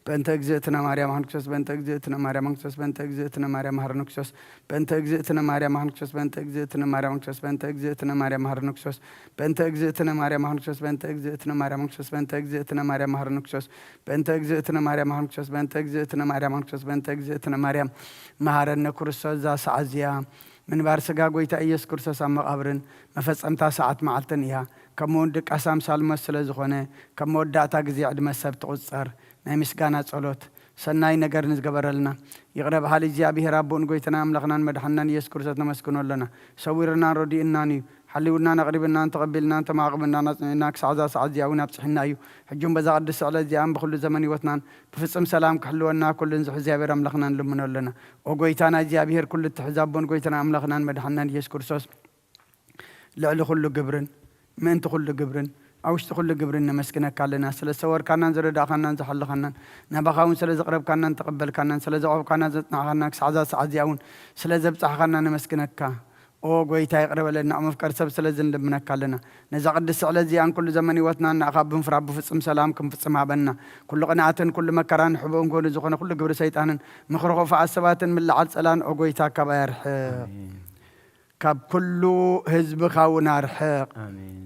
በእንተ እግዝእትነ ማርያም ሐንክሶስ፣ በእንተ እግዝእትነ ማርያም ሐንክሶስ፣ በእንተ እግዝእትነ ማርያም ሐንክሶስ፣ በእንተ እግዝእትነ ማርያም ሐንክሶስ፣ በእንተ እግዝእትነ ማርያም ሐንክሶስ፣ በእንተ እግዝእትነ ማርያም ሐንክሶስ፣ በእንተ እግዝእትነ ማርያም ሐንክሶስ፣ በእንተ እግዝእትነ ማርያም ሐንክሶስ፣ በእንተ እግዝእትነ ማርያም ሐንክሶስ፣ በእንተ እግዝእትነ ማርያም ሐንክሶስ፣ በእንተ እግዝእትነ ማርያም ሐንክሶስ፣ በእንተ እግዝእትነ ማርያም መሐረነ ክርስቶስ። እዛ ሰዓት እዚኣ ምንባር ስጋ ጎይታ ኢየሱስ ክርስቶስ ኣብ መቓብርን መፈጸምታ ሰዓት መዓልትን እያ። ከምኡውን ድቃስ ኣምሳል ሞት ስለ ዝኾነ፣ ከም መወዳእታ ግዜ ዕድመ ሰብ ትቑጸር። ናይ ምስጋና ጸሎት። ሰናይ ነገር ንዝገበረልና ይቕረ በሃሊ እግዚኣብሔር ኣቦን ጎይታና ኣምላኽናን መድሓንናን ኢየሱስ ክርስቶስ ነመስግኖ ኣለና። ሰዊርናን ረዲኡናን እዩ። ሓልዩናን ኣቕሪብናን ተቐቢልናን ተማዕቑብናን ኣጽኒዕና ክሳዕ እዛ ሰዓት እዚኣ እውን ኣብጽሒና እዩ። ሕጁም በዛ ቅድስቲ ዕለት እዚኣን ብኹሉ ዘመን ህይወትናን ብፍጹም ሰላም ክሕልወና ኩሉ ንዝሕ እግዚኣብሔር ኣምላኽና ንልምኖ ኣለና። ኦ ጎይታና እግዚኣብሔር ኩሉ እትሕዝ ኣቦን ጎይታና ኣምላኽናን መድሓንናን ኢየሱስ ክርስቶስ ልዕሊ ኩሉ ግብርን ምእንቲ ኩሉ ግብርን ኣብ ውሽጢ ኩሉ ግብርን ነመስግነካ ኣለና። ስለ ዝሰወርካናን ዝረዳእካናን ዝሓለኻናን ናባኻ እውን ስለ ዘቕረብካናን ተቐበልካናን ስለ ዘቕረብካናን ዘጽናዕካናን ክሳዕ እዛ ሰዓት እዚኣ እውን ስለ ዘብጻሕካና ነመስግነካ። ኦ ጎይታ ይቕረ በለና፣ ኣብ መፍቀር ሰብ ስለ ዝንልምነካ ኣለና። ነዛ ቅድስቲ ዕለት እዚኣን ኩሉ ዘመን ህይወትናን ንኣኻ ብምፍራብ ብፍጹም ሰላም ክንፍጽም ሃበና። ኩሉ ቅንኣትን ኩሉ መከራን ሕቡእን ጎኒ ዝኾነ ኩሉ ግብሪ ሰይጣንን ምኽሪ ክፉኣት ሰባትን ምልዓል ጸላን ኦ ጎይታ ካባይ ኣርሕቕ። ኣሜን። ካብ ኩሉ ህዝብኻ እውን ኣርሕቕ። ኣሜን።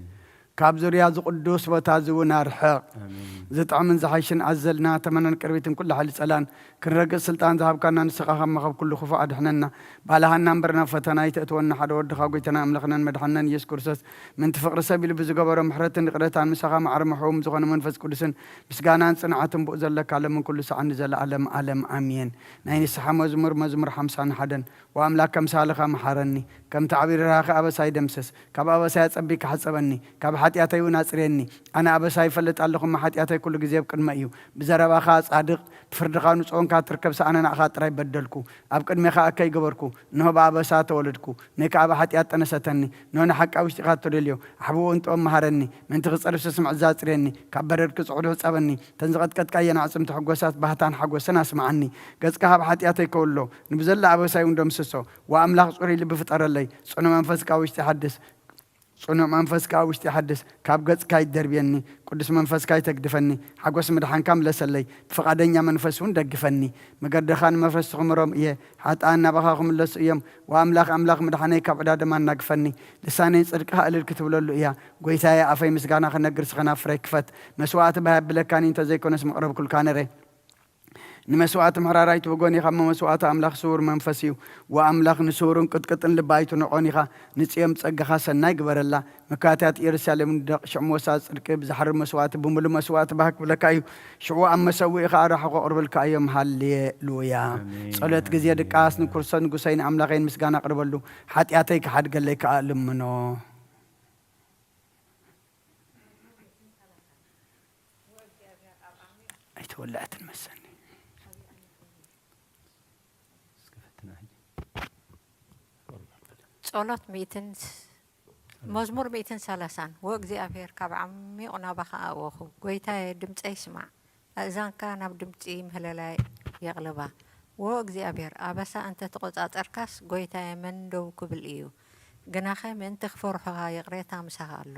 ካብ ዙርያ እዚ ቅዱስ ቦታ እዚ እውን ኣርሕቕ። ኣሜን። ዝጥዕምን ዝሓይሽን ኣዘልና ተመነን ቅርቢትን ኩሉ ሓይሊ ጸላን ክንረግጽ ስልጣን ዝሃብካና ንስኻ ካብ መኸብ ኩሉ ክፉእ ኣድሕነና። ባልሃና እምበር ናብ ፈተና ኣይተእትወና። ሓደ ወድኻ ጎይታና ኣምላኽናን መድሓንናን ኢየሱስ ክርስቶስ ምንቲ ፍቕሪ ሰብ ኢሉ ብዝገበሮ ምሕረትን ይቕረታን ምሳኻ ማዕረ ምሕውም ዝኾነ መንፈስ ቅዱስን ምስጋናን ጽንዓትን ብኡ ዘለካ ለምን ኩሉ ሰዓን ንዘለኣለም ኣለም ኣሜን። ናይ ንስሓ መዝሙር መዝሙር ሓምሳን ሓደን። ወኣምላክ ከምሳልኻ መሓረኒ፣ ከም ተዕቢርኻ ኣበሳይ ደምስስ። ካብ ኣበሳይ ኣጸቢካ ሓጸበኒ፣ ካብ ሓጢኣተይ እውን ኣጽርየኒ። ኣነ ኣበሳይ ይፈልጥ ኣለኹ፣ እሞ ሓጢኣተይ ኩሉ ግዜ ኣብ ቅድመይ እዩ። ብዘረባኻ ጻድቕ፣ ብፍርድኻ ንጹህ ኳንካ ትርከብ፣ ሰኣነ ንኣኻ ጥራይ በደልኩ። ኣብ ቅድሜኻ እከይ ገበርኩ፣ እንሆ ብኣበሳ ተወለድኩ። ንእካ ኣብ ሓጢኣት ጠነሰተኒ፣ እንሆ ንሓቂ ኣብ ውሽጢኻ እተደልዮ። ኣሕብኡ እንጥኦም መሃረኒ፣ ምእንቲ ክጸርፍስ ምዕዛ ኣጽርየኒ። ካብ በረድ ክጽዕዱ ሕጸበኒ፣ እተን ዝቐጥቀጥካየን ኣዕጽምቲ ሕጎሳት ባህታን ሓጎስን ኣስምዓኒ። ገጽካ ካብ ሓጢኣተይ ከውሎ፣ ንብዘላ ኣበሳይ እውን ደምስሶ። ወኣምላኽ ጽሩይ ልቢ ፍጠረለይ፣ ጽኑዕ መንፈስ ከኣ ውሽጢ ሓድስ። ጽኑዕ መንፈስ ከኣ ውሽጢ ሓድስ፣ ካብ ገጽካ ይደርብየኒ፣ ቅዱስ መንፈስካ ይተግድፈኒ፣ ሓጎስ ምድሓንካ ምለሰለይ፣ ብፍቓደኛ መንፈስ እውን ደግፈኒ። መገድኻ ንመፍረስቲ ክምሮም እየ፣ ሓጥኣን ናባኻ ክምለሱ እዮም። ወኣምላኽ ኣምላኽ ምድሓነይ ካብ ዕዳ ደም ኣናግፈኒ፣ ልሳነይ ጽድቅኻ እልል ክትብለሉ እያ። ጎይታየ ኣፈይ ምስጋና ክነግር ስኸ ናብ ፍረይ ክፈት። መስዋእቲ ባህ የብለካን እዩ፣ እንተዘይኮነስ መቕረብኩልካ ነረ። ንመስዋእቲ ምሕራር ኣይትብጎን ኢኻ እሞ መስዋእቲ ኣምላኽ ስዉር መንፈስ እዩ። ወኣምላኽ ንስዉርን ቅጥቅጥን ልቢ ኣይትንዖን ኢኻ። ንጽዮን ብጸጋኻ ሰናይ ግበረላ። መካትያት ኢየሩሳሌም ንደቕ ሽዑ መወሳ ጽድቂ ብዝሓርር መስዋእቲ ብምሉእ መስዋእቲ ባህ ክብለካ እዩ። ሽዑ ኣብ መሰውኢኻ ኣራሑ ከቕርብልካ እዮም። ሃሌሉያ። ኣሜን፣ ጸሎት ግዜ ኣሜን። ድቃስ ንክርስቶስ ንጉሰይን ኣምላኸይን ምስጋና ኣቕርበሉ። ሓጢኣተይ ክሓድገለይ ከኣ ልምኖ። ኣይተወልዐትን መሰኒ። እስኪ ፈትና ሕጂ። ጸሎት ሚእትን መዝሙር ሚእትን ሰላሳን። ወእግዚኣብሔር፣ ካብ ዓሚቑ ናባኻ ኣእወኹ። ጎይታየ፣ ድምጸይ ስማዕ፣ ኣእዛንካ ናብ ድምጺ ምህለላይ የቕልባ። ወእግዚኣብሔር፣ ኣበሳ እንተ ተቖጻጸርካስ፣ ጎይታየ፣ መን ደው ክብል እዩ? ግናኸ ምእንቲ ክፈርሑኻ ይቕሬታ ምሳኻ ኣሎ።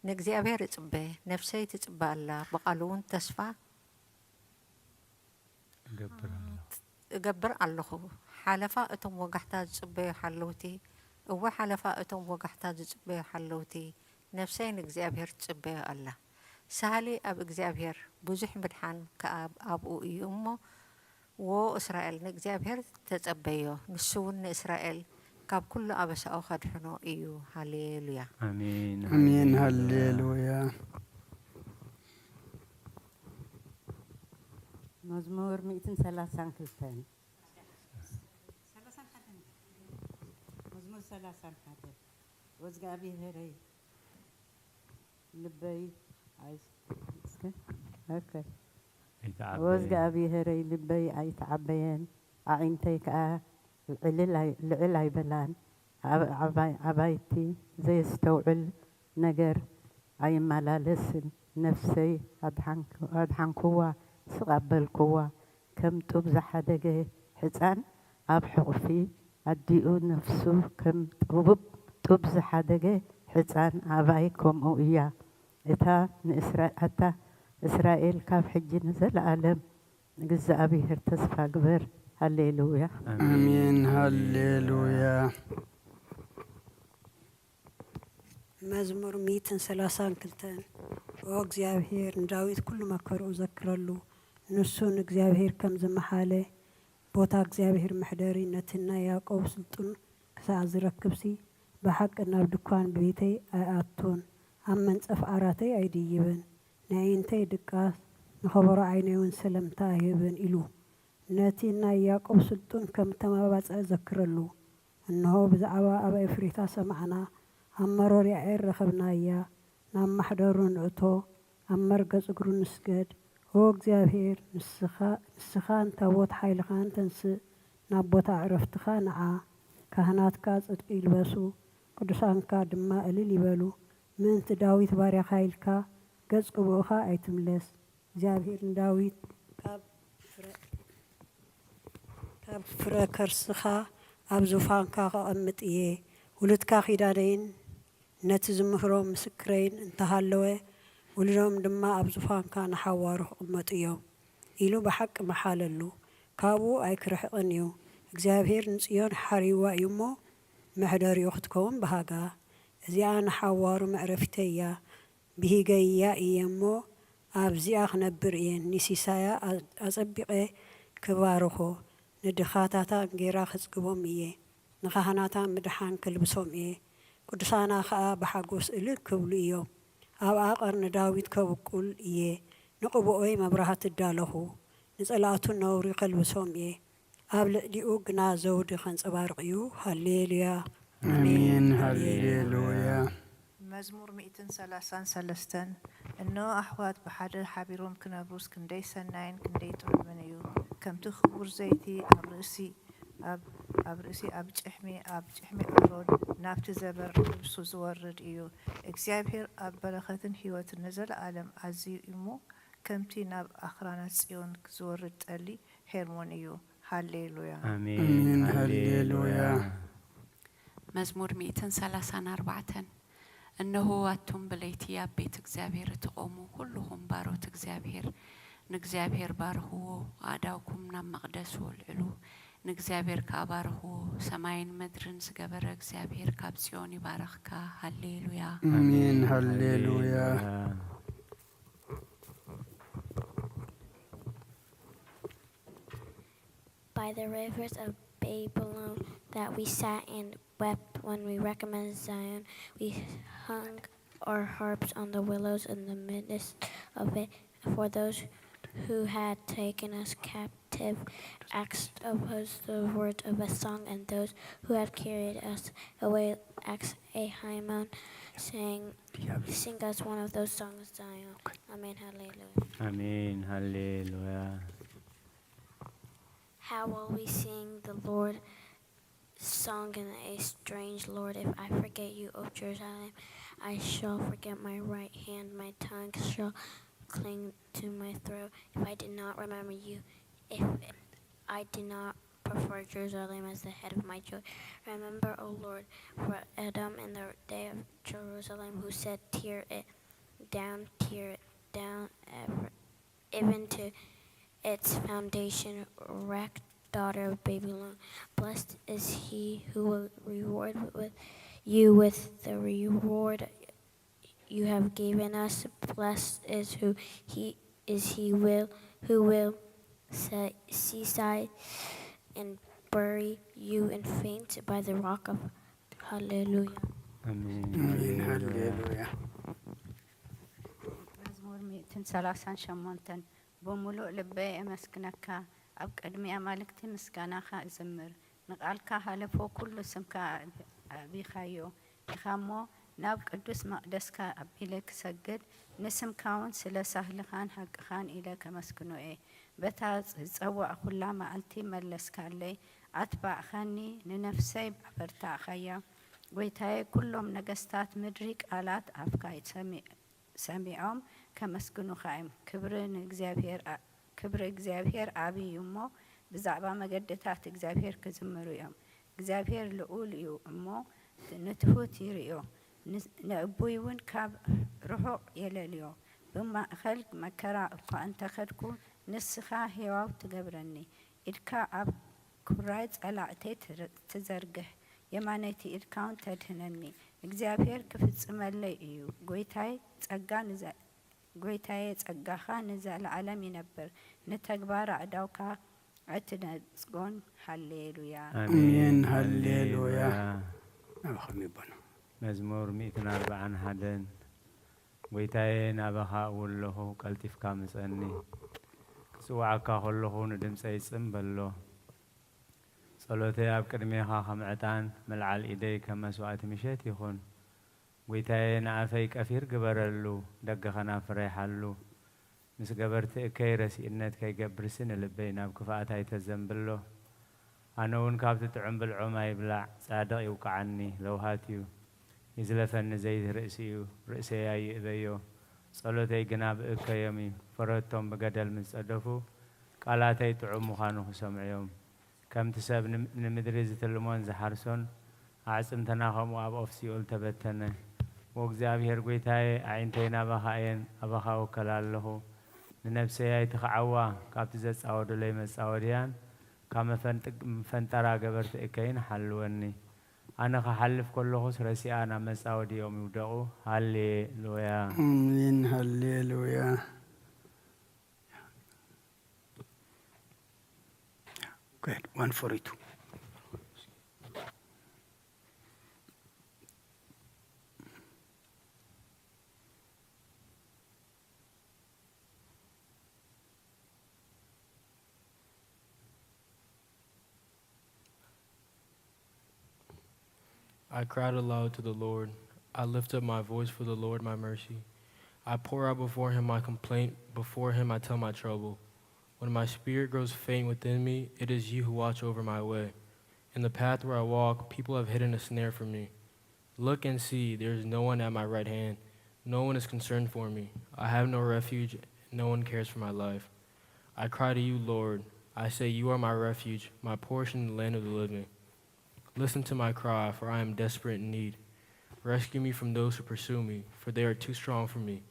ንእግዚኣብሔር እጽበ፣ ነፍሰይ ትጽበ ኣላ፣ ብቓሉ እውን ተስፋ እገብር ኣለኹ። እገብር ኣለኹ። ሓለፋ እቶም ወጋሕታ ዝጽበዩ ሓለውቲ፣ እወ፣ ሓለፋ እቶም ወጋሕታ ዝጽበዩ ሓለውቲ፣ ነፍሰይ ንእግዚኣብሔር ትጽበዮ ኣላ። ሳህሊ ኣብ እግዚኣብሔር፣ ብዙሕ ምድሓን ከኣ ኣብኡ እዩ እሞ፣ ዎ እስራኤል፣ ንእግዚኣብሔር ተጸበዮ፣ ንሱ እውን ንእስራኤል ካብ ኩሉ ኣበሳኡ ከድሕኖ እዩ። ሃሌሉያ። ኣሜን፣ ኣሜን፣ ሃሌሉያ። ሃሌሉያ። መዝሙር ሚእትን ሰላሳን ክልተን። መዝሙር ሰላሳን ሓደ። ወእግዚኣብሔረይ ልበይ ኣይ-፣ እስከ፣ ኦኬ። ኣይተዓበየን። ወእግዚኣብሔረይ ልበይ ኣይተዓበየን፣ ኣዒንተይ ከኣ ልዕል ኣይ-፣ ልዕል ኣይበላን። ኣብ-፣ ኣባይ-፣ ኣባይቲ ዘየስተውዕል ነገር ኣይመላለስን። ነፍሰይ ኣድሓንክ-፣ ኣድሓንክዋ፣ ስቕ ኣበልክዋ። ከም ጡብ ዝሓደገ ሕጻን ኣብ ሕቑፊ ኣዲኡ ነፍሱ ከም ጥቡብ ጡብ ዝሓደገ ሕጻን ኣባይ ከምኡ እያ። እታ ንእስራ-፣ ኣታ እስራኤል ካብ ሕጂ ንዘለኣለም ንእግዚኣብሔር ተስፋ ግበር። ሃሌሉያ። ኣሜን። ሃሌሉያ። መዝሙር ሚእትን ሰላሳን ክልተን። ኦ እግዚኣብሔር፣ ንዳዊት ኩሉ መከርኡ ዘክረሉ። ንሱ ንእግዚኣብሔር ከም ዝመሓለ፣ ቦታ እግዚኣብሔር መሕደሪ፣ ነቲ ናይ ያዕቆብ ስልጡን ክሳዕ ዝረክብሲ፣ ብሓቂ ናብ ድኳን ቤተይ ኣይኣቱን፣ ኣብ መንጸፍ ዓራተይ ኣይድይብን። ንኣዒንተይ ድቃስ፣ ንኸበሮ ዓይነይውን ሰለምታ ኣይህብን ኢሉ። ነቲ ናይ ያዕቆብ ስልጡን ከም እተመባጽዐ ዘክረሉ። እንሆ፣ ብዛዕባ ኣብ ኤፍሬታ ሰማዕና፣ ኣብ መሮር ያዒር ረኸብናያ። ናብ ማሕደሩ ንእቶ፣ ኣብ መርገጽ እግሩ ንስገድ። ኦ እግዚኣብሔር፣ ንስኻ፣ ንስኻን ታቦት ሓይልኻን ተንስእ፣ ናብ ቦታ ዕረፍትኻ ንዓ። ካህናትካ ጽድቂ ይልበሱ፣ ቅዱሳንካ ድማ እልል ይበሉ። ምእንቲ ዳዊት ባርያኻ ኢልካ፣ ገጽ ቅቡእኻ ኣይትምለስ። እግዚኣብሔር ንዳዊት ካብ ፍረ፣ ካብ ፍረ ከርስኻ ኣብ ዙፋንካ ከቐምጥ እየ። ውሉድካ ኪዳነይን ነቲ ዝምህሮ ምስክረይን እንተሃለወ፣ ውሉዶም ድማ ኣብ ዙፋንካ ንሓዋሩ ክቕመጡ እዮም ኢሉ ብሓቂ መሓለሉ። ካብኡ ኣይክርሕቕን እዩ። እግዚኣብሔር ንጽዮን ሓርይዋ እዩ እሞ፣ መሕደሪኡ ክትከውን ብሃጋ። እዚኣ ንሓዋሩ መዕረፊተይ እያ። ብሂገያ እየ እሞ ኣብዚኣ ክነብር እየ። ንሲሳያ ኣጸቢቐ ክባርኾ፣ ንድኻታታ እንጌራ ከጽግቦም እየ። ንኻህናታ ምድሓን ከልብሶም እየ። ቅዱሳና ኸኣ ብሓጎስ እልል ክብሉ እዮም። ኣብኣ ቐርኒ ዳዊት ከብቁል እየ። ንቕብኦይ መብራህቲ እዳለኹ፣ ንጸላእቱ ነውሪ ከልብሶም እየ። ኣብ ልዕሊኡ ግና ዘውዲ ከንጸባርቕ እዩ። ሃሌሉያ። ኣሜን። ሃሌሉያ። መዝሙር ሚእትን ሰላሳን ሰለስተን። እነሆ ኣሕዋት ብሓደ ሓቢሮም ክነብሩስ ክንደይ ሰናይን ክንደይ ጥዑምን እዩ! ከምቲ ክቡር ዘይቲ ኣብ ርእሲ ኣብ ኣብ ርእሲ ኣብ ጭሕሚ ኣብ ጭሕሚ ኣሮን ናብቲ ዘበር ልብሱ ዝወርድ እዩ። እግዚኣብሔር ኣብ በረኸትን ህይወትን ንዘለኣለም ኣዝዩ እሞ ከምቲ ናብ ኣኽራናት ጽዮን ዝወርድ ጠሊ ሄርሞን እዩ። ሃሌሉያ። ኣሜን። ሃሌሉያ። መዝሙር ሚእትን ሰላሳን ኣርባዕተን። እነሆ ኣቱም ብለይቲ ኣብ ቤት እግዚኣብሔር እትቖሙ ኩልኹም ባሮት እግዚኣብሔር ንእግዚኣብሔር ባርኽዎ፣ ኣእዳውኩም ናብ መቕደሱ ኣልዕሉ፣ ንእግዚኣብሔር ከኣ ባርኽዎ። ሰማይን ምድርን ዝገበረ እግዚኣብሔር ካብ ጽዮን ይባርኽካ። ሃሌሉያ። ኣሜን። ሃሌሉያ። By the rivers of Babylon that we sat and wept when we recommended Zion, we hung our harps on the willows in the midst of it. For those who had taken us captive asked of us the words of a song, and those who had carried us away asked a hymn, saying, Sing us one of those songs, Zion. Amen. Hallelujah. ኣሜን። ሃሌሉያ። How will we sing the Lord's song in a strange land? If I forget you, O Jerusalem, I shall forget my right hand. My tongue shall cling to my throat. If I did not remember you, if I did not prefer Jerusalem as the head of my joy. Remember, O Lord, for Edom in the day of Jerusalem, who said, Tear it down, tear it down, ever, even to its foundation, wrecked daughter of Babylon. Blessed is he who will reward with you with the reward you have given us. Blessed is who he is he will who will se- seaside and bury you in faint by the rock of Hallelujah. ኣሜን። ኣሜን። ሃሌሉያ። መዝሙር ሚእትን ሰላሳን ሸሞንተን። ብምሉእ ልበይ እመስግነካ፣ ኣብ ቅድሚ ኣማልክቲ ምስጋናኻ እዝምር። ንቓልካ ሃለፎ ኩሉ ስምካ ኣቢኻዮ ኢኻ እሞ፣ ናብ ቅዱስ መቕደስካ ኣቢለ ክሰግድ፣ ንስምካውን ስለ ሳህልኻን ሓቅኻን ኢለ ከመስግኖ እየ። በታ ዝጸዋዕኩላ መዓልቲ መለስካለይ፣ ኣትባዕኻኒ፣ ንነፍሰይ ኣበርታዕካያ። ጐይታየ፣ ኩሎም ነገስታት ምድሪ ቃላት ኣፍካ ሰሚዖም ከመስግኑኻ እዮም። ክብሪ ንእግዚኣብሔር ኣ- ክብሪ እግዚኣብሔር ዓቢ እዩ እሞ፣ ብዛዕባ መገድታት እግዚኣብሔር ክዝምሩ እዮም። እግዚኣብሔር ልኡል እዩ እሞ፣ ንትሑት ይርእዮ፣ ን- ንዕቡይ እውን ካብ ርሑቕ የለልዮ። ብማእከል መከራ እኳ እንተ ኸድኩ፣ ንስኻ ህያው ትገብረኒ። ኢድካ ኣብ ኩራይ ጸላእተይ ትር-፣ ትዘርግሕ፣ የማነይቲ ኢድካውን ተድህነኒ። እግዚኣብሔር ክፍጽመለይ እዩ። ጐይታይ ጸጋ ንዘ-፣ ጐይታየ፣ ጸጋኻ ንዘለዓለም ይነብር፣ ንተግባር ኣእዳውካ ኣይትነጽጎን። ሃሌሉያ። ኣሜን። ሃሌሉያ። ናባኻ ይበሉ። መዝሙር ሚእትን ኣርብዓን ሓደን። ጐይታየ፣ ናባኻ እውለኹ፣ ቀልጢፍካ ምጸኒ። ክጽውዓካ ከለኹ ንድምጸይ ጽም በሎ። ጸሎተይ ኣብ ቅድሜኻ ከም ዕጣን፣ መልዓል ኢደይ ከም መስዋእቲ ምሸት ይኹን። ጐይታየ፣ ንኣፈይ ቀፊር ግበረሉ፣ ደገ ኸናፍረይ ሓሉ። ምስ ገበርቲ እከይ ረሲእነት ከይገብርሲ ንልበይ ናብ ክፍኣት ኣይተዘንብሎ። ኣነ እውን ካብቲ ጥዑም ብልዖም ኣይብላዕ፣ ጻድቕ ይውቅዓኒ፣ ለውሃት እዩ። ይዝለፈኒ ዘይቲ ርእሲ እዩ፣ ርእሰይ ኣይእበዮ። ጸሎተይ ግና ብእከዮም እዩ፣ ፈረቶም ብገደል ምስ ጸደፉ፣ ቃላተይ ጥዑም ምዃኑ ክሰምዑ እዮም። ከምቲ ሰብ ንም-፣ ንምድሪ ዝትልሞን ዝሓርሶን፣ ኣዕጽምትና ኸምኡ ኣብ ኦፍ ሲኦል ተበተነ። እሞ እግዚኣብሄር ጐይታየ፣ ኣዒንተይ ናባኻ እየን፣ ኣባኻ እውከል ኣለኹ። ንነፍሰይ ኣይትኽዓዋ፣ ካብቲ ዘጻወዱለይ መጻወድያን፣ ካብ መፈንጥ-፣ መፈንጠራ ገበርቲ እከይን ሓልወኒ። ኣነ ኽሓልፍ ከለኹስ ረሲኣ ናብ መጻወድኦም ይውደቑ። ሃሌሉያ። ኣሜን። ሃሌሉያ። Go ahead, one forty-two. I cried aloud to the Lord. I lift up my voice for the Lord, my mercy. I pour out before him my complaint, before him I tell my trouble. When my spirit grows faint within me, it is you who watch over my way. In the path where I walk, people have hidden a snare for me. Look and see, there is no one at my right hand. No one is concerned for me. I have no refuge, and no one cares for my life. I cry to you, Lord. I say, you are my refuge, my portion in the land of the living. Listen to my cry, for I am desperate in need. Rescue me from those who pursue me, for they are too strong for me.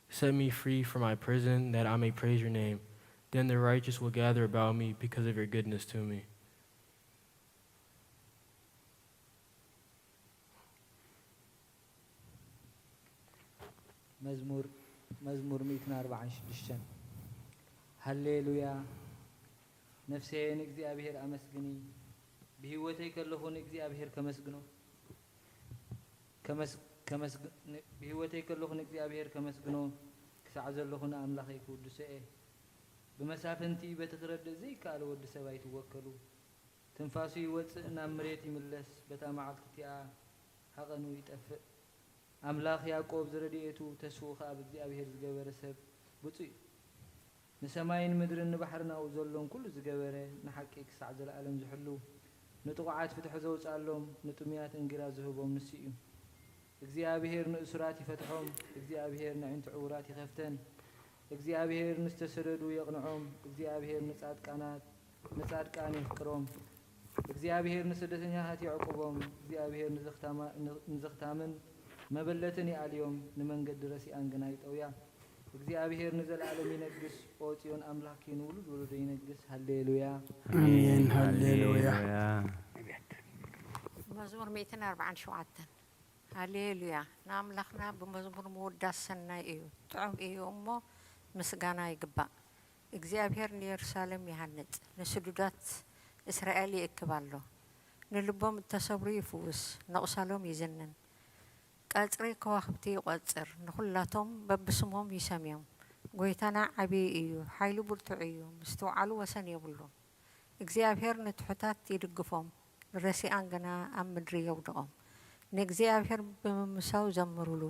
Set me free from my prison, that I may praise your name. Then the righteous will gather about me because of your goodness to me. መዝሙር፣ መዝሙር ሚእትን ኣርባዓን ሽዱሽተን። ሃሌሉያ። ነፍሰየ ንእግዚኣብሔር ኣመስግኒ። ብህይወተይ ከለኹ ንእግዚኣብሔር ከመስግኖ፣ ከመስ-፣ ከመስግ-፣ ን-፣ ብህይወተይ ከለኹ ንእግዚኣብሔር ከመስግኖ፣ ክሳዕ ዘለኹ ንኣምላኸይ ክውድሶ እየ። ብመሳፍንቲ በቲ ክረድእ ዘይከኣል ወዲ ሰብ ኣይትወከሉ። ትንፋሱ ይወጽእ፣ ናብ መሬት ይምለስ፣ በታ መዓልቲ እቲኣ ሃቐኑ ይጠፍእ። ኣምላኽ ያዕቆብ ዝረድኤቱ፣ ተስፍኡ ኸኣ ብእግዚኣብሄር ዝገበረ ሰብ ብጹእ እዩ። ንሰማይን ምድርን ንባሕርን ኣብኡ ዘሎን ኩሉ ዝገበረ፣ ንሓቂ ክሳዕ ዘለኣለም ዝሕሉ፣ ንጥቑዓት ፍትሒ ዘውጽኣሎም፣ ንጥሙያት እንጌራ ዝህቦም ንሱ እዩ። እግዚኣብሄር ንእሱራት ይፈትሖም፣ እግዚኣብሄር ነዒንቲ ዕዉራት ይኸፍተን። እግዚኣብሄር ንዝተሰደዱ የቕንዖም፣ እግዚኣብሄር ንጻድቃናት፣ ንጻድቃን የፍቅሮም። እግዚኣብሄር ንስደተኛታት የዕቁቦም፣ እግዚኣብሄር ንዘኽታማ-፣ ን-፣ ንዘኽታምን መበለትን ይኣልዮም፣ ንመንገዲ ረሲኣን ግና ይጠውያ። እግዚኣብሄር ንዘለኣለም ይነግስ፣ ኦ ጽዮን ኣምላኽኪ ንውሉድ ወለዶ ይነግስ። ሃሌሉያ። ኣሜን። ሃሌሉያ። ሃሌሉያ። መዝሙር ሚእትን ኣርባዓን ሸውዓተን። ሃሌሉያ። ንኣምላኽና ብመዝሙር ምውዳስ ሰናይ እዩ፣ ጥዑም እዩ እሞ ምስጋና ይግባእ። እግዚኣብሄር ንየሩሳሌም ይሃንጽ፣ ንስዱዳት እስራኤል ይእክብ ኣሎ። ንልቦም እተሰብሩ ይፍውስ፣ ነቑሳሎም ይዝንን። ቀጽሪ ከዋኽብቲ ይቖጽር፣ ንኹላቶም በብስሞም ይሰምዮም። ጐይታና ዓብዪ እዩ፣ ሓይሉ ብርቱዕ እዩ፣ ምስትውዓሉ ወሰን የብሉን። እግዚኣብሄር ንትሑታት ይድግፎም፣ ንረሲኣን ግና ኣብ ምድሪ የውድቖም። ንእግዚኣብሄር ብምምሳው ዘምሩሉ፣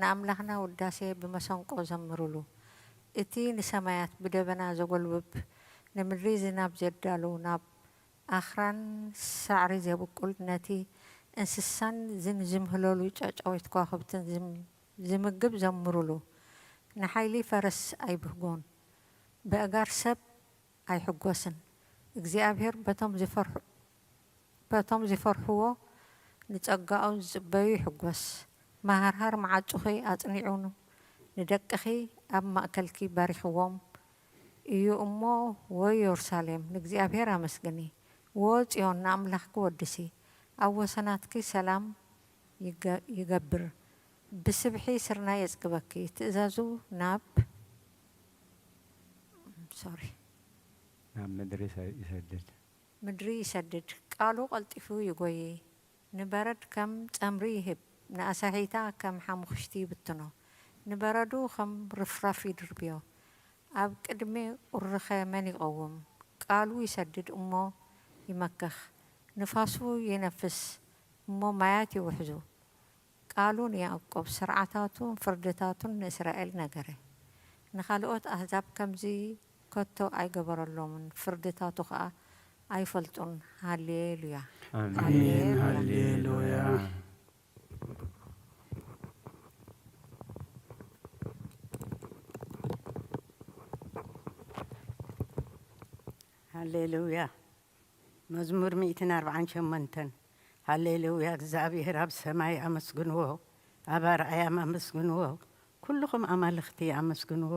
ንኣምላኽና ውዳሴ ብመሰንቆ ዘምሩሉ። እቲ ንሰማያት ብደበና ዘጎልብብ፣ ንምድሪ ዝናብ ዘዳሉ፣ ናብ ኣኽራን ሳዕሪ ዘብቁል፣ ነቲ እንስሳን ዝን ዝምህለሉ ጨጨዊት ከዋኽብትን ዝም-፣ ዝምግብ ዘምሩሉ። ንሓይሊ ፈረስ ኣይብህጎን፣ በእጋር ሰብ ኣይሕጎስን። እግዚኣብሄር በቶም ዝፈርሑ-፣ በቶም ዝፈርሕዎ ንጸጋኡ ዝጽበዩ ይሕጎስ። መሃርሃር መዓጹኺ ኣጽኒዑ፣ ንደቅኺ ኣብ ማእከልኪ ባሪኽዎም። እዩ እሞ፣ ወዮ የሩሳሌም፣ ንእግዚኣብሔር ኣመስግኒ። ዎ ጽዮን፣ ንኣምላኽኪ ወድሲ። ኣብ ወሰናትኪ ሰላም ይገ-፣ ይገብር። ብስብሒ ስርናይ የጽግበኪ። ትእዛዙ ናብ፣ ሶሪ። ናብ ምድሪ ይሰ-፣ ይሰድድ። ምድሪ ይሰድድ። ቃሉ ቀልጢፉ ይጎዪ። ንበረድ ከም ጸምሪ ይህብ። ንኣሳሒታ ከም ሓሙኽሽቲ ይብትኖ። ንበረዱ ከም ርፍራፍ ይድርብዮ። ኣብ ቅድሚ ቁርኸ መን ይቐውም? ቃሉ ይሰድድ እሞ ይመክኽ። ንፋሱ ይነፍስ እሞ ማያት ይውሕዙ። ቃሉ ንያዕቆብ፣ ስርዓታቱን ፍርድታቱን ንእስራኤል ነገረ። ንኻልኦት ኣህዛብ ከምዚ ከቶ ኣይገበረሎምን፣ ፍርድታቱ ኸኣ ኣይፈልጡን። ሃሌሉያ። ኣሜን። ኣሜን። ሃሌሉያ። ሃሌሉያ። ሃሌሉያ። መዝሙር ሚእትን ኣርባዓን ሸሞንተን። ሃሌሉያ፣ እግዚኣብሔር ኣብ ሰማይ ኣመስግንዎ፣ ኣብ ኣርኣያም ኣመስግንዎ፣ ኩልኹም ኣማልኽቲ ኣመስግንዎ፣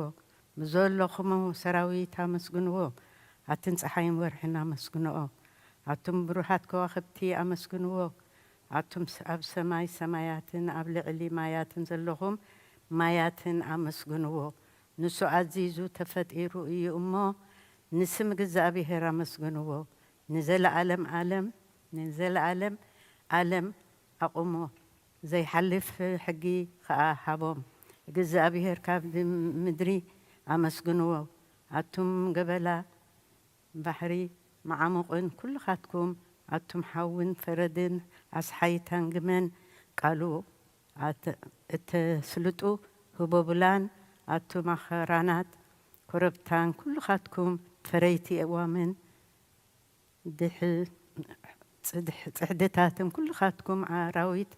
ብዘለኹም ሰራዊት ኣመስግንዎ፣ ኣትን ጸሓይን ወርሕን ኣመስግንኦ፣ ኣቱም ብሩሃት ከዋኽብቲ ኣመስግንዎ፣ ኣቱም ስ-፣ ኣብ ሰማይ ሰማያትን ኣብ ልዕሊ ማያትን ዘለኹም ማያትን ኣመስግንዎ። ንሱ ኣዚዙ ተፈጢሩ እዩ እሞ፣ ንስም እግዚኣብሔር ኣመስግንዎ። ንዘለዓለም ዓለም፣ ንዘለዓለም ዓለም ኣቑሞ፣ ዘይሓልፍ ሕጊ ኸኣ ሃቦም። እግዚኣብሔር ካብ ምድሪ ኣመስግንዎ። ኣቱም ገበላ ባሕሪ መዓሙቕን ኩልኻትኩም ኣቱም ሓውን ፈረድን ኣስሓይታን ግመን ቃሉ ኣተ-፣ እተስልጡ ህቦብላን ኣቱም ኣኽራናት ኮረብታን ኩልኻትኩም ፈረይቲ ኣእዋምን ድሕ-፣ ጽድሕ-፣ ጽሕድታትን ኩልኻትኩም ኣራዊት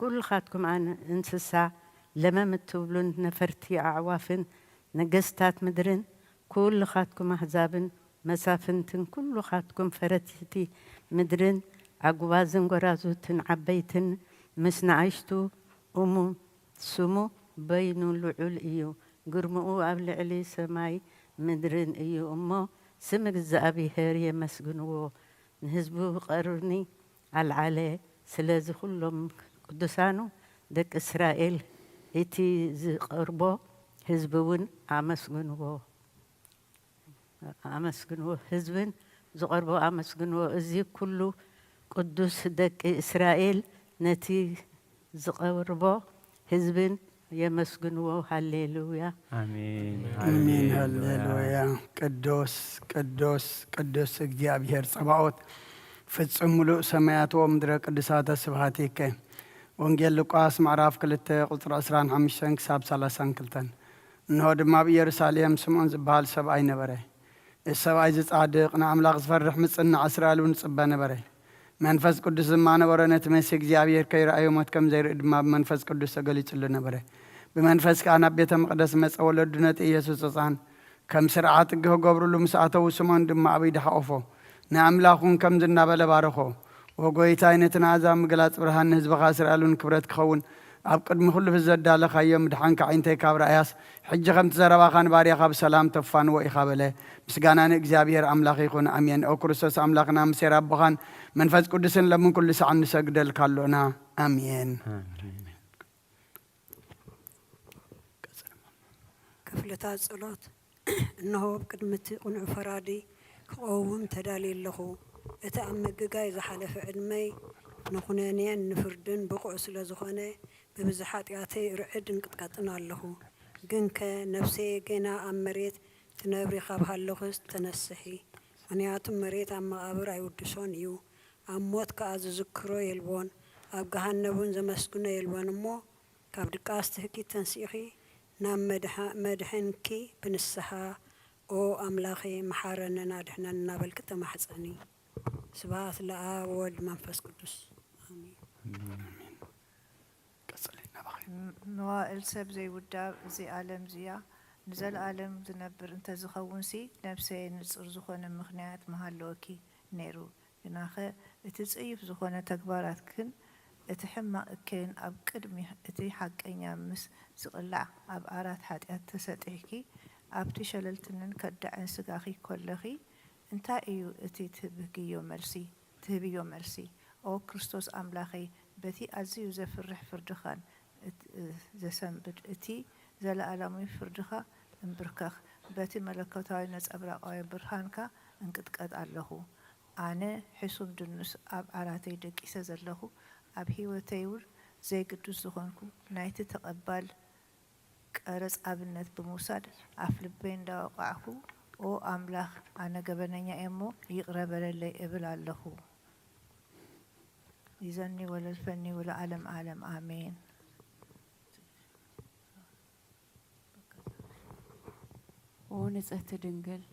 ኩልኻትኩም ኣን-፣ እንስሳ ለመም እትብሉን ነፈርቲ ኣዕዋፍን ነገስታት ምድርን ኩልኻትኩም ኣህዛብን መሳፍንትን ኩልኻትኩም ፈረትቲ ምድርን ኣጉባዝን ጎራዙትን ዓበይትን ምስ ንኣሽቱ እሙ ስሙ በይኑ ልዑል እዩ፣ ግርምኡ ኣብ ልዕሊ ሰማይ ምድርን እዩ እሞ፣ ስም እግዚኣብሄር የመስግንዎ። ንህዝቡ ቐርኒ ኣልዓለ፣ ስለዚ ኹሎም ቅዱሳኑ ደቂ እስራኤል እቲ ዝቐርቦ ህዝቢ እውን ኣመስግንዎ። ኣመስግንዎ፣ ህዝብን ዝቐርቦ ኣመስግንዎ። እዚ ኩሉ ቅዱስ ደቂ እስራኤል ነቲ ዝቐርቦ ህዝብን የመስግንዎ። ሃሌሉያ። ኣሜን። ኣሜን። ሃሌሉያ። ሃሌሉያ። ቅዱስ፣ ቅዱስ፣ ቅዱስ እግዚኣብሔር ጸባኦት፣ ፍጹም ምሉእ ሰማያት ወምድረ ቅዱሳተ ስብሐቲከ። ወንጌል ሉቃስ ምዕራፍ ክልተ ቁጽሪ ዕስራን ሓሙሽተን ክሳብ ሰላሳን ክልተን። እንሆ ድማ ኣብ ኢየሩሳሌም ስምዖን ዝበሃል ሰብኣይ ነበረ። እዚ ሰብኣይ እዚ ጻድቕ፣ ንኣምላኽ ዝፈርሕ፣ ምጽናዕ እስራኤል እውን ዝጽበ ነበረ። መንፈስ ቅዱስ ድማ ነበሮ፣ ነቲ መሲህ እግዚኣብሔር ከይረኣዮ ሞት ከም ዘይርኢ ድማ ብመንፈስ ቅዱስ ተገሊጹሉ ነበረ። ብመንፈስ ከኣ ናብ ቤተ መቕደስ መጸ፣ ወለዱ ነቲ ኢየሱስ ህጻን ከም ስርዓት ሕጊ ክገብሩሉ ምስ ኣተዉ፣ ስምዖን ድማ ኣብ ኢዱ ሓቖፎ፣ ንኣምላኽ እውን ከምዚ እናበለ ባረኾ፣ "ኦ ጐይታይ፣ ነቲ ንኣህዛብ ምግላጽ ብርሃን፣ ንህዝብኻ እስራኤል እውን ክብረት ክኸውን፣ ኣብ ቅድሚ ኹሉ ብዘዳለኻዮ ምድሓንካ ኣዒንተይ ካብ ረኣያስ፣ ሕጂ ከምቲ ዘረባኻ ንባርያኻ ብሰላም ተፋንዎ ኢኻ" በለ። ምስጋና ንእግዚኣብሔር ኣምላኽ ይኹን፣ ኣሜን። ኦ ክርስቶስ ኣምላኽና፣ ምስ ሤር ኣቦኻን መንፈስ ቅዱስን ለምን ኩሉ ሳዕ ንሰግደልካ ኣሎና፣ ኣሜን። ኣሜን። ክፍልታት ጸሎት። እንሆ፣ ኣብ ቅድሚ እቲ ቅኑዕ ፈራዲ ክቐውም ተዳልየ ኣለኹ። እቲ ኣብ ምግጋይ ዝሓለፈ ዕድመይ ንኹነኔን ንፍርድን ብቑዕ ስለ ዝኾነ፣ ብብዝሒ ሓጢኣተይ ርዕድን ቅጥቃጥን ኣለኹ። ግንከ፣ ነፍሰየ ጌና ኣብ መሬት ትነብሪ ካብ ሃለኹስ፣ ተነስሒ። ምኽንያቱ፣ መሬት ኣብ መቓብር ኣይውድሶን እዩ። ኣብ ሞት ከኣ ዝዝክሮ የልቦን፣ ኣብ ገሃነብ እውን ዘመስግኖ የልቦን እሞ፣ ካብ ድቃስ ትህኪ ተንሲእኺ ናብ መድሓ-፣ መድሕንኪ ብንስሓ፣ "ኦ ኣምላኸይ፣ መሓረንን ኣድሕነን" እናበልኪ ተማሕጸኒ። ስብሐት ለኣብ ወወልድ መንፈስ ቅዱስ። ኣሜን። ቀጽሊ፣ ናባኺ። ም-፣ መዋእል ሰብ ዘይውዳብ እዚ ዓለም እዚኣ ንዘለኣለም ዝነብር እንተዝኸውንሲ፣ ነብሰይ ንጹር ዝኾነ ምኽንያት ምሃለወኪ ነይሩ። ግናኸ እቲ ጽዩፍ ዝኾነ ተግባራትክን እቲ ሕማቕ እከይን ኣብ ቅድሚ እቲ ሓቀኛ ምስ ዝቕላዕ ኣብ ዓራት ሓጢኣት ተሰጢሕኪ ኣብቲ ሸለልትንን ከዳዕን ስጋኺ ኮለኺ፣ እንታይ እዩ እቲ ትብህግዮ መልሲ፣ ትህብዮ መልሲ? ኦ ክርስቶስ ኣምላኸይ፣ በቲ ኣዝዩ ዘፍርሕ ፍርድኻን እት-፣ ዘሰንብድ እቲ ዘለኣለማዊ ፍርድኻ እምብርከኽ፣ በቲ መለኮታዊ ነጸብራቓዊ ብርሃንካ እንቅጥቀጥ ኣለኹ። ኣነ ሕሱም ድኑስ ኣብ ዓራተይ ደቂሰ ዘለኹ፣ ኣብ ህይወተይ እውን ዘይግዱስ ዝኾንኩ፣ ናይቲ ተቐባል ቀረጽ ኣብነት ብምውሳድ ኣፍ ልበይ እንዳወቃዕኩ፣ ኦ ኣምላኽ፣ ኣነ ገበነኛ እየ እሞ ይቕረ በለለይ እብል ኣለኹ። ይዘኒ ወለልፈኒ ወለዓለም ዓለም ኣሜን። ኦ ንጽህቲ ድንግል፣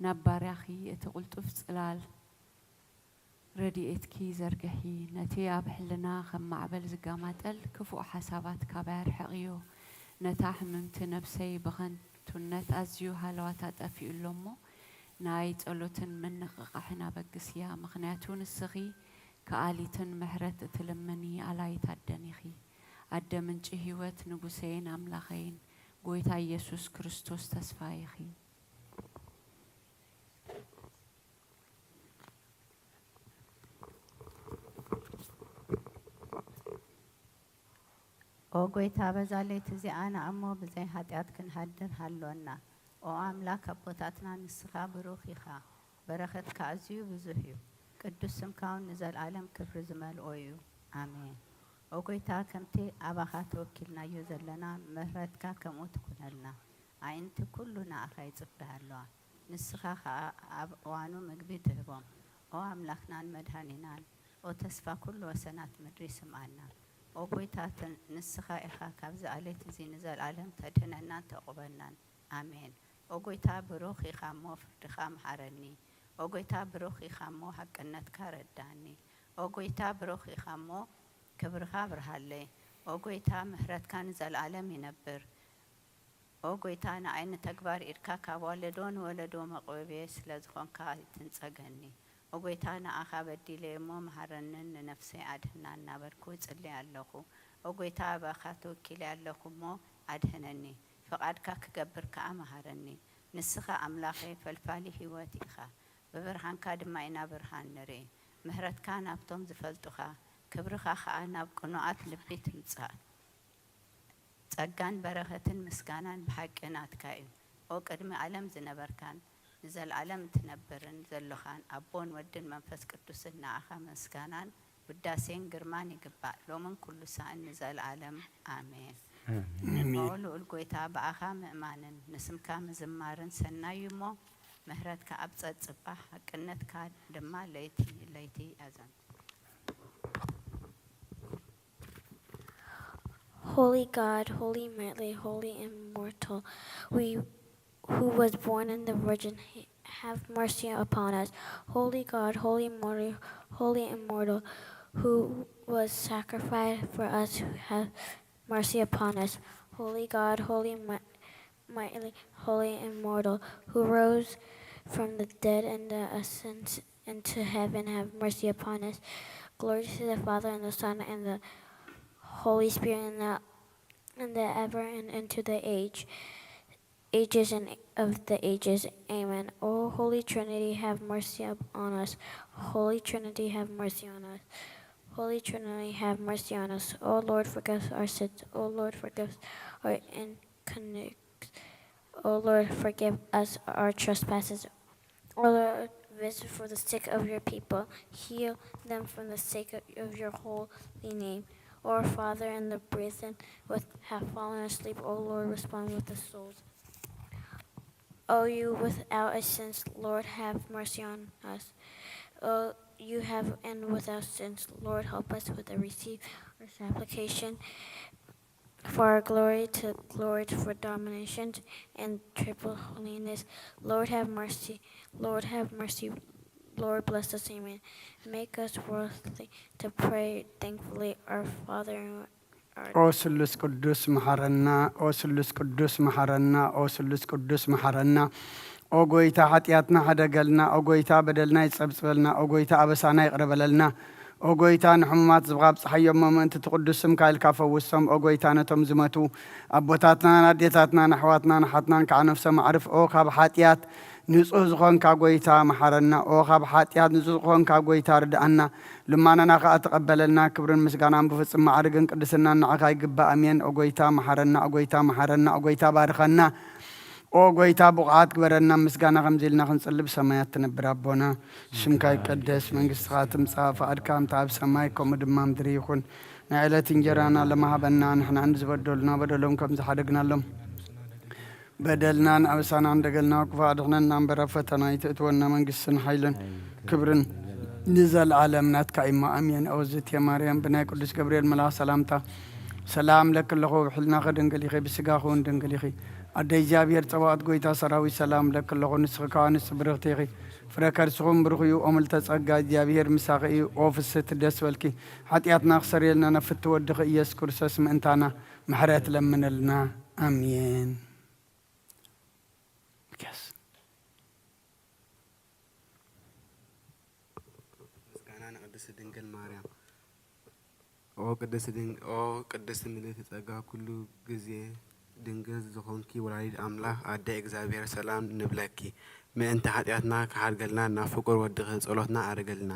ናብ ባርያኺ እቲ ቅልጡፍ ጽላል ረድኤትኪ ዘርግሒ። ነቲ ኣብ ሕልና ከም ማዕበል ዝጋማጠል ክፉእ ሓሳባት ካባይ ኣርሕቕዮ። ነታ ሕምምቲ ነብሰይ ብኸንቱነት ኣዝዩ ሃለዋታ ጠፊኡ ኣሎ እሞ፣ ናይ ጸሎትን ምንቕቓሕን ኣበግስያ። ምኽንያቱ ንስኺ ከኣሊትን ምሕረት እትልምኒ ኣላይት ኣደን ኢኺ። ኣደ ምንጪ ህይወት፣ ንጉሰይን ኣምላኸይን፣ ጎይታ ኢየሱስ ክርስቶስ ተስፋ ኢኺ። ኦ ጎይታ፣ በዛ ለይቲ እዚኣ ንኣሞ ብዘይ ሓጢኣት ክንሃድር ሃሎና። ኦ ኣምላክ ኣቦታትና፣ ንስኻ ብሩኽ ኢኻ፣ በረኸትካ ኣዝዩ ብዙሕ እዩ። ቅዱስ ስምካ እውን ንዘለኣለም ክብሪ ዝመልኦ እዩ። ኣሜን። ኦ ጎይታ፣ ከምቲ ኣባኻ ተወኪልናዮ ዘለና፣ ምሕረትካ ከምኡ ትኩነልና። ኣዒንቲ ኩሉ ንኣኻ ይጽበያ ኣለዋ። ንስኻ ኸኣ ኣብ እዋኑ ምግቢ ትህቦም። ኦ ኣምላኽናን መድኃኒናን፣ ኦ ተስፋ ኩሉ ወሰናት ምድሪ፣ ስምዓና። ኦ ጐይታ፣ ተ-፣ ንስኻ ኢኻ ካብዚ ኣሌት እዚ ንዘለኣለም ተድህነናን ተዕቁበናን። ኣሜን። ኦ ጐይታ፣ ብሩኽ ኢኻ እሞ ፍርድኻ ምሓረኒ። ኦ ጐይታ፣ ብሩኽ ኢኻ እሞ ሓቅነትካ ረዳኒ። ኦ ጐይታ፣ ብሩኽ ኢኻ እሞ ክብርኻ ኣብርሃለይ። ኦ ጐይታ፣ ምሕረትካ ንዘለኣለም ይነብር። ኦ ጐይታ፣ ንኣይ ንተግባር ኢድካ ካብ ወለዶ ንወለዶ መቕብቤ ስለ ዝኾንካ ኣይትንጸገኒ። ኦ ጐይታ፣ ንኣኻ በዲለ እሞ መሃረንን ንነፍሰይ ኣድህና እናበልኩ እጽሊ ኣለኹ። ኦ ጐይታ፣ ኣባኻ ተወኪለ ኣለኹ እሞ ኣድህነኒ፣ ፍቓድካ ክገብር ከኣ መሃረኒ። ንስኻ ኣምላኸይ ፈልፋሊ ህይወት ኢኻ፣ ብብርሃንካ ድማ ኢና ብርሃን ንርኢ። ምሕረትካ ናብቶም ዝፈልጡኻ፣ ክብርኻ ኸኣ ናብ ቅኑኣት ልቢ ትምጻእ። ጸጋን በረኸትን ምስጋናን ብሓቂ ናትካ እዩ። ኦ ቅድሚ ዓለም ዝነበርካን ንዘለኣለም እትነብርን ዘሎኻን ኣቦን ወድን መንፈስ ቅዱስን ንኣኻ ምስጋናን ውዳሴን ግርማን ይግባእ፣ ሎምን ኩሉ ሳእን ንዘለኣለም ኣሜን። ኣሜን። እሞ ልኡል ጐይታ ብኣኻ ምእማንን ንስምካ ምዝማርን ሰናይ እዩ እሞ፣ ምሕረትካ ኣብ ጸጽባ፣ ሓቅነትካ ድማ ለይቲ ለይቲ ኣዘንቱ። Holy God, holy mighty, holy immortal, we who was born in the Virgin, have mercy upon us. Holy God, holy mortal, holy immortal, who was sacrificed for us, have mercy upon us. Holy God, holy mi-, mighty, holy immortal, who rose from the dead and the ascends into heaven, have mercy upon us. Glory to the Father and the Son and the Holy Spirit, and the, and the ever and into the age, ages and of the ages. Amen. O Holy Trinity, have mercy upon us. Holy Trinity, have mercy on us. Holy Trinity, have mercy on us. O Lord, forgive our sins. O Lord, forgive our in-, connects. O Lord, forgive us our trespasses. O Lord, visit for the sake of your people. Heal them for the sake of, of your holy name. Our Father and the brethren with have fallen asleep. O Lord, respond with the souls. O you without a sins, Lord, have mercy on us. O you have and without sins, Lord, help us with the receive our supplication. For our glory to glory, for domination and triple holiness. Lord, have mercy. Lord, have mercy. Lord, bless us. Amen. Make us worthy to pray thankfully, our Father. ኦ ስሉስ ቅዱስ መሓረና፣ ኦ ስሉስ ቅዱስ መሓረና፣ ኦ ስሉስ ቅዱስ መሓረና። ኦ ጎይታ ሓጢኣትና ሕደገልና፣ ኦ ጎይታ በደልና ይጸብጽበልና፣ ኦ ጎይታ ኣበሳና ይቕረ በለልና። ኦ ጎይታ፣ ንሕሙማት ዝብኻ ኣብጽሓዮም፣ ምእንቲ እቲ ቅዱስ ስምካ ኢልካ ፈውሶም። ኦ ጎይታ፣ ነቶም ዝመቱ ኣቦታትናን ኣዴታትናን ኣሕዋትናን ኣሓትናን ከዓ ነፍሶም ኣዕርፍ። ኦ ካብ ሓጢኣት ንጹህ ዝኾንካ ጎይታ፣ መሓረና። ኦ ካብ ሓጢኣት ንጹህ ዝኾንካ ጎይታ፣ ርድኣና። ልማናና ከዓ ተቐበለልና። ክብርን ምስጋናን ብፍጹም ማዕርግን ቅድስናን ንዓኻ ይግባእ። ኣሜን። ኦ ጎይታ፣ መሓረና። ኦ ጎይታ፣ መሓረና። ኦ ጎይታ፣ ባርኸና። ኦ ጎይታ፣ ብቑዓት ግበረና። ምስጋና ከምዚ ኢልና ክንጽሊ፣ ብሰማያት ትነብር ኣቦና፣ ስምካ ይቀደስ፣ መንግስትኻ ትምጻእ፣ ፍቓድካ ከምቲ ኣብ ሰማይ ከምኡ ድማ ምድሪ ይኹን። ናይ ዕለት እንጀራና ለማሃበና፣ ንሕና ንዝበደሉና በደሎም ከም ዝሓደግናሎም፣ በደልና ንኣበሳና እንደገልና፣ ክፉእ ኣድሕነና እምበር፣ ኣብ ፈተና ኣይትእትወና። መንግስትን ሓይልን ክብርን ንዘለዓለም ናትካ እሞ፣ ኣሜን። ኦ ዝእቲ ማርያም፣ ብናይ ቅዱስ ገብርኤል መልኣኽ ሰላምታ፣ ሰላም ለኪ ኣለኹ፣ ብሕልናኺ ድንግል ኢኺ፣ ብስጋኺ እውን ድንግል ኢኺ። ኣደ እግዚኣብሔር ጸባኦት፣ ጎይታ ሰራዊት፣ ሰላም ለኪ ኣለኹ፣ ንስኺ ከኣ ንጽ ብርኽቲ ኢኺ፣ ፍረ ከርስኹም ብሩኽ እዩ። ኦ ምልተ ጸጋ፣ እግዚኣብሔር ምሳኺ እዩ። ኦ ፍስሕቲ፣ ደስ በልኪ፣ ሓጢኣትና ክሰርየልና፣ ነፍቲ ወድኺ ኢየሱስ ክርስቶስ ምእንታና ምሕረት ለምነልና። ኣሜን። ሚክያስ። ምስጋና ንቅድስቲ ድንግል ማርያም። ኦ ቅድስቲ ድን-፣ ኦ ቅድስቲ ምልእቲ ጸጋ፣ ኩሉ ግዜ ድንግል ዝኾንኪ ወላዲት ኣምላኽ፣ ኣደ እግዚኣብሔር፣ ሰላም ንብለኪ። ምእንቲ ሓጢኣትና ክሓድገልና፣ ናብ ፍቁር ወድኺ ጸሎትና ኣርግልና።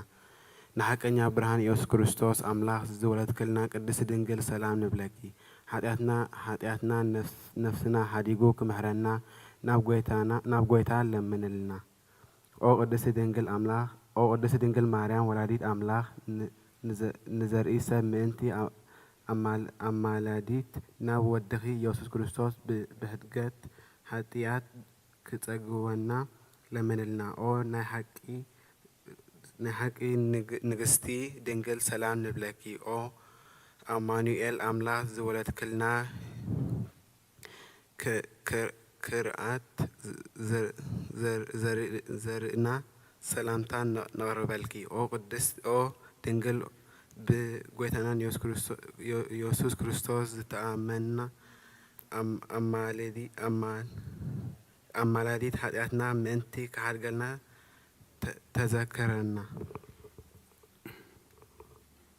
ንሓቀኛ ብርሃን ኢየሱስ ክርስቶስ ኣምላኽ ዝወለድክልና ቅድስቲ ድንግል፣ ሰላም ንብለኪ። ሓጢኣትና፣ ሓጢኣትና ነፍስ-፣ ነፍስና ሓዲጉ ክምሕረና፣ ናብ ጎይታና፣ ናብ ጎይታ ለምንልና። ኦ ቅድስቲ ድንግል ኣምላኽ፣ ኦ ቅድስቲ ድንግል ማርያም ወላዲት ኣምላኽ፣ ን-፣ ንዘ-፣ ንዘርኢ ሰብ ምእንቲ ኣ-፣ ኣማል-፣ ኣማላዲት ናብ ወድኺ ኢየሱስ ክርስቶስ ብ-፣ ብሕድገት ሓጢኣት ክጸግወና ለምንልና። ኦ ናይ ሓቂ፣ ናይ ሓቂ ንግ-፣ ንግስቲ ድንግል ሰላም ንብለኪ። ኦ ኣማኑኤል ኣምላኽ ዝወለድክልና፣ ክ-፣ ክር-፣ ክርኣት ዘ-፣ ዘር-፣ ዘር-፣ ዘርእና ሰላምታ ነ-፣ ነቕርበልኪ። ኦ ቅድስት፣ ኦ ድንግል ብጎይታናን ኢየሱስ ክርስቶ-፣ ኢየ-፣ ኢየሱስ ክርስቶስ ዝተኣመንና ኣም-፣ ኣማልዲ-፣ ኣማ-፣ ኣማላዲት፣ ሓጢኣትና ምእንቲ ክሓድገልና ተ-፣ ተዘከረና።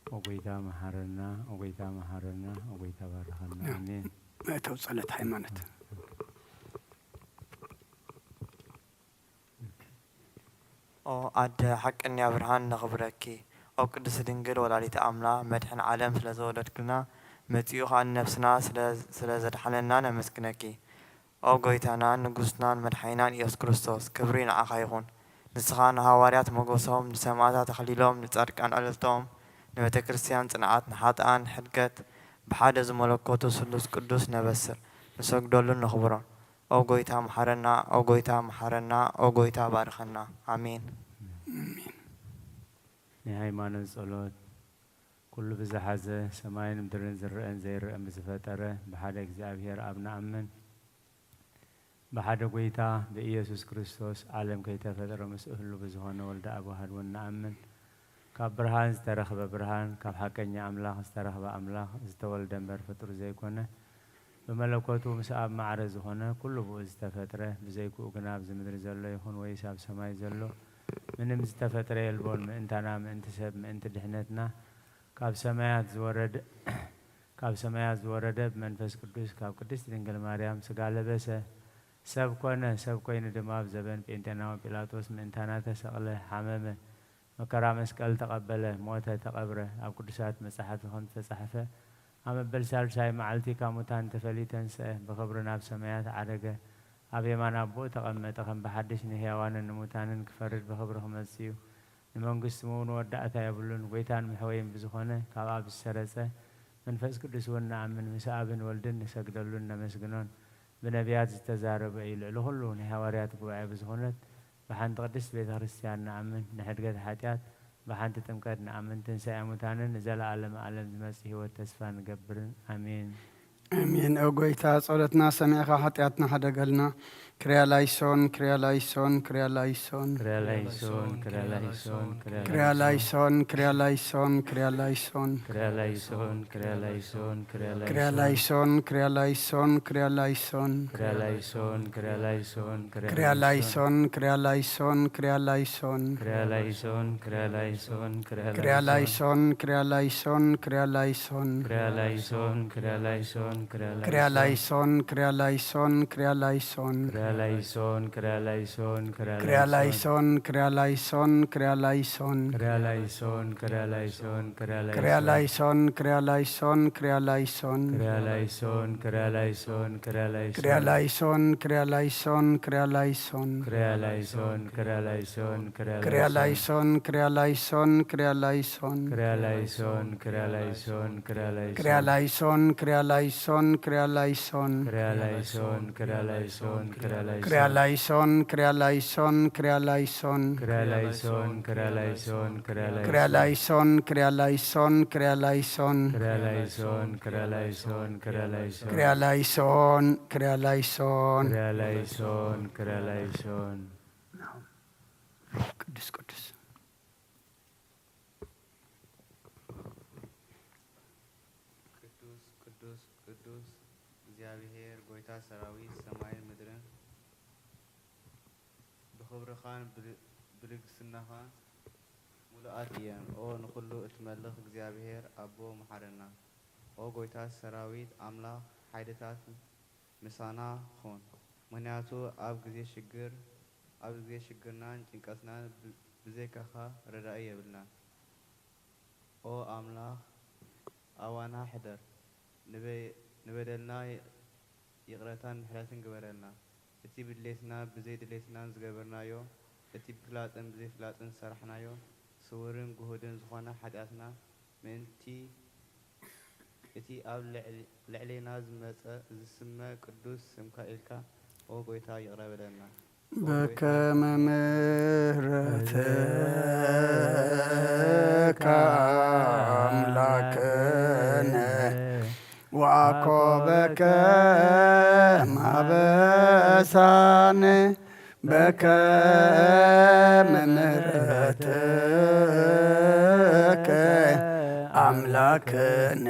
ኦ ጎይታ መሓረና፣ ኦ ጎይታ መሓረና፣ ኦ ጎይታ ባርኸና። ያ። ኣሜን። መእተዊ ጸሎት ሃይማኖት። ኦ ኣደ ሓቀኛ ብርሃን ነኽብረኪ። ኦ ቅድስት ድንግል ወላዲተ ኣምላኽ መድሕን ዓለም ስለ ዘወለድክልና፣ መጺኡ ኸኣ ንነፍስና ስለ፣ ስለ ዘድሓነና ነመስግነኪ። ኦ ጎይታናን ንጉስናን መድሓኒናን ኢየሱስ ክርስቶስ፣ ክብሪ ንዓኻ ይኹን። ንስኻ ንሃዋርያት ሞገሶም፣ ንሰማዕታት ኣኽሊሎም፣ ንጻድቃን ዕልልቶም፣ ንቤተ ክርስቲያን ጽንዓት፣ ንሓጥኣን ሕድገት፣ ብሓደ ዝመለኮቱ ስሉስ ቅዱስ ነበስር፣ ንሰግደሉን ነኽብሮን። ኦ ጎይታ መሓረና፣ ኦ ጎይታ መሓረና፣ ኦ ጎይታ ባርኸና። ኣሜን። ናይ ሃይማኖት ጸሎት። ኩሉ ብዝሓዘ ሰማይን ምድርን ዝረአን ዘይረአን ብዝፈጠረ ብሓደ እግዚኣብሔር ኣብ ንኣምን። ብሓደ ጎይታ ብኢየሱስ ክርስቶስ ዓለም ከይተፈጥረ ምስ እህሉ ብዝኾነ ወልደ ኣብ ዋህድ እውን ንኣምን። ካብ ብርሃን ዝተረኽበ ብርሃን፣ ካብ ሓቀኛ ኣምላኽ ዝተረኽበ ኣምላኽ፣ ዝተወልደ እምበር ፍጡር ዘይኮነ፣ ብመለኮቱ ምስ ኣብ ማዕረ ዝኾነ ኩሉ ብኡ ዝተፈጥረ፣ ብዘይክኡ ግና ኣብዚ ምድሪ ዘሎ ይኹን ወይስ ኣብ ሰማይ ዘሎ ምንም ዝተፈጥረ የልቦን። ምእንታና፣ ምእንቲ ሰብ፣ ምእንቲ ድሕነትና ካብ ሰማያት ዝወረደ፣ ካብ ሰማያት ዝወረደ ብመንፈስ ቅዱስ ካብ ቅድስቲ ድንግል ማርያም ስጋ ለበሰ፣ ሰብ ኮነ። ሰብ ኮይኑ ድማ ኣብ ዘበን ጴንጤናዊ ጲላጦስ ምእንታና ተሰቕለ፣ ሓመመ፣ መከራ መስቀል ተቐበለ፣ ሞተ፣ ተቐብረ። ኣብ ቅዱሳት መጻሕፍቲ ከም ዝተጻሕፈ፣ ኣብ መበል ሳልሳይ መዓልቲ ካብ ሙታን ተፈልዩ ተንስአ፣ ብኽብሪ ናብ ሰማያት ዓረገ፣ ኣብ የማን ኣቦኡ ተቐመጠ፣ ከም ብሓድሽ ንህያዋንን ንሙታንን ክፈርድ ብኽብሪ ክመጽእ እዩ። ንመንግስቱ እውን መወዳእታ የብሉን። ጎይታን መሕወይን ብዝኾነ ካብ ኣብ ዝሰረጸ መንፈስ ቅዱስ እውን ንኣምን፣ ምስ ኣብን ወልድን ንሰግደሉን ነመስግኖን። ብነቢያት ዝተዛረበ እዩ። ልዕሊ ኩሉ ናይ ሃዋርያት ጉባኤ ብዝኾነት ብሓንቲ ቅድስት ቤተ ክርስቲያን ንኣምን፣ ንሕድገት ሓጢኣት ብሓንቲ ጥምቀት ንኣምን፣ ትንሳኤ ሙታንን ንዘለኣለመ ዓለም ዝመጽእ ህይወት ተስፋ ንገብርን። ኣሜን። ኣሜን። ኦ ጎይታ፣ ጸሎትና ሰሚዕኻ ሓጢኣትና ሓደገልና። ክርያ ላይሶን፣ ክርያ ላይሶን፣ ክርያ ላይሶን። ክርያ ላይሶን፣ ክርያ ላይሶን፣ ክርያ ክርያ ላይሶን። ላይሶን፣ ክርያ ላይሶን፣ ክርያ ላይሶን። ክርያ ላይሶን፣ ክርያ ላይሶን፣ ክርያ ላይሶን። ክርያ ላይሶን፣ ክርያ ላይሶን፣ ክርያ ላይሶን። ክርያ ላይሶን፣ ክርያ ላይሶን፣ ክርያ ክርያ ላይሶን። ላይሶን፣ ክርያ ላይሶን፣ ክርያ ላይሶን። ክርያ ላይሶን፣ ክርያ ላይሶን፣ ክርያ ላይሶን። ክርያ ላይሶን፣ ክርያ ላይሶን፣ ክርያ ላይሶን። ክርያ ላይሶን፣ ክርያ ላይሶን፣ ክርያ ክርያ ላይሶን። ላይሶን፣ ክርያ ላይሶን፣ ክርያ ላይሶን። ክርያ ላይሶን፣ ክርያ ላይሶን፣ ክርያ ክርያ ላይሶን። ላይሶን፣ ክርያ ላይሶን፣ ክርያ ላይሶን። ክርያ ላይሶን፣ ክርያ ላይሶን፣ ክርያ ክርያ ላይሶን። ላይሶን፣ ክርያ ላይሶን፣ ክርያ ላይሶን። ክርያ ላይሶን፣ ክርያ ላይሶን፣ ክርያ ላይሶን። ክርያ ላይሶን፣ ክርያ ላይሶን፣ ክርያ ላይሶን። ክርያ ላይሶን፣ ክርያ ላይሶን፣ ክርያ ክርያ ላይሶን። ላይሶን፣ ክርያ ላይሶን፣ ክርያ ላይሶን። ክርያ ላይሶን፣ ክርያ ላይሶን፣ ክርያ ክርያ ላይሶን። ላይሶን፣ ክርያ ላይሶን፣ ክርያ ላይሶን። ክርያ ላይሶን፣ ክርያ ላይሶን፣ ክርያ ክርያ ላይሶን። ላይሶን፣ ክርያ ላይሶን፣ ክርያ ላይሶን። ክርያ ላይሶን፣ ክርያ ላይሶን፣ ክርያ ክርያ ላይሶን። ላይሶን፣ ክርያ ላይሶን፣ ክርያ ላይሶን። ክርያ ላይሶን፣ ክርያ ላይሶን፣ ክርያ ላይሶን። ክርያ ላይሶን፣ ክርያ ላይሶን። ክርያ ላይሶን፣ ክርያ ላይሶን። ቅዱስ ቅዱስ። ቅዱስ፣ ቅዱስ፣ ቅዱስ እግዚኣብሔር ጐይታ ሰራዊት ሰማይን ምድርን ብኽብርኻን ብል-፣ ብልግስናኻን ምሉኣት እየን። ኦ ንኹሉ እትመልኽ እግዚኣብሔር ኣቦ መሓረና። ኦ ጐይታ ሰራዊት ኣምላኽ ሓይልታት ምሳና ኹን። ምኽንያቱ ኣብ ግዜ ሽግር፣ ኣብ ግዜ ሽግርናን ጭንቀትናን ብ-፣ ብዘይካኻ ረዳኢ የብልናን። ኦ ኣምላኽ ኣባና ሕደር፣ ንበ-፣ ንበደልና ይቕረታን ምሕረትን ግበረልና። እቲ ብድሌትና ብዘይ ድሌትናን ዝገበርናዮ፣ እቲ ብፍላጥን ብዘይፍላጥን ዝሰራሕናዮ፣ ስውርን ግሁድን ዝኾነ ሓጢኣትና ምእንቲ እቲ ኣብ ልዕሊ-፣ ልዕሌና ዝመጸ ዝስመ ቅዱስ ስምካ ኢልካ፣ ኦ ጐይታ፣ ይቕረ በለልና። በከመ ምሕረትከ ኣምላክነ ወአኮ በከመ አበሳነ በከመ ምሕረትከ ኣምላክነ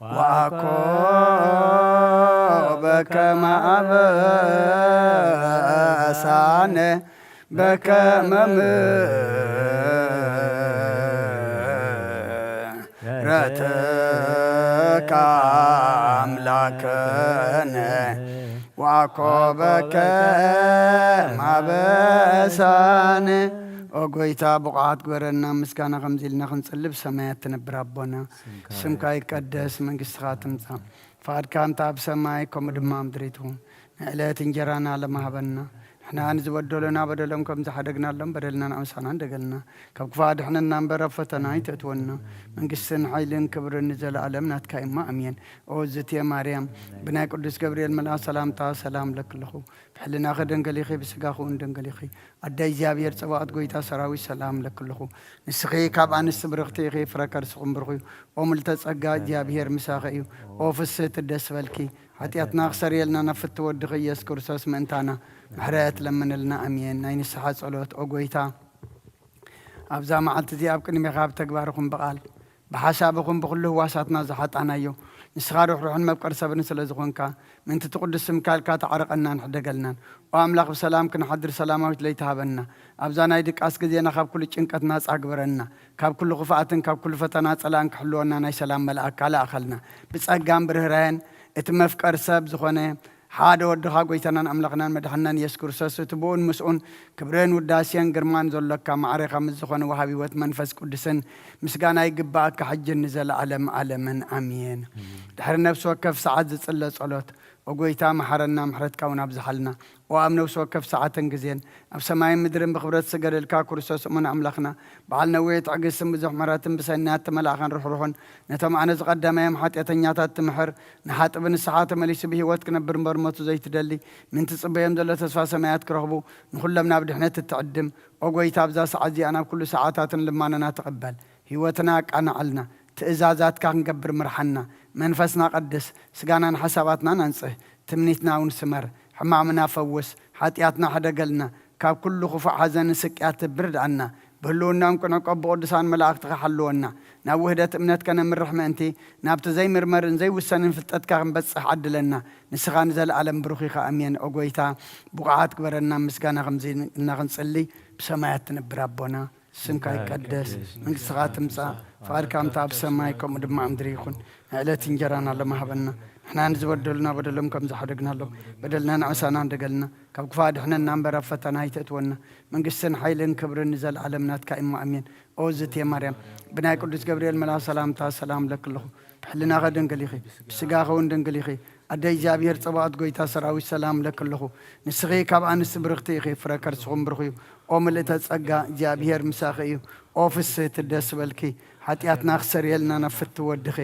ወአኮ በከመ አበሳነ በከመ ምሕረትከ አምላክነ ወአኮ በከመ አበሳነ። ኦ ጐይታ፣ ብቑዓት ግበረና፣ ምስጋና ከምዚ ኢልና ክንጽሊ። ብሰማያት ትነብር ኣቦና፣ ስምካ ይቀደስ፣ መንግስትኻ ትምጻእ፣ ፍቓድካ እንተ ኣብ ሰማይ ከምኡ ድማ ኣብ ምድሪ ትኹን። ንዕለት እንጀራና ሎሚ ሃበና፣ ንሕና ንዝበደሉና በደሎም ከም ዝሓደግናሎም በደልና ንኣምሳና እንደገልና፣ ካብ ክፉእ ኣድሕነና እምበር ኣብ ፈተና ኣይተእትወና። መንግስትን ሓይልን ክብርን ንዘለኣለም ናትካ እማ፣ ኣሜን። ኦ ዝትየ ማርያም፣ ብናይ ቅዱስ ገብርኤል መልኣኽ ሰላምታ ሰላም ለክልኹ። ብሕልናኺ ደንገሊኺ፣ ብስጋኹ እውን ደንገሊኺ። ኣደ እግዚኣብሔር ጸባኦት ጐይታ ሰራዊት ሰላም ለክልኹ። ንስኺ ካብ ኣንስቲ ብርኽቲ ኢኺ፣ ፍረ ከርስኹም ብሩኽ እዩ። ኦ ምልተ ጸጋ፣ እግዚኣብሔር ምሳኺ እዩ። ኦ ፍስህቲ ደስ በልኪ። ሓጢኣትና ክሰርየልና ናብ ፍትወ ወድኺ ኢየሱስ ክርስቶስ ምእንታና ምሕረት ለምንልና። ኣሜን። ናይ ንስሓ ጸሎት። ኦ ጐይታ፣ ኣብዛ መዓልቲ እዚኣ ኣብ ቅድሜኻ ብተግባር ይኹን ብቓል ብሓሳብ ይኹን ብኹሉ ህዋሳትና ዝሓጣናዮ፣ ንስኻ ርሕሩሕን መፍቀር ሰብን ስለ ዝኾንካ፣ ምእንቲ እቲ ቅዱስ ስምካ ኢልካ ተዓረቐናን ሕደገልናን። ኦ ኣምላኽ፣ ብሰላም ክንሓድር ሰላማዊት ለይቲ ሃበና። ኣብዛ ናይ ድቃስ ግዜና ካብ ኩሉ ጭንቀት ናጻ ግበረና። ካብ ኩሉ ክፍኣትን ካብ ኩሉ ፈተና ጸላእን ክሕልወና ናይ ሰላም መልኣካ ለኣኸልና። ብጸጋን ብርህራሄን እቲ መፍቀር ሰብ ዝኾነ ሓደ ወድኻ ጐይታናን ኣምላኽናን መድሓንናን ኢየሱስ ክርስቶስ፣ እቲ ብኡን ምስኡን ክብርን ውዳሴን ግርማን ዘሎካ ማዕሬኻ ምስ ዝኾነ ወሃቢ ህይወት መንፈስ ቅዱስን ምስጋና ይግባኣካ፣ ሕጅን ንዘለኣለም ኣለምን። ኣሜን። ኣሜን። ድሕሪ ነፍሲ ወከፍ ሰዓት ዝጽለ ጸሎት፣ ኦ ጐይታ፣ መሓረና፣ ምሕረትካ እውን ኣብዝሓልና። ኦ ኣብ ነፍሲ ወከፍ ሰዓትን ግዜን ኣብ ሰማይን ምድርን ብኽብረት ዝሰገደልካ ክርስቶስ እሙን ኣምላኽና፣ በዓል ነዊሕ ትዕግስትን ብዙሕ ምሕረትን ብሰናያት እተመላእኻን ርሕሩሕን፣ ነቶም ኣነ ዝቐዳማዮም ሓጢኣተኛታት ትምሕር፣ ንሓጥብ ንስሓ ተመሊሱ ብህይወት ክነብር እምበር ሞቱ ዘይትደሊ፣ ምእንቲ ጽበዮም ዘሎ ተስፋ ሰማያት ክረኽቡ፣ ንኹሎም ናብ ድሕነት እትዕድም፣ ኦ ጐይታ፣ ኣብዛ ሰዓት እዚኣ ናብ ኩሉ ሰዓታትን ልማኖና ተቐበል። ህይወትና ኣቃንዐልና፣ ትእዛዛትካ ክንገብር ምርሓና። መንፈስና ቀድስ፣ ስጋናን ሓሳባትናን ኣንጽህ፣ ትምኒትና እውን ስመር፣ ሕማምና ፈውስ፣ ሓጢኣትና ሕደገልና፣ ካብ ኩሉ ክፉእ ሓዘንን ስቅያትን ብርድኣና፣ ብህልውናን ክንዕቆ ብቅዱሳን መላእኽትኻ ሓልወና፣ ናብ ውህደት እምነት ከነምርሕ ምእንቲ፣ ናብቲ ዘይምርመርን ዘይውሰንን ፍልጠትካ ክንበጽሕ ዓድለና። ንስኻ ንዘለኣለም ብሩኽ ኢኻ። ኣሜን። ኦ ጎይታ፣ ብቑዓት ግበረና ምስጋና ከምዚ ኢልና ክንጽሊ፣ ብሰማያት ትነብር ኣቦና፣ ስምካ ይቀደስ፣ መንግስትኻ ትምጻእ፣ ፍቓድካ ከምታ ኣብ ሰማይ ከምኡ ድማ ኣብ ምድሪ ይኹን። ንዕለት እንጀራና ሎሚ ሃበና። ንሕና ንዝበደሉና በደሎም ከም ዝሓደግናሎም፣ በደልና ንዕሳና እንደገልና፣ ካብ ክፋ ድሕነና እምበር ኣብ ፈተና ኣይተእትወና። መንግስትን ሓይልን ክብርን ንዘለኣለም ናትካ እሞ ኣሜን። ኦ ዝቴ ማርያም፣ ብናይ ቅዱስ ገብርኤል መልኣኽ ሰላምታ ሰላም ለክለኹ። ብሕልናኸ ድንግል ኢኺ፣ ብስጋኸ እውን ድንግል ኢኺ። ኣደ እግዚኣብሔር ጸባኦት ጎይታ ሰራዊት ሰላም ለክለኹ። ንስኺ ካብ ኣንስቲ ብርኽቲ ኢኺ፣ ፍረ ከርስኹም ብሩኽ እዩ። ኦ ምልእተ ጸጋ፣ እግዚኣብሔር ምሳኺ እዩ። ኦ ፍስህቲ ደስ በልኪ፣ ሓጢኣትና ክሰርየልና ናብ ፍትው ወድኺ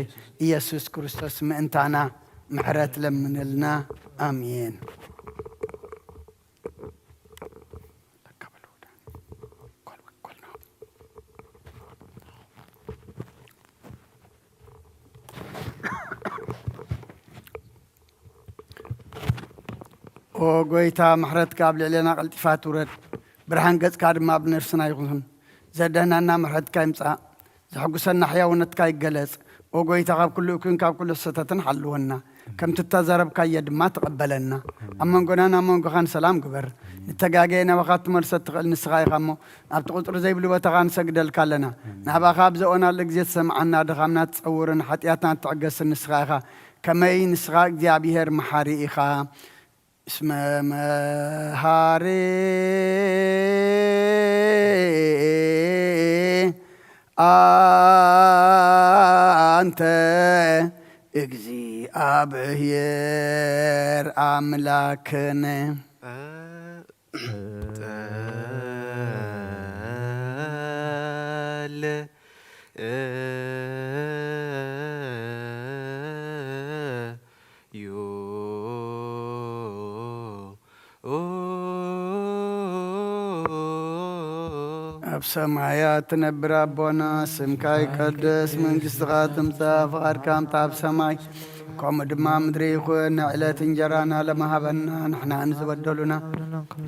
ኢየሱስ ክርስቶስ ምእንታና ምሕረት ለምንልና። ኣሜን። ኦ ጎይታ፣ ምሕረትካ ኣብ ልዕሌና ቀልጢፋ ትውረድ፣ ብርሃን ገጽካ ድማ ኣብ ነፍስና ይኹን። ዘደህናና ምሕረትካ ይምጻእ፣ ዘሐጉሰና ሕያውነትካ ይገለጽ። ኦ ጎይታ፣ ካብ ኩሉ እኩይን ካብ ኩሉ ስሕተትን ሓልወና፣ ከምቲ እተዛረብካዮ ድማ ተቐበለና። ኣብ መንጎናን ኣብ መንጎኻን ሰላም ግበር። ንተጋገየ ናባኻ ትመልሶ እትኽእል ንስኻ ኢኻ እሞ፣ ናብቲ ቁጽሪ ዘይብሉ ቦታኻ ንሰግደልካ ኣለና። ናባኻ ኣብ ዘእወናሉ ግዜ ትሰምዓና፣ ድኻምና ትጸውርን ሓጢኣትና ትዕገስን ንስኻ ኢኻ። ከመይ ንስኻ እግዚኣብሄር መሓሪ ኢኻ። እስመ መሃሪ ኣንተ እግዚኣብሔር ኣምላክነ። ጠል ዩ ኣብ ሰማያት ትነብር ኣቦና፣ ስምካ ይቀደስ፣ መንግስትኻ ትምጻእ፣ ፍቓድካ ከምታ ኣብ ሰማይ ከምኡ ድማ ምድሪ ይኹን። ንዕለት እንጀራና ለመሃበና፣ ንሕና ንዝበደሉና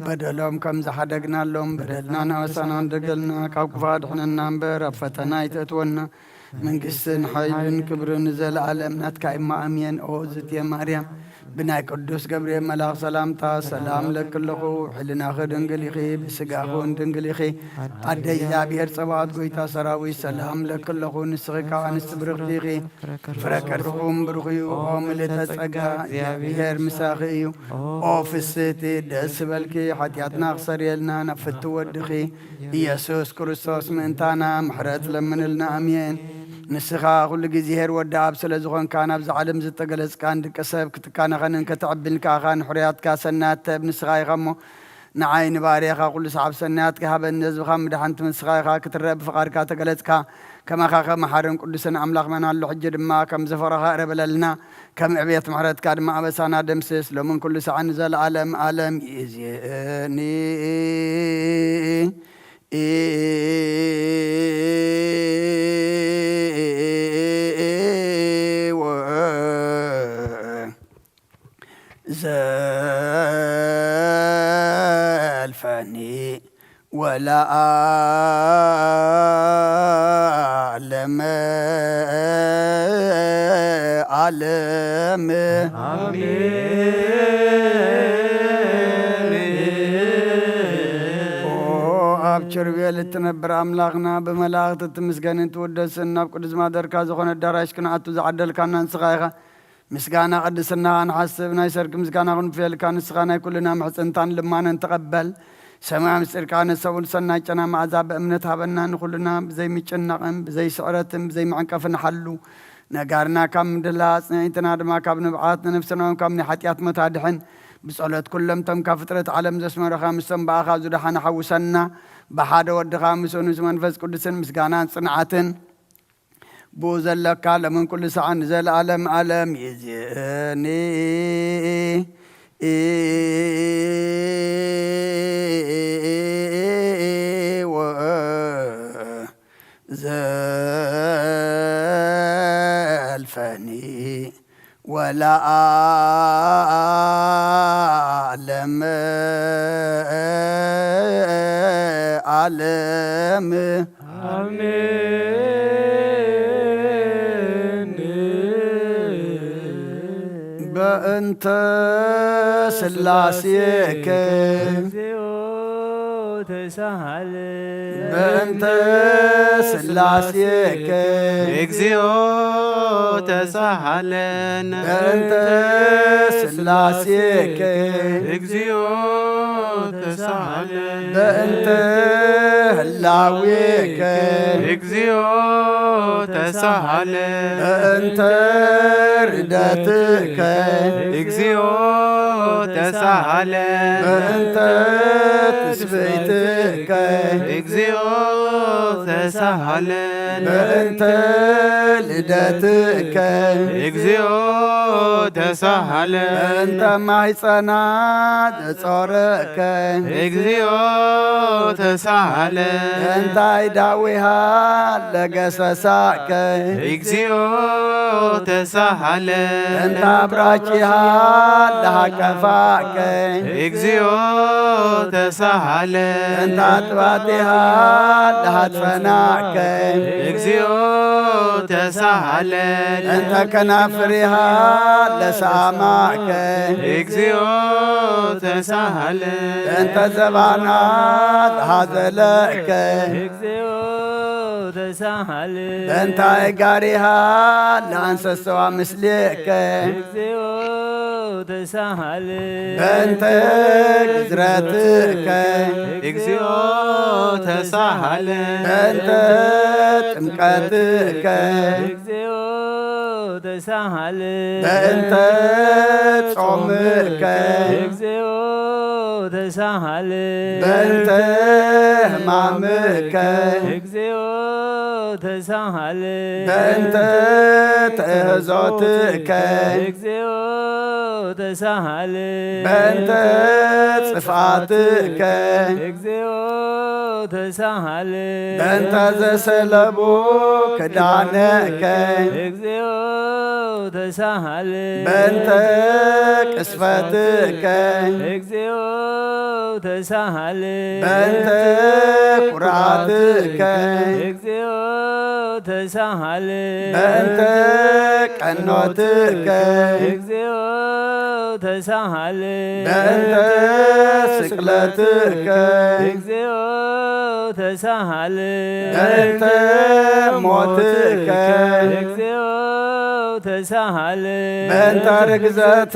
በደሎም ከም ዝሓደግናሎም፣ በደልና ንኣበሳና እንደገልና፣ ካብ ክፉ ኣድሕነና እምበር፣ ኣብ ፈተና ኣይተእትወና። መንግስትን ሓይልን ክብርን ንዘለኣለም ናትካ እማ ኣሜን። ኦ ዝትየ ማርያም፣ ብናይ ቅዱስ ገብርኤል መልኣኽ ሰላምታ ሰላም ለኪ ኣለኹ። ሕልናኺ ድንግል ኢኺ፣ ብስጋኺ እውን ድንግል ኢኺ። ኣደ እግዚኣብሔር ጸባኦት ጎይታ ሰራዊት ሰላም ለኪ ኣለኹ። ንስኺ ካብ ኣንስቲ ብርኽቲ ኢኺ፣ ፍረ ከርስኹም ብሩኽ እዩ። ኦ ምልእተ ጸጋ፣ እግዚኣብሔር ምሳኺ እዩ። ኦ ፍስህቲ፣ ደስ በልኪ፣ ሓጢኣትና ክሰርየልና ናብ ፍትው ወድኺ ኢየሱስ ክርስቶስ ምእንታና ምሕረት ለምንልና። ኣሜን። ንስኻ ኩሉ ግዜ ኄር ወዲ ኣብ ስለ ዝኾንካ፣ ናብዛ ዓለም ዝተገለጽካን ደቂ ሰብ ክትካነኸንን ከተዕብን ከኣኻን ሕሩያትካ ሰናያት ተብ ንስኻ ኢኻ እሞ፣ ንዓይ ንባርያኻ ኩሉ ሰዓብ ሰናያትካ ሃበኒ። ህዝብኻ ምድሓንቲ ንስኻ ኢኻ ክትረአ ብፍቓድካ ተገለጽካ። ከማኻ ከ መሓርን ቅዱስን ኣምላኽ መን ኣሎ? ሕጂ ድማ ከም ዝፈራኻ እረ በለልና፣ ከም ዕብየት ምሕረትካ ድማ ኣበሳና ደምስስ፣ ሎምን ኩሉ ሰዓን ንዘለኣለም ኣለም። ይእዜኒ ዘልፈኒ ወለዓለመ ዓለም። ኣሜን። ኦ ኣብ ኪሩቤል እትነብር ኣምላኽና፣ ብመላእኽቲ እትምስገንን ትውደስን፣ ናብ ቅዱስ ማደርካ ዝኾነ ኣዳራሽ ክንኣቱ ዝዓደልካና ንስኻ ኢኻ። ምስጋና ቅድስናኻ ንሓስብ፣ ናይ ሰርክ ምስጋና ክንፍየልካ፣ ንስኻ ናይ ኩልና ምሕጽንታን ልማነን ተቐበል። ሰማያዊ ምስጢርካ ነሰብኡል ሰናይ ጨና መኣዛ ብእምነት ሃበና፣ ንኹልና ብዘይምጭናቕን ብዘይስዕረትን ብዘይመዕንቀፍን ሓሉ። ነጋርና ካብ ምድላ፣ ኣጽንዒትና ድማ ካብ ንብዓት፣ ንነፍስና እውን ካብ ናይ ሓጢኣት ሞት ኣድሕን። ብጸሎት ኩሎም እቶም ካብ ፍጥረት ዓለም ዘስመሩኻ፣ ምስቶም ብኣኻ ዝደሓኑ ሓውሰና። ብሓደ ወድኻ ምስኡ ንሱ መንፈስ ቅዱስን ምስጋናን ጽንዓትን ብኡ ዘለካ ሎምን ኩሉ ሰዓን ንዘለኣለም ኣለም ይእዜኒ። ወዘልፈኒ ለዓለም ዓለም። ኣሜን። በእንተ ስላሴከ እግዚኦ ተሳሃለ። በእንተ ስላሴከ እግዚኦ ተሳሃለን። በእንተ ስላሴከ እግዚኦ ተሳሃለን። በእንተ ህላዌከ እግዚኦ ተሳሃለን። በእንተ ርደትከ እግዚኦ ተሳሃለን። በእንተ ትስብእትከ እግዚኦ ተሳሃለን። በእንተ ልደትከ እግዚኦ ተሳሃለን። በእንተ ማይጸና ዘጾረከ እግዚኦ ተሳሃለን። በእንተ ዳዊሃ ለገሰሳከ እግዚኦ ተሳሃለን። በእንተ አብራኪሃ ለሃቀፋከ እግዚኦ ተሳሃለን። በእንተ አጥባቲሃ ለሃጸናከ እግዚኦ ተሳሃለን። በእንተ ከናፍሪሃ ለሳማከ እግዚኦ ተሳሃለን። በእንተ ዘባና ለሃዘለከ እግዚኦ ተሳሃለ። በእንተ ጋሪሃ ለአንሰሰዋ ምስሌከ እግዚኦ ተሳሃለ። በእንተ ግዝረትከ እግዚኦ ተሳሃለ። በእንተ ጥምቀትከ እግዚኦ ተሳሃለ። በእንተ ጾምከ እግዚኦ ተሳሃለ። በእንተ ሕማምከ እግዚኦ ተሳሃለ። በእንተ ትእህዞትከ እግዚኦ ተሳሃለ። በእንተ ጽፍኣትከ እግዚኦ ተሳሃለ። በእንተ ዘሰለቡ ክዳነከ እግዚኦ ተሳሃለ። በእንተ ቅስፈትከ እግዚኦ ተሳሃለ። በእንተ ኩራትከ እግዚኦ ተሳሃለ። በእንተ ቀኖትከ እግዚኦ ተሳሃለ። በእንተ ስቅለትከ እግዚኦ ተሳሃለ። በእንተ ሞትከ እግዚኦ ተሳሃለ። በእንተ ርግዘተ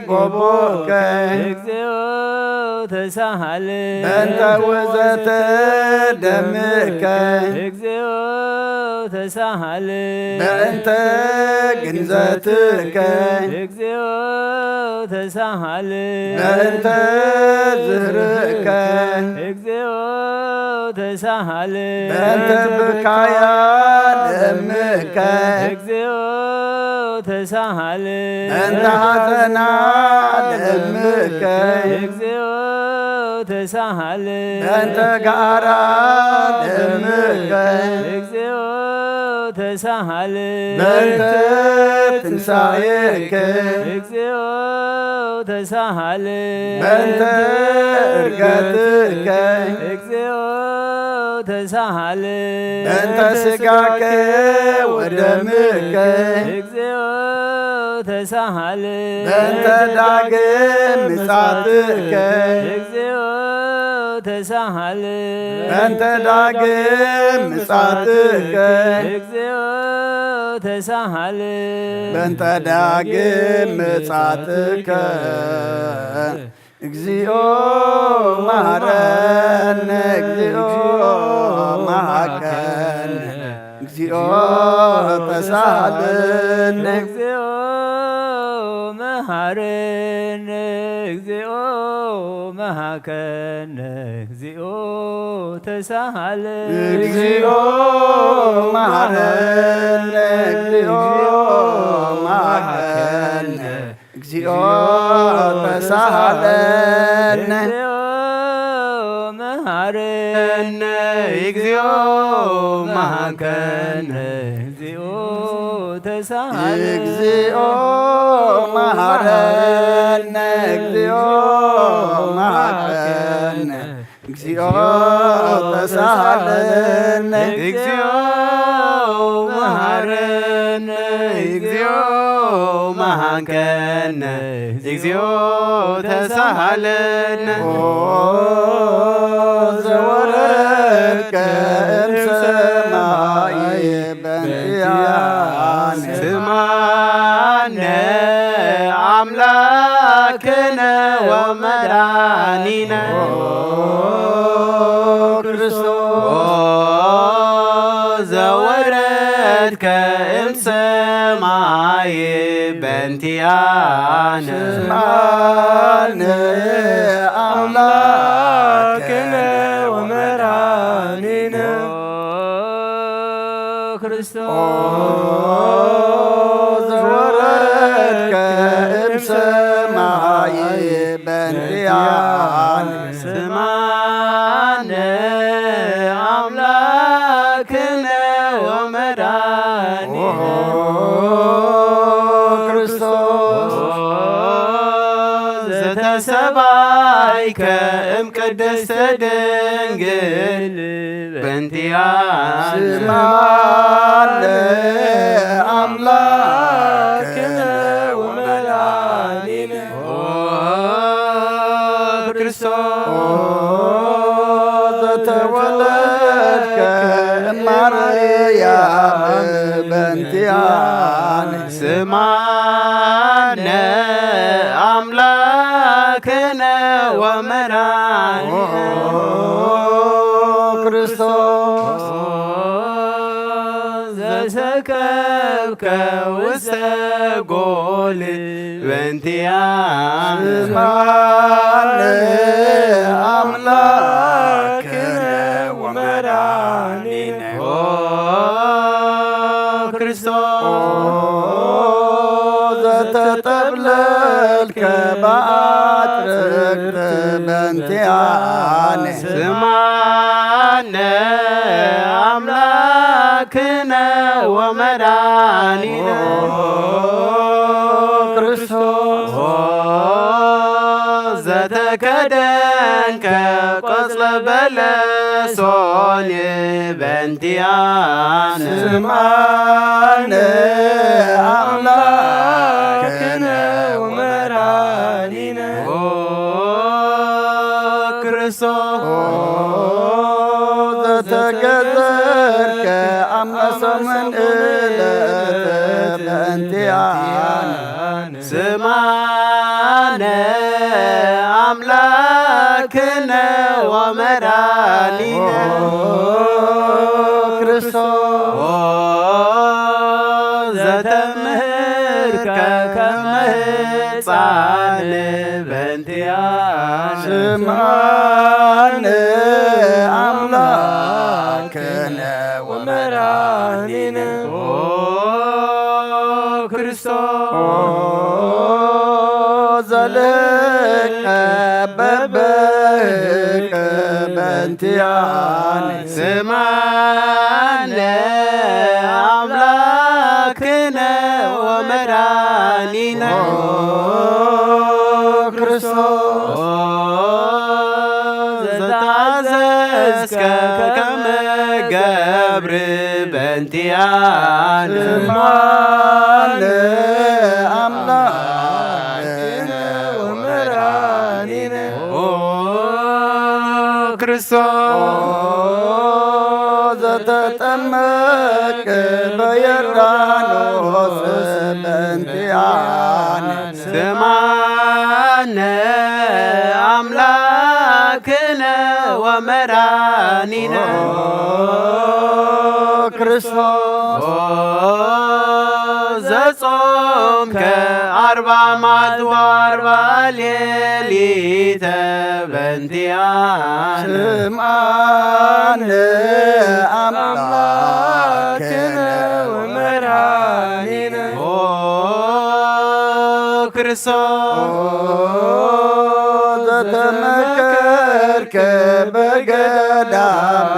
ጎቦከ እግዚኦ ተሳሃለ። በእንተ ውእዘተ ደምከ እግዚኦ ተሳሃለ። በእንተ ግንዘትከ እግዚኦ ተሳሃለ። በእንተ ዝህርእከ እግዚኦ ተሳሃለ። በእንተ ብካያ ለእምከ እግዚኦ ተሳሃለ። በእንተ ሐዘና ለእምከ እግዚኦ ተሳሃለ። በእንተ ጋራ ለእምከ እግዚኦ ተሳሃለ። በእንተ ትንሳኤከ እግዚኦ ተሳሃለ። በእንተ እርገትከ እግዚኦ ተሳሃለ። በእንተ ስጋከ ወደምከ እግዚኦ ተሳሃለ። በእንተ ዳግም ምጻትከ እግዚኦ ተሳሃለ። በእንተ ዳግም ምጻትከ እግዚኦ ተሳሃለ። በእንተ ዳግም ምጻትከ እግዚኦ መሐረነ፣ እግዚኦ መሐከነ፣ እግዚኦ ተሳሃለነ። እግዚኦ መሐረነ፣ እግዚኦ መሐከነ፣ እግዚኦ ተሳሃለ። እግዚኦ መሐረነ፣ እግዚኦ መሐከነ፣ እግዚኦ ተሳሃለነ። እግዚኦ መሐረነ፣ እግዚኦ መሐከነ፣ እግዚኦ እግዚኦ መሐረነ፣ እግዚኦ መሐረነ፣ እግዚኦ ተሳሃለነ፣ እግዚኦ መሐረነ፣ እግዚኦ መሐንከነ፣ እግዚኦ ተሳሃለነ። ኦ ዘወረድከ እምሰማይ በእንቲአነ። ስማነ አምላክነ ወመድኃኒነ። ኦ ክርስቶስ። ኦ ዘወረድከ እምሰማይ በእንቲአነ። ስማነ አምላክነ ወመድኃኒነ። ኦ ክርስቶስ። ኦ ዘወረድከ እምሰማይ በእንቲአነ። ስማነ አምላክነ ወመድኃኒነ። ኦ ክርስቶስ። ኦ ዘተሰባይከ እምቅድስት ድንግል በእንቲአነ። ስማነ አምላክነ ወመድኃኒነ። ኦ ክርስቶስ። ኦ ዘተወለድከ እማርያም በእንቲአነ። ስማነ አምላክነ ወመድኃኒነ። ኦ ክርስቶስ። ዘሰከብከ ውስተ ጎል በእንቲአነ። ስማነ አምላክነ ወመድኃኒነ። ኦ ክርስቶስ። ኦ ዘተጠብለልከ በአትርክት በእንቲአነ። ስማነ አምላክነ ወመድኃኒነ። ኦ ክርስቶስ። ኦ ዘተከደንከ ቆጽለ በለሶን በእንቲአነ። ስማነ አምላክነ ወመድኃኒነ። ኦ ክርስቶስ። ኦ ዘተገዘርከ አመሰምን እለት በእንቲአነ። ስማነ አምላክነ ወመድኃኒነ። ኦ ክርስቶስ። ኦ ዘተምህርከ ከመ ሕፃን በእንቲአነ። ስማነ አምላክነ ወመድኃኒነ። ኦ ክርስቶስ። ኦ ዘልህቀ በበህቅ በእንቲአነ። ስማነ አምላክነ ወመድኃኒነ። ኦ ክርስቶስ። ኦ ዘተአዘዝከ ከመ ገብር በእንቲአነ። ስማነ አምላክነ ወመድኃኒነ። ኦ ክርስቶስ። ኦ ዘተጠመቅ በዮርዳኖስ በእንቲአነ። ስማነ አምላክነ ወመድኃኒነ። ኦ ክርስቶስ። ኦ ዘጾምከ አርባ መዓልት ወአርባ ሌሊተ በእንቲአነ። ስምዓነ አምላክነ ወመድኃኒነ። ኦ ክርስቶስ። ኦ ዘተመከርከ በገዳም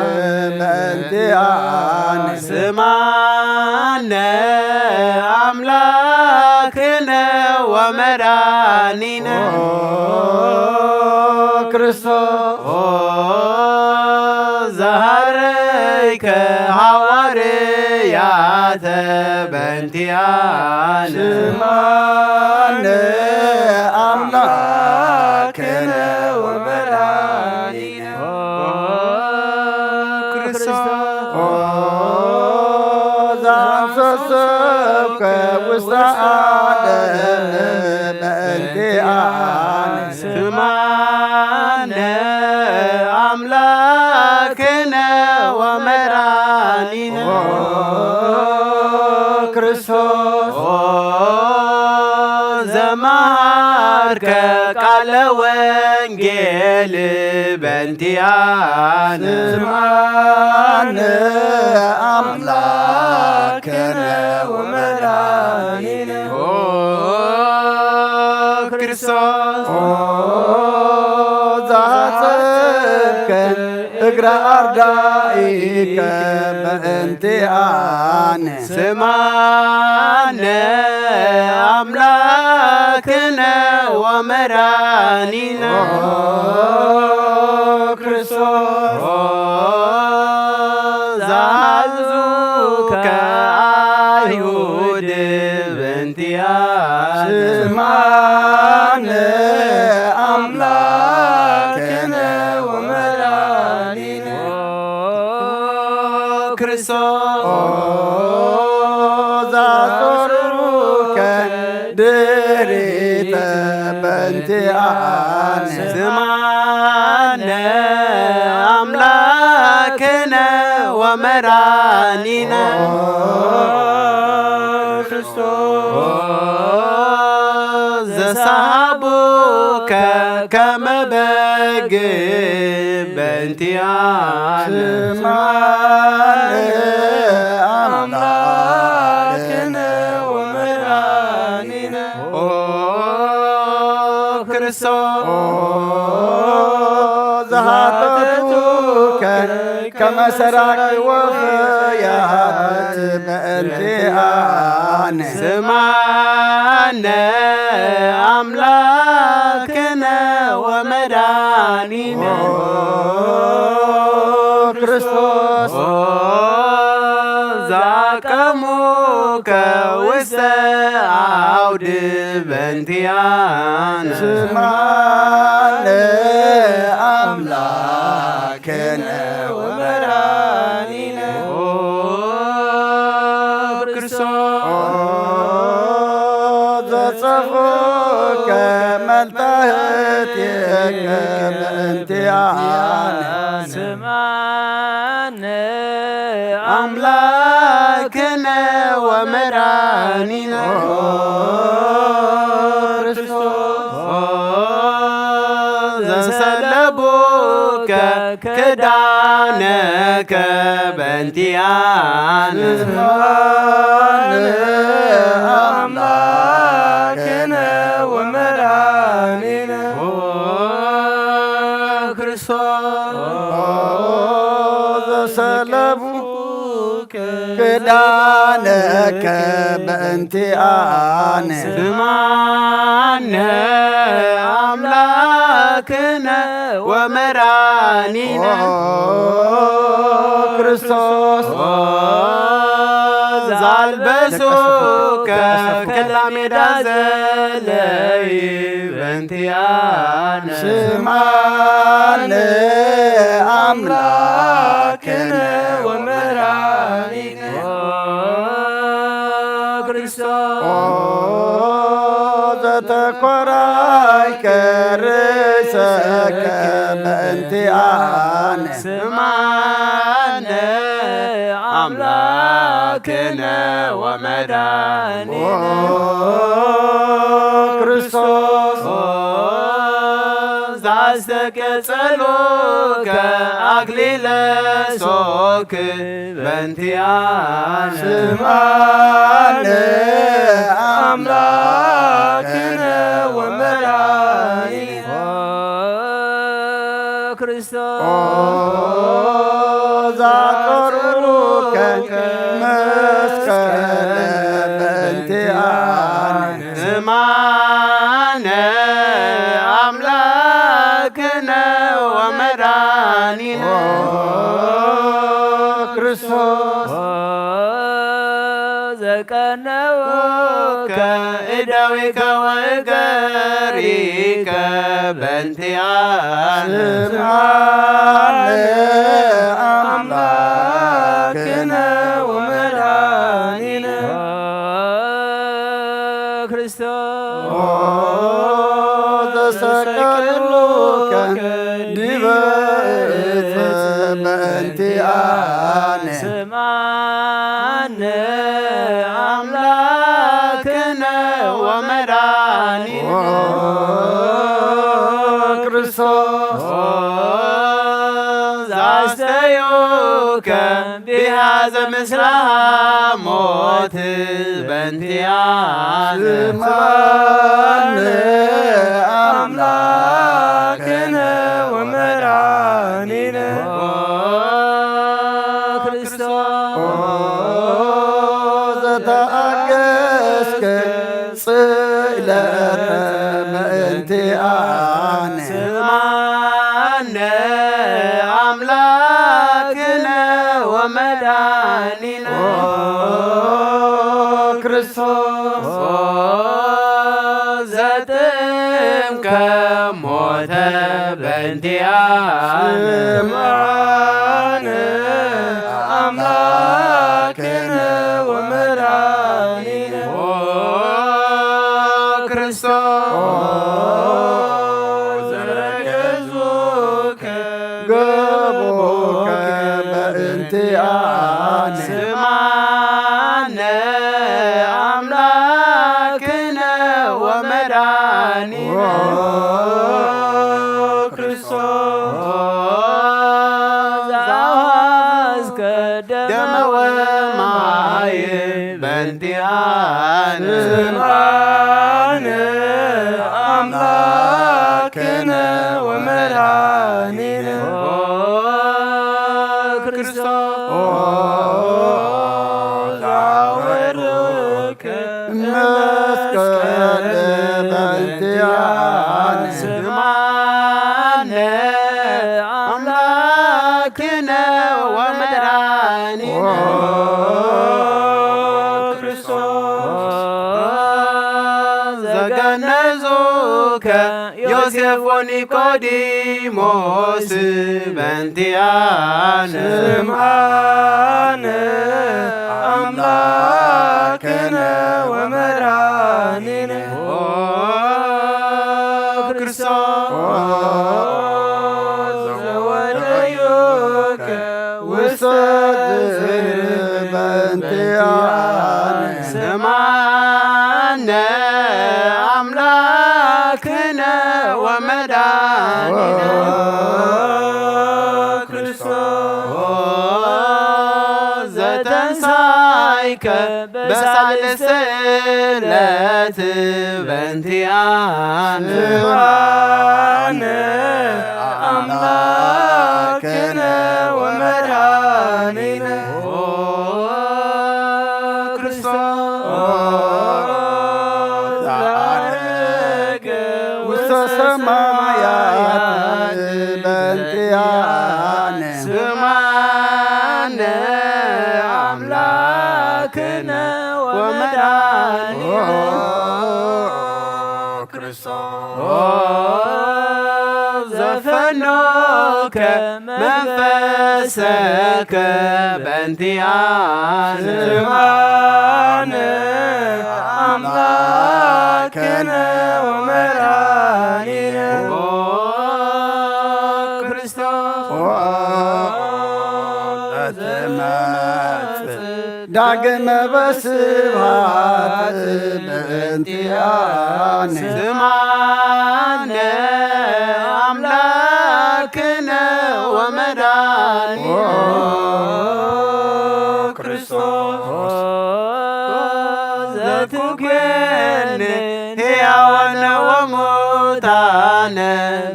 በእንቲአነ። ስምዓነ መድኃኒነ ኦ ክርስቶስ ኦ ዘሃረይከ ሃዋርያተ በእንቲኣነ ስማነ ኣምላክነ ወመድኃኒነ ኦ ክርስቶስ ኦ ዘአንሰሰብከ ውስተ ዓለም በእንቲኣነ ስማነ ኣምላክነ ወመድኃኒነ ኦ ክርስቶስ ኦ ዘመሃርከ ቃለ ወንጌል በእንቲኣነ ስምዓነ ኣምላክነ ወመድኃኒነ ኦ ክርስቶስ ኦ ዘሐጸብከ እግረ ኣርዳኢከ በእንቲኣነ ስምዓነ ኣምላክነ ወመድኃኒነ ኦ ክርስቶስ ኦ ዘአዘዙከ አይሁድ በእንቲኣነ ስምዓነ ኣምላክነ ወመድኃኒነ ኦ ክርስቶስ ኦ ዘአሰሩከ ድሪተ በእንቲኣነ ስምዓነ ኣምላክነ ወመድኃኒነ ኦ ክርስቶስ ኦ ዘሰሃቡከ ከመ በግ በእንቲኣነ ስምዓነ ኣምላክነ ወመድኃኒነ ኦ ክርስቶስ ኦ ዘሃተቱከ ከመ ሰራቂ ወፈያት በእንቲኣነ ስምዓነ ኣምላክነ ወመድኃኒነ ኦ ክርስቶስ ኦ ዘአቀሙከ ውስተ አውድ በእንቲኣነ ስምዓነ ኣምላክነ ወመድኃኒነ ኦ ክርስቶስ ኦ ዘጸፍኡከ መልታህትከ በእንቲኣነ ስምዓነ ኣምላክነ ወመድኃኒነ ኦ ክርስቶስ ኦ ዘሰለቡከ ክዳነከ በእንቲኣነ ስምዓነ ኣምላክነ ወመድኃኒነ ኦ ክርስቶስ ኦ ዘሰለቡ ክዳነከ በእንቲኣነ ስምዓነ ኣምላክነ ወመድኃኒነ ኦ ክርስቶስ ኦ ዘአልበሱከ ክላ ሜዳ ዘለይ በእንቲኣነ ስምዓነ ኣምላክነ ወመድኃኒነ ኦ ክርስቶስ ኦ ዘተኮራይከ ርእሰከ በእንቲኣነ ስምዓነ ኣምላክነ ወመድኃኒነ ኦ ክርስቶስ ኦ ዘአስተቀጸሉከ አክሊለ ሶክ በእንቲኣነ ስምዓነ ኣምላክነ ወመድኃኒነ ኦ ክርስቶስ ኦ ዘአጠሩከ መስቀለ በእንቲኣነ ስምዓነ ክርስቶስ ዘቀነውከ እደዊከ ወእገሪከ በእንቲኣነ ስምዓነ ኣምላክነ ወመድኃኒነ። ክርስቶስ ተሰቀሉከ ዲበ ዕፀ በእንቲኣነ ስምዓነ ኣምላክነ ወመድኃኒነ። ክርስቶስ ዛስተዩከ ቢሃዘ ምስለ ሞት በእንቲኣነ ስምዓነ ኣምላክነ ወመድኃኒነ። ኦ ክርስቶስ ዘተኣገስከ ስእለተ በእንቲኣነ ስምዓነ ኣምላክነ ወመድኃኒነ። ኦ ክርስቶስ ዘጥምከ ሞተ በእንቲኣነ ስምዓነ ኣምላክነ ወመድኃኒነ። ኦ ክርስቶስ ዘረገዙከ ገቦከ በእንቲኣነ ስምዓነ ኣምላክነ ወመድኃኒነ። ኦ ክርስቶስ ዛዋዝከ ደመ ወማይ በእንቲኣነ ስምዓነ ኣምላክነ ወመድኃኒነ። ኦ ክርስቶስ ዛወሩከ መስቀል በእንቲኣነ ስምዓነ ኣምላክነ ወመድኃኒነ። ኦ ክርስቶስ ዘገነዙከ ዮሴፍ ወኒቆዲሞስ በእንቲኣነ ስምዓነ ኣምላክነ ወመድኃኒነ። ኦ ክርስቶስ ዘወደዩከ ውስተ ዝር በእንቲኣነ ስምዓነ ኣምላክነ ወመድኃኒነ። ኦ ክርስቶስ ዘተንሳይከ በሳልስት ዕለት በእንቲኣነ ስምዓነ ኣምላክነ ወመድኃኒነ። ኦ ክርስቶስ ዘዐረገ ውስተ ሰማያት በእንቲኣነ ስምዓነ ኣምላክነ ወመድኃኒነ። ኦ ክርስቶስ ዘፈኖከ መንፈሰከ በእንቲኣነ ስምዓነ ኣምላክነ ወመድኃኒነ። ኦ ክርስቶስ ኦ ዘትመጽእ ዳግመ በስብሐት በእንቲኣነ ስምዓነ ኣምላክነ ወመድኃኒነ። ኦ ክርስቶስ ዘትኩየኒ ሕያዋነ ወሙታነ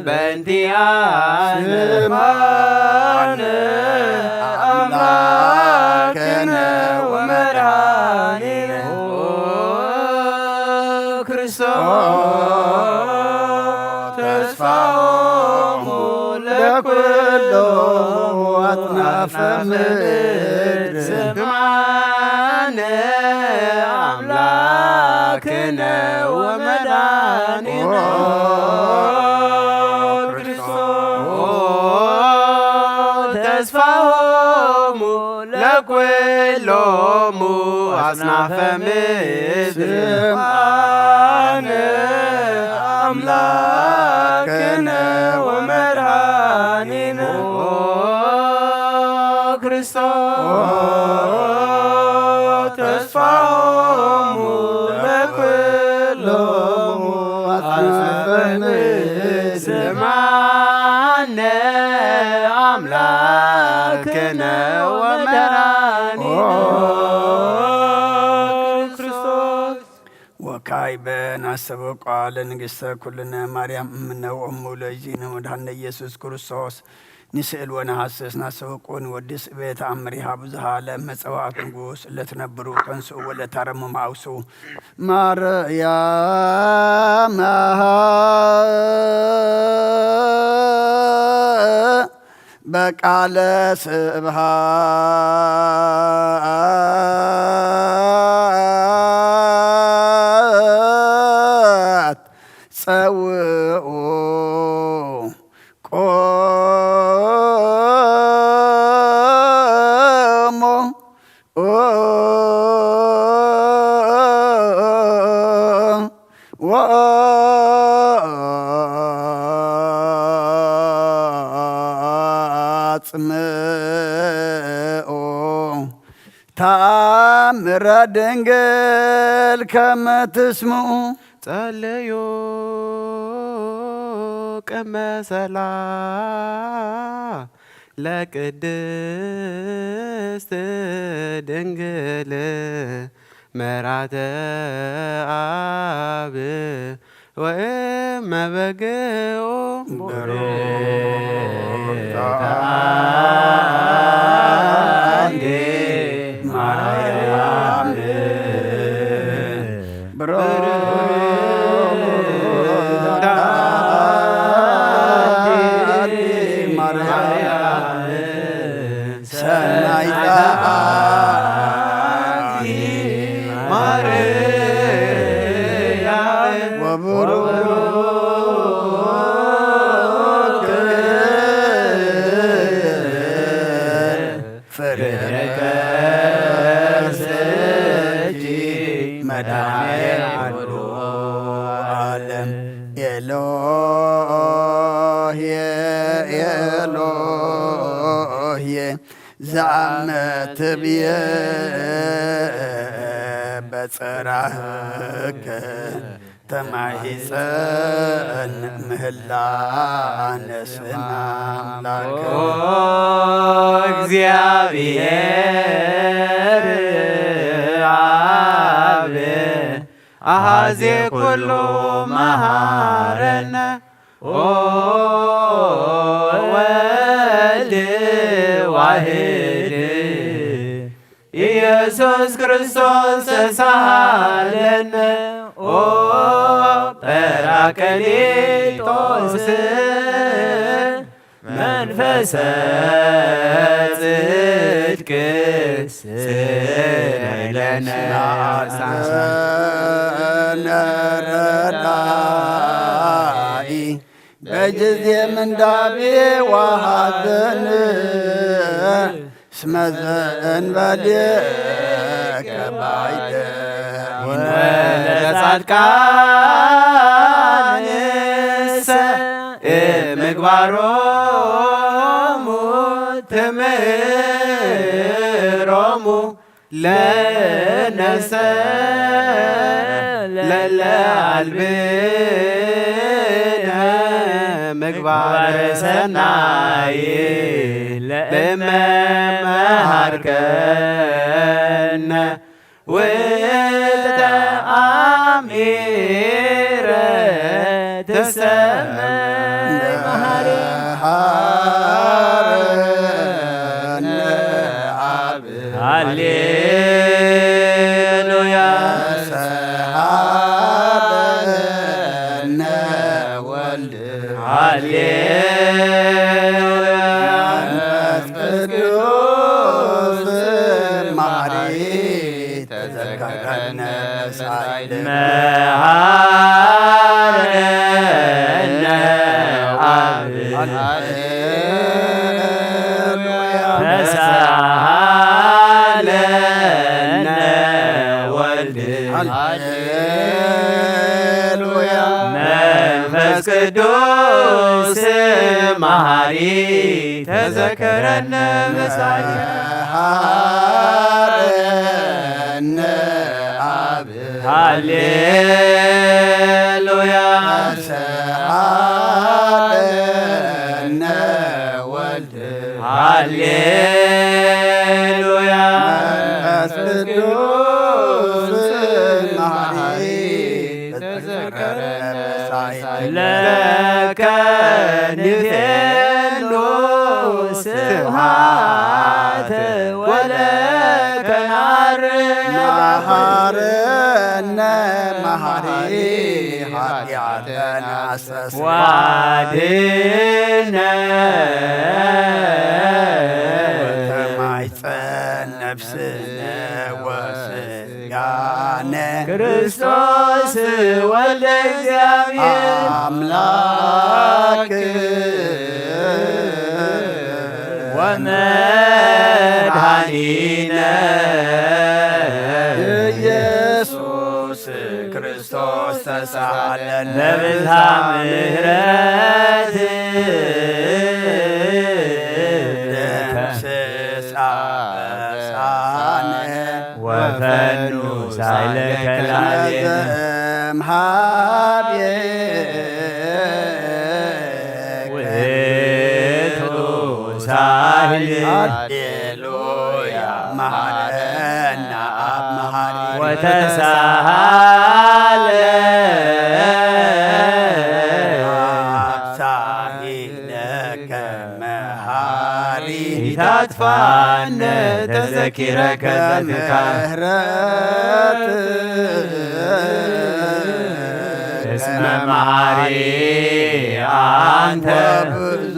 በእንቲኣነ ስምዓነ ኣምላክነ ወመድኃኒነ። ኦ ክርስቶስ ተስፋሆሙ ለኩሎሙ አፈምድር ስምዓነ አምላክነ ወመድኃኒነ ክርስቶስ ተስፋሆሙ ለኩሎሙ አጽናፈ ምድር። ስምዓነ አምላክነ ወመድኃኒነ ክርስቶስ ተስፋሆሙ ለኩሎሙ አጽናፈ ምድር። ስምዓነ አምላክነ ወመድኃኒነ ክርስቶስ። ወካዕበ ናስተብቋ ለንግሥተ ኩልነ ማርያም እምነ ወእሙ ለእግዚእነ ወመድኃኒነ ኢየሱስ ክርስቶስ። ንስእል ወነሐስስ ናስተብቁ ንወድስ እበ ተአምሪሃ ብዙሃ ለመጸዋዕት ንጉስ ለትነብሩ ተንስኡ ወለታረሙ መአውሱ ማርያም በቃለ ስብሐት ጸውዑ ቆሞ ወአጽምዑ ተአምረ ድንግል ከመ ትስምዑ። ጸልዩ ቅመ ሰላ ለቅድስት ድንግል መራተ አብ ወእመ በግኡ። ብሩክ አንቲ ማርያም ብሩክ አንቲ ማርያም ሰናይት አንቲ ማርያም ወብሩክ ፍሬ ከርሥኪ መድኃኔ ኩሉ ዓለም። ኤሎሄ ኤሎሄ ዘአመ ትብዬ በጽራህከ ተማሂፀን ምህላነ ስም አምላክ። ኦ እግዚአብሔር አብ አሐዜ ኩሉ መሐረነ። ኦ ወልድ ዋሕድ ኢየሱስ ክርስቶስ ተሳሃለነ። ኦ ጰራቅሊጦስ መንፈሰ ጽድቅ ስረይለነ። ረዳኢ በጊዜ ምንዳቤ ወሐዘን እስመ ዘእንበሌከ ባይደ ወለጻድቃንሰ እምግባሮሙ ትምህሮሙ ለነሰ ለለ አልብነ ምግባረ ሰናይ ለእመ መሃርከነ ውእተ አሚረ ትሰመ መሃሪ። ሃሌሉያ። ሰሃለነ ወልድ። ሃሌሉያ። መንፈስ ቅዱስ። መሃረነ አብ። ሃሌሉያ። ተሳሃለነ ወልድ። ሃሌሉያ። መንፈስ ቅዱስ መሃሪ ተዘከረነ መሳይ። መሃረነ አብ። ሃሌሉያ። ተሳሃለነ ወልድ። ሃሌሉያ። መንፈስ ቅዱስ መሃሪ ተዘከረ መሳይ። ለከ ንቤሉ ስብሐት ወለከ ናርግ። መሃረነ መሃሪ ኃጢአተነ አስተስርይ። ዋድነ። ወተማይጸን ነፍስነ ወስጋነ። ክርስቶስ ወልደ እግዚአብሔር። አምላክ። ወመድኃኒነ። ኢየሱስ ክርስቶስ ተሳሃለነ። ለብዝሃ ምሕረት። ደምስስ አበሳነ። ወፈኑ ሳይለከ ላዕሌነ። ዘእምሃቤ። ውእቱ ሳህል። ሃሌሉያ። መሃረነ አብ መሃሪ። ወተሳሃለ። አብ ሳህለከ መሃሪ። ኢታጥፋነ ተዘኪረከ ዘትካ። ምሕረት። እስመ መሃሪ አንተ። ብዙ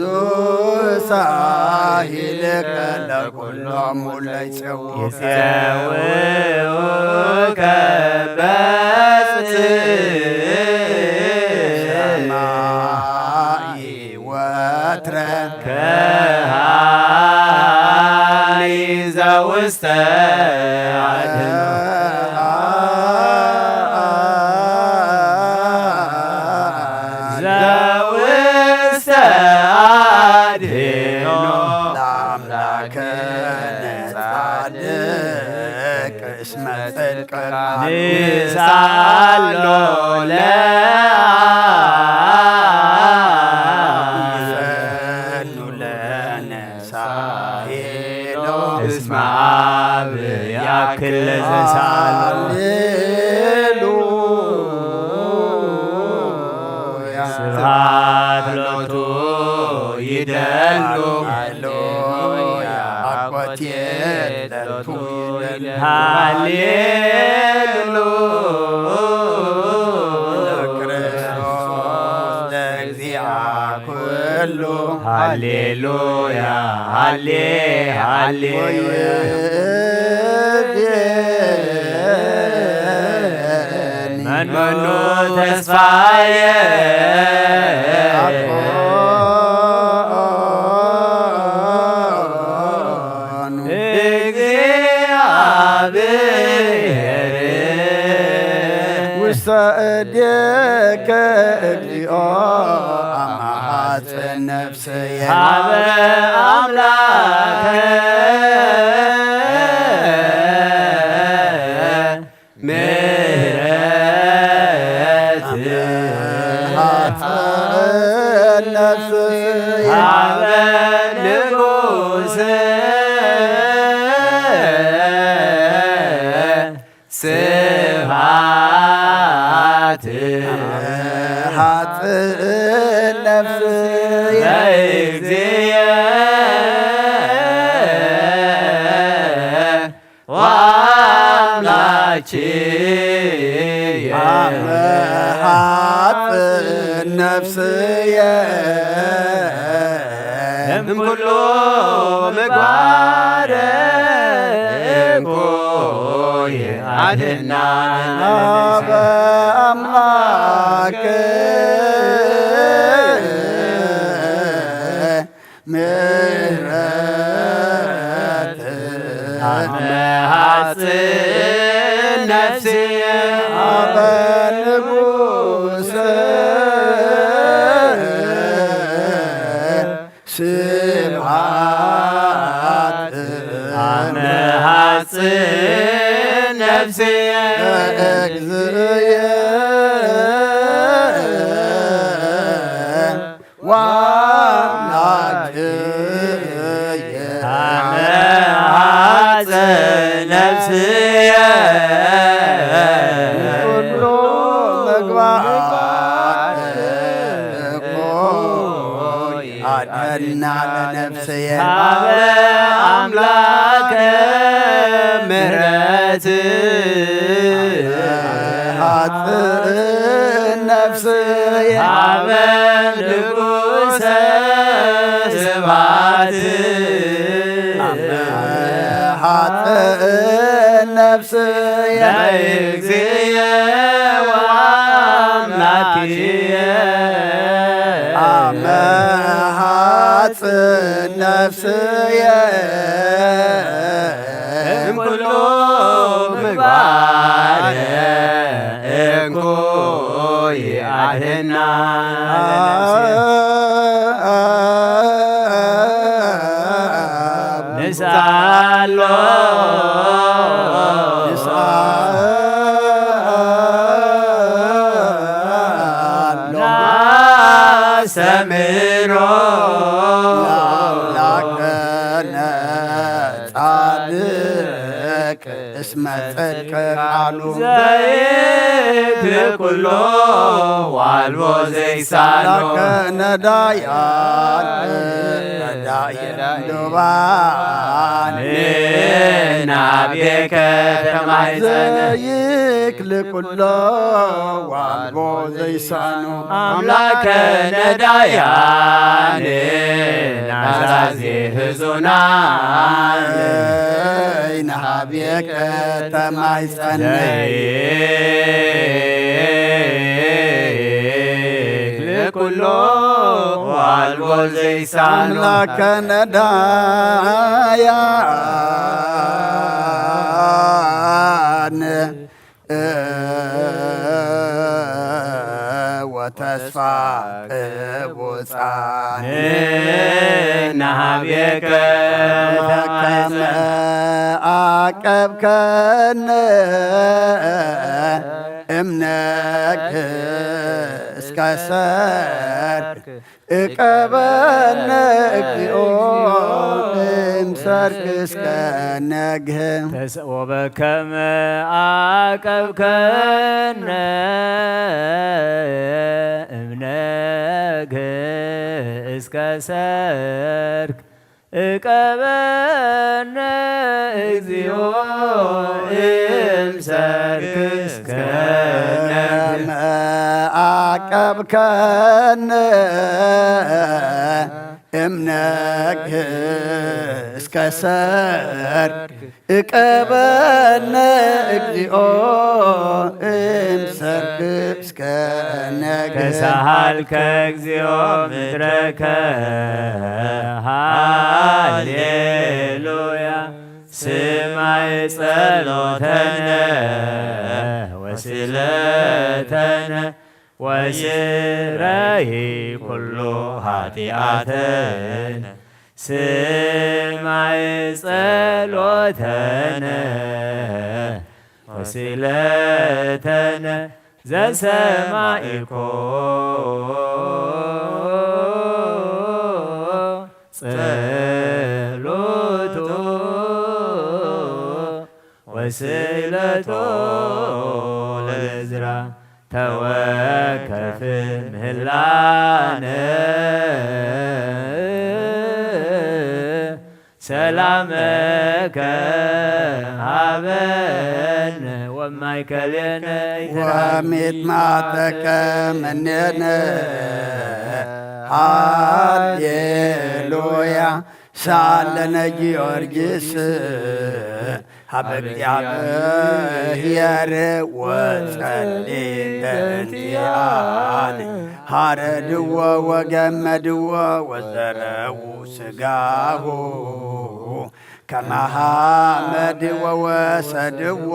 ሳሂልከ ለኩሎም ለይጸውከ። ይጸውከ በጽ። ሰማይ ወትረ። ከሃሊ ዘውስተ አድኖ። ዘውስተ አድኖ። ለአምላክነ ጻድቅ እስመ ጽድቅ። ንሳሎ ለአብ። ይፈኑ ለነ ሳሄሎ። እስመ አብ ያክል ለዘሳሎ። ሃሌሉያ። ስብሐት ሎቱ ይደሉ። ሃሌሉያ። አኮቴት ሎቱ ይደሉ። ሃሌሉያ። ለክርስቶስ ለእግዚአ ኩሉ። ሃሌሉያ፣ ሃሌ፣ ሃሌሉያ። ወይእዜኒ መኑ ተስፋየ። አኮኑ። እግዚአብሔር። ውስተ እዴከ እግዚኦ አማሐጽን ነፍስየ። ሀበ አምላከ ምሕረት። አማሐጽን ነፍስየ። ሀበ ንጉሥ ስብሐት። ሀጽን ነፍስየ። ለእግዚእ ወአምላኪ። አመ ሀጽን ነፍስየ። እምኩሉ ምግባረ እኩይ። ሀበ ኣምላክ ምሕረት ኣመሃጽ ነፍስየ ሀበ ንጉሰ ስብሐት ኣመሃጽ ነፍስየ እግዝእየ ወአምላክየ ኣመሃጽ ነፍስየ ኩሉ ምግባር እኮ ኣድህና ለነፍስየ ሀበ ኣምላክ ምሕረት ሃጽ ነፍስየ ሀበ ንጉሰ ስብሐት ሃጽ ነፍስየ ለእግዚእየ ወአምላክየ ኣመሃጽ ነፍስየ እምኩሉ ምግባር እንኩይ ኣድህና ንስኣሎ ንስኣሎ ናስተምህሮ ለአምላክነ ጻድቅ እስመ ጽድቅ ቃሉ ዘይክል ኩሎ ዋልቦ ዘይሳኖ ለከ ነዳያን ነዳያን ዱባን ናቤከ ተማይጸነ ዘይክል ኩሎ ዋልቦ ዘይሳኖ ኣምላከ ነዳያን ናዛዜ ህዙናን ናቤከ ተማይጸነ ዘይክል ኩሎ ዋልቦ ዘይሳኖ ኣምላከ ነዳያን ወተስፋ ቅቡጻን ንናቤከ ከመ ዓቀብከነ እምነክ እስከ ሰርክ እቀበነ እግዚኦ እምሰርክ እስከ ነግህ ተሰ- ወበከመ ዓቀብከነ እምነግህ እስከ ሰርክ እቀበነ እግዚኦ እምሰርክ እስከ ነግህ ዓቀብከነ እምነግህ እስከ ሰርክ እቀበነ እግዚኦ እምሰርክ እስከ ነግህ ተሳሃልከ እግዚኦ ምድረከ ሃሌሉያ ስማይ ጸሎተነ ወስለተነ ወይረይ ኩሉ ኃጢአተነ ስማይ ጸሎተነ ወስለተነ ዘሰማይኮ ጸሎቶ ወስእለቶ ለእዝራ ተወከፍ ምህላነ ሰላመከ ሃበነ ወማእከሌነ ወሚጥማተከ ምኔነ ሃሌሉያ ሳለነ ጊዮርጊስ ሀበ እግዚአብሔር ወጸሊ በእንቲአነ ሀረድዎ ወገመድዎ ወዘረዉ ስጋሁ ከመ ሐመድ ወወሰድዎ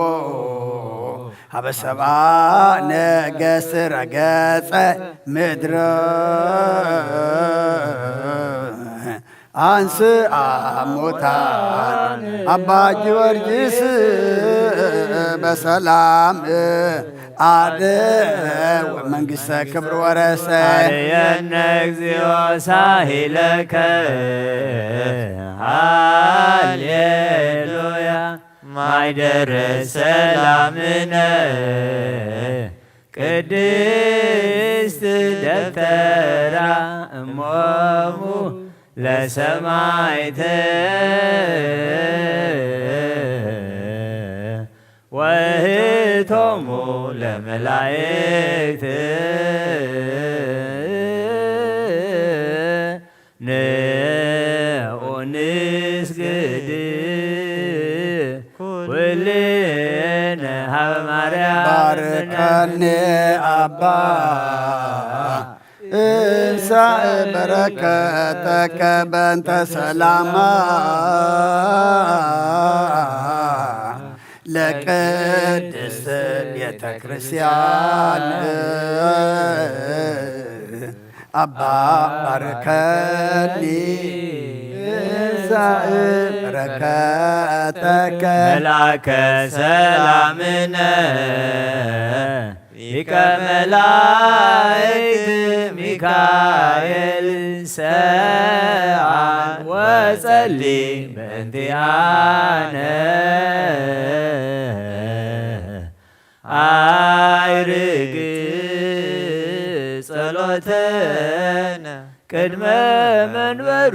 ሀበ ሰብአ ነገሥት ረገጸ ምድረ አንስአ ሙታን አባ ጊዮርጊስ በሰላም አደ ወመንግሥተ ክብር ወረሰ። አርየነ እግዚኦ ሳሂለከ ሃሌሉያ ማይደረ ሰላምነ ቅድስት ደብተራ እሞሙ ለሰማይት ወህቶሙ ለመላእክት ንኡ ንስግድ ኩልነ ሀበ ማርያም ባርከኒ አባ እንሳእ በረከተከ በእንተ ሰላማ ለቅድስት ቤተ ክርስቲያን አባ ባርከኒ እንሳእ በረከተከ መልአከ ሰላምነ ሊቀ መላእክት ሚካኤል ሰአል ወጸሊ በእንቲአነ አይርግ ጸሎተነ ቅድመ መንበሩ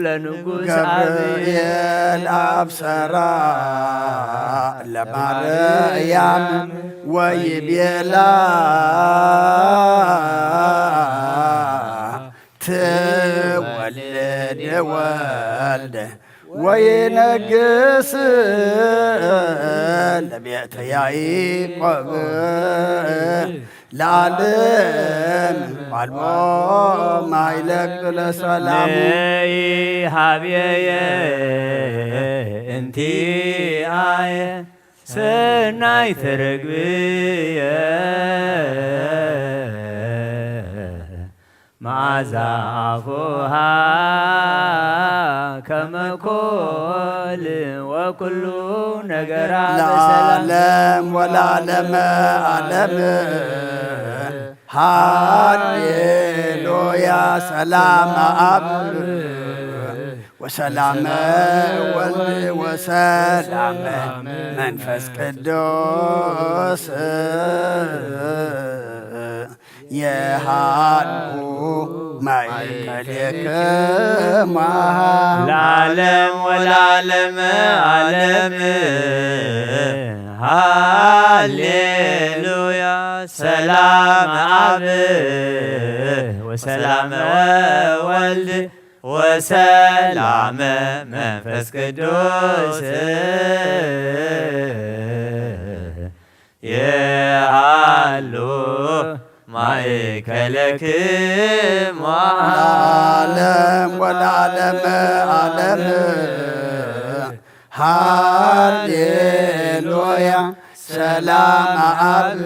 ለንጉስ አብየ ገብርኤል አብሰራ ለማርያም ወይቤላ ትወልድ ወልድ ወይነግስ ለቤተ ያዕቆብ ለዓለም አልቦ ማይለቅ ለሰላሙ ነይ ሀብየየ እንቲአየ ሰናይት ርግብየ መዓዛ አፉሃ ከመ ኮል ወኩሉ ነገራ በሰላም ለዓለም ወለዓለመ ዓለም ሃሌሉያ ሰላም አብ ወሰላመ ወልድ ወሰላመ መንፈስ ቅዱስ የሃሉ ማእከሌክሙ ለዓለም ወለዓለመ ዓለም ሃሌሉያ ሰላም አብ ወሰላመ ወልድ ወሰላመ መንፈስ ቅዱስ የሃሉ ማእከለክሙ ለዓለም ወለዓለመ ዓለም ሃሌሉያ ሰላም አብ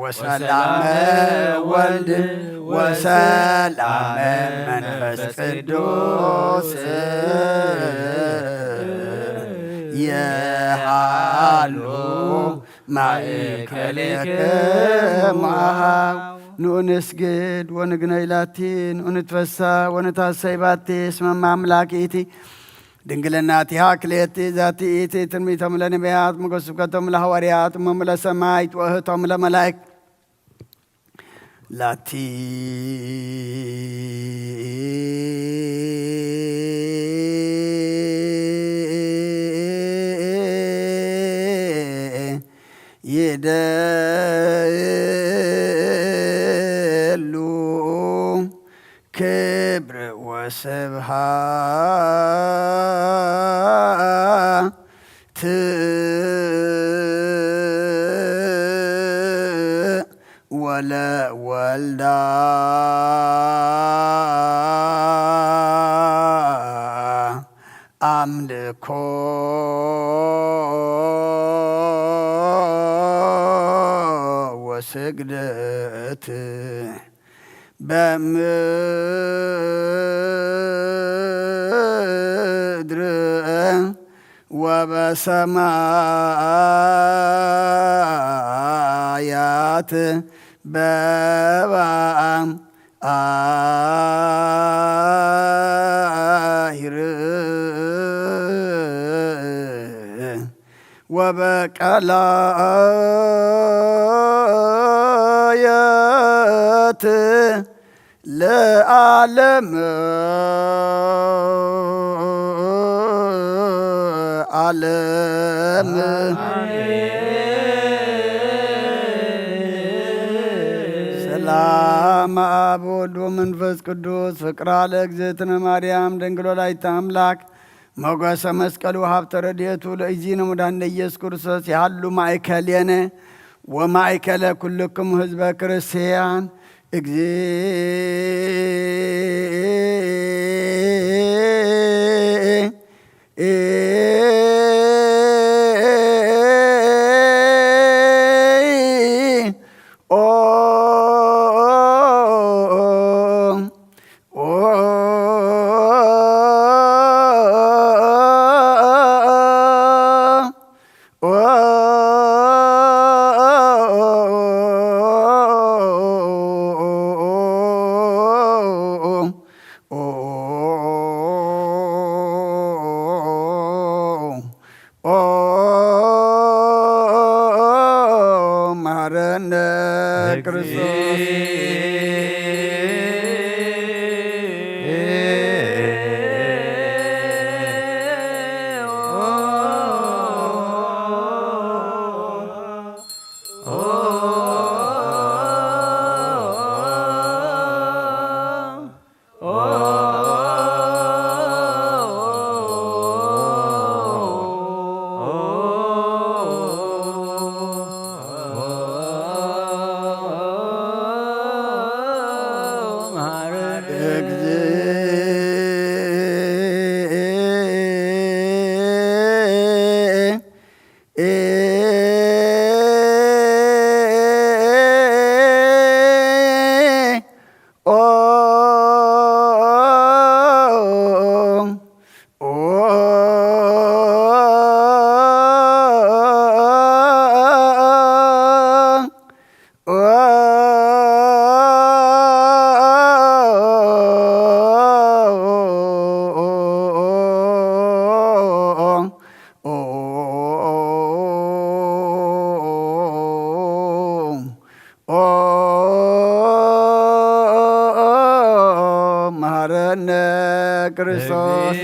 ወሰላመ ወልድ ወሰላመ መንፈስ ቅዱስ የሃሉ ማእከሌክሙ ንኡ ንስግድ ወንግነይ ላቲ ንኡ ንትፈሳ ወንታሰይ ባቲ እስመ እመ አምላክ ኢቲ ድንግልናቲሃ ክልኤቲ ዛቲ ኢቲ ትንቢቶም ለነቢያት ሞገስ ስብከቶም ለሐዋርያት እሞም ለሰማይት ወእህቶም ለመላእክት ላቲ ይደሉ ክብር ስብሃት ወለ ወልዳ ኣምልኮ ወስግደት በምድር ወበሰማያት በባ አይር ወበቀላየት ለዓለም ዓለም። ሰላም አብ ወልድ ወመንፈስ ቅዱስ ፍቅራ ለእግዝእትነ ማርያም ድንግል ወላዲተ አምላክ ሞገሰ መስቀሉ ሀብተ ረድኤቱ ለእግዚእነ ወመድኃኒነ ኢየሱስ ክርስቶስ ይሃሉ ማእከሌነ ወማእከለ ኩልክሙ ህዝበ ክርስቲያን። እግዚእ ኦ ኦ ኦ መሐረነ ክርስቶስ። ኦ መሐረነ ክርስቶስ።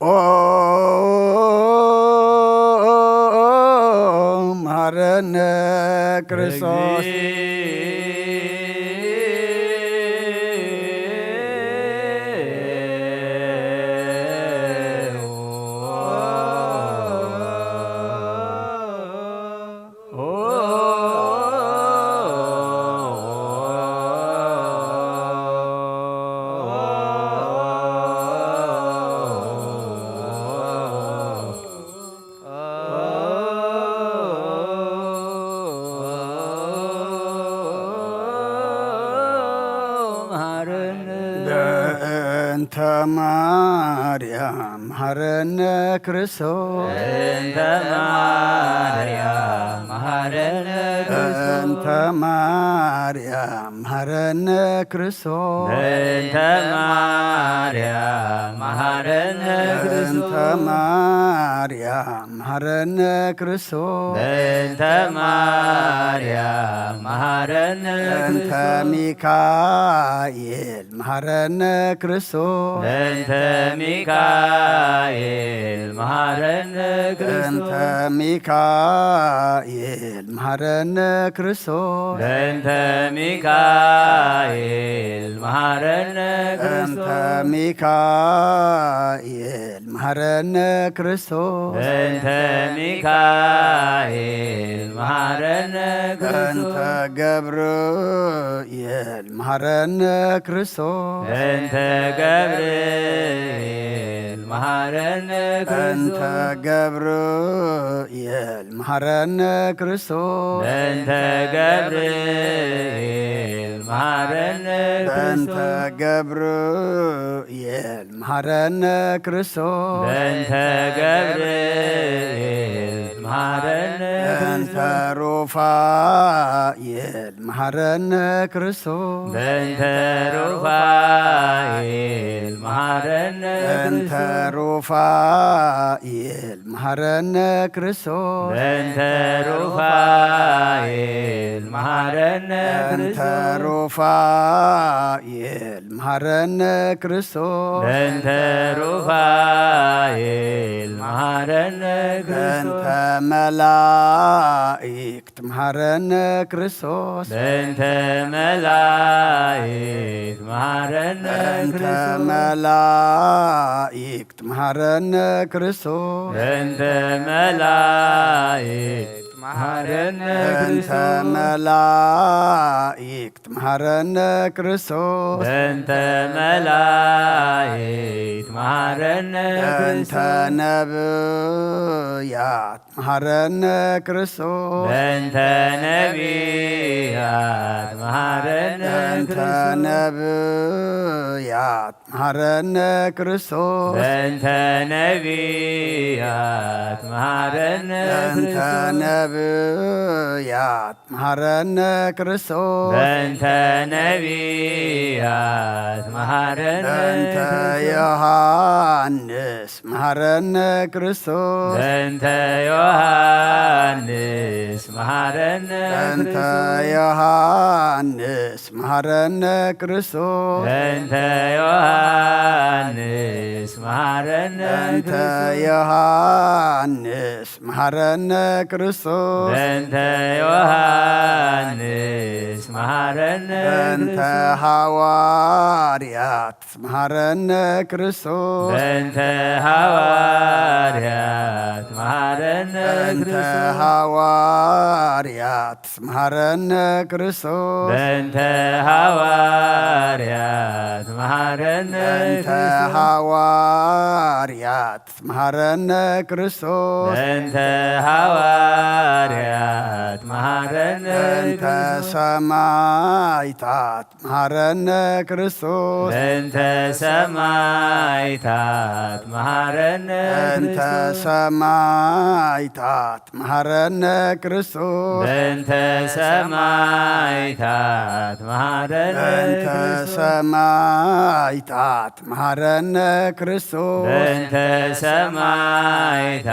ኦ መሐረነ ክርስቶስ። ተማርያም መሃረነ ክርስቶስ። እንተ ማርያም መሃረነ ክርስቶስ። እንተ ማርያም መሃረነ ክርስቶስ። እንተ ማርያም መሃረነ እንተ ክርስቶስ። ማርያም መሃረነ ክርስቶስ። እንተ ማርያም መሃረነ እንተ ክርስቶስ። ሚካኤል መሃረነ ክርስቶስ። እንተ ሚካኤል መሃረነ እንተ ክርስቶስ። ሚካኤል መሃረነ ክርስቶስ። እንተ ሚካኤል መሃረነ እንተ ክርስቶስ። ሚካኤል መሃረነ ክርስቶስ። እንተ ሚካኤል መሃረነ እንተ ክርስቶስ። ገብርኤል መሃረነ ክርስቶስ። እንተ ገብርኤል መሃረነ እንተ ክርስቶስ። ገብርኤል መሃረነ ክርስቶስ። እንተ ገብርኤል መሃረነ በእንተ ክርስቶስ። ገብርኤል መሃረነ ክርስቶስ። በእንተ ገብርኤል መሃረነ በእንተ ክርስቶስ። ሩፋኤል መሃረነ ክርስቶስ። በእንተ ሩፋኤል መሃረነ በእንተ ክርስቶስ። ሩፋኤል መሃረነ ክርስቶስ። በእንተ ሩፋኤል መሃረነ በእንተ ክርስቶስ። ሩፋኤል መሃረነ ክርስቶስ። በእንተ ሩፋኤል መሃረነ በእንተ ክርስቶስ። መላእክት መሃረነ ክርስቶስ። በእንተ መላእክት መሃረነ በእንተ ክርስቶስ። መላእክት መሃረነ ክርስቶስ። በእንተ መላእክት መሃረነ በእንተ ክርስቶስ። መላእክት መሃረነ ክርስቶስ። በእንተ መላእክት መሃረነ በእንተ ክርስቶስ። ነብያት መሃረነ ክርስቶስ። በእንተ ነቢያት መሃረነ በእንተ ክርስቶስ። ነብያት መሃረነ ክርስቶስ። በእንተ ነቢያት መሃረነ በእንተ ክርስቶስ። ነብያት መሃረነ ክርስቶስ። በእንተ ነቢያት መሃረነ በእንተ ክርስቶስ። ዮሐንስ መሃረነ ክርስቶስ። በእንተ ዮሐንስ መሃረነ በእንተ ክርስቶስ። ዮሐንስ መሃረነ ክርስቶስ። በእንተ ዮሐንስ መሃረነ በእንተ ክርስቶስ። ዮሐንስ መሃረነ ክርስቶስ። በእንተ ዮሐንስ መሃረነ በእንተ ክርስቶስ። ሐዋርያት መሃረነ ክርስቶስ። በእንተ ሐዋርያት መሃረነ በእንተ ክርስቶስ። ሐዋርያት መሃረነ ክርስቶስ። በእንተ ሐዋርያት መሃረነ በእንተ ክርስቶስ። ሐዋርያት መሃረነ ክርስቶስ። በእንተ ሐዋርያት መሃረነ በእንተ ክርስቶስ። ሰማይታት መሃረነ ክርስቶስ። በእንተ ሰማይታት መሃረነ በእንተ ክርስቶስ። ሰማይታት መሃረነ ክርስቶስ። በእንተ ሰማይታት መሃረነ በእንተ ክርስቶስ። ሰማይታት መሃረነ ክርስቶስ። በእንተ ሰማይታት